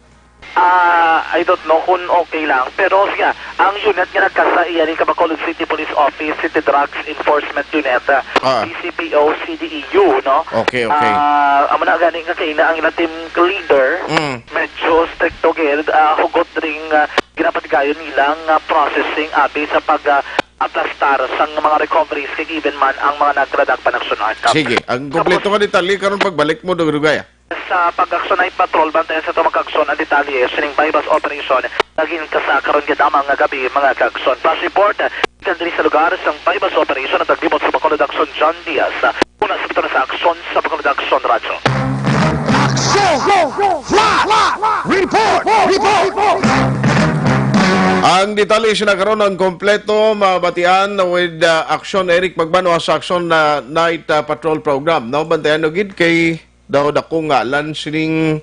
Ah, I don't know kung okay lang. Pero siya, ang unit nga nagkasa iya ni Bacolod City Police Office, City Drugs Enforcement Unit, ah, Ah. C C P O C D E U, no? Okay, okay. Ah, amo na gani nga kaina ang ilang team leader, Mm. medyo stricto gid, ah, hugot ring, ah, ginapatigayon nilang, ah, processing abi sa pag, ah, aplastar sang mga recoveries kag even man ang mga nagkaladak pa ng Action Art. Sige, ang kompleto nga detalye karon pagbalik mo, Dugdugaya. Sa pag-aksyon ay patrol, bantayan sa tumang aksyon ang detalye sining buy-bust operation nga ginkasa karon nga damang nga gabi, mga kaaksyon. Flash report, gikan diri sa lugar sang buy-bust operation ang taglibot sa Bacolod Aksyon, John Diaz. Una sa bitaw na sa aksyon sa Bacolod Aksyon Radyo. Aksyon! Flash! Report! Report! Ang detalye sina karon ang kompleto mabatian with, uh, Aksyon Eric Magbanwa sa Aksyon na Night, uh, Patrol Program. No, bantayan no gid kay daw dako ngalan sining,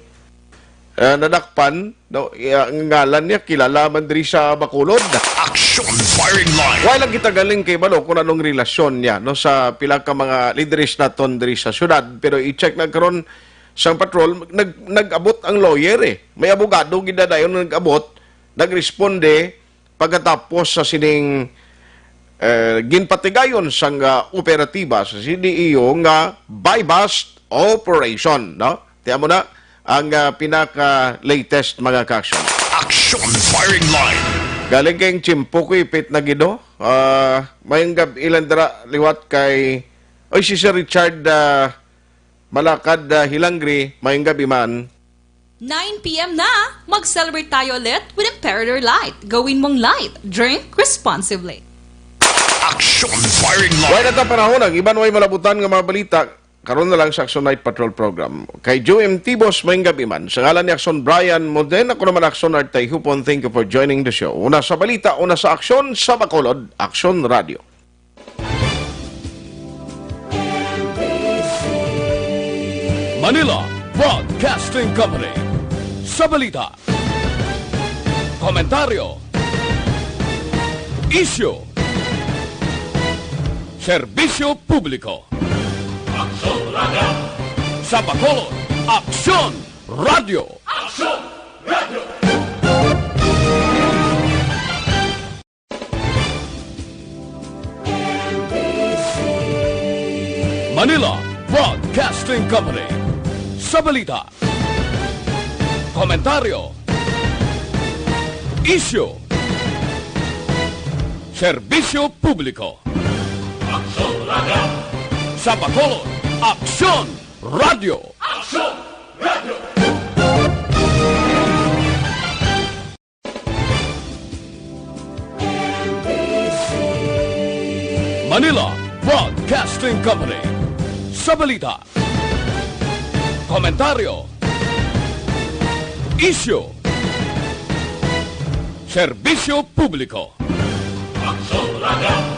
ah, nadakpan, no? Iya, ang ngalan niya kilala man diri sa Bacolod. Action Firing Line. Wala lang kita galing kay balo kung anong relasyon niya, no, sa pila ka mga lideres naton diri sa syudad, pero i-check na karon sang patrol, nag-, nag-abot ang lawyer, eh. May abogado gid na dayon nag-abot, nagresponde, pagkatapos sa sining, eh, ginpatigayon sang, ah, operatiba sa C D E U nga buy-bust operation, no? Tiyan mo na ang, ah, pinaka-latest, mga kaaksyon. Action Firing Line. Galing kay tiyempo ko ipit na gid, no? Ah, mayong gab-i lang dira liwat kay, oy, si Sir Richard, ah, Malakad, ah, Hilangri, mayong gabi man. Nine P M na! Mag-celebrate tayo ulit with Imperator Light. Gawin mong light. Drink responsibly. Action Firing Line. Wala na ta panahon ang iban way malabutan nga mga balita. Karon na lang sa Aksyon Night Patrol Program. Kay Joe M. Tibos, maayong gab-i man. Sa ngalan ni Aksyon Brian Moden, ako naman Aksyon Art Tayhupon. Thank you for joining the show. Una sa balita, una sa aksyon, sa Bacolod, Aksyon Radio. Manila Broadcasting Company. Sa balita, komentaryo, isyu, serbisyo publiko. Aksyon Radio. Sa Bacolod, Aksyon Radio. Aksyon Radio. Manila Broadcasting Company. Sa balita, komentaryo, isyu, serbisyo publiko. Aksyon Radio. Sa Bacolod, Aksyon Radio. Aksyon Radio. Manila Broadcasting Company. Sa balita, komentaryo, isyu, serbisyo publiko. Aksyon Radio.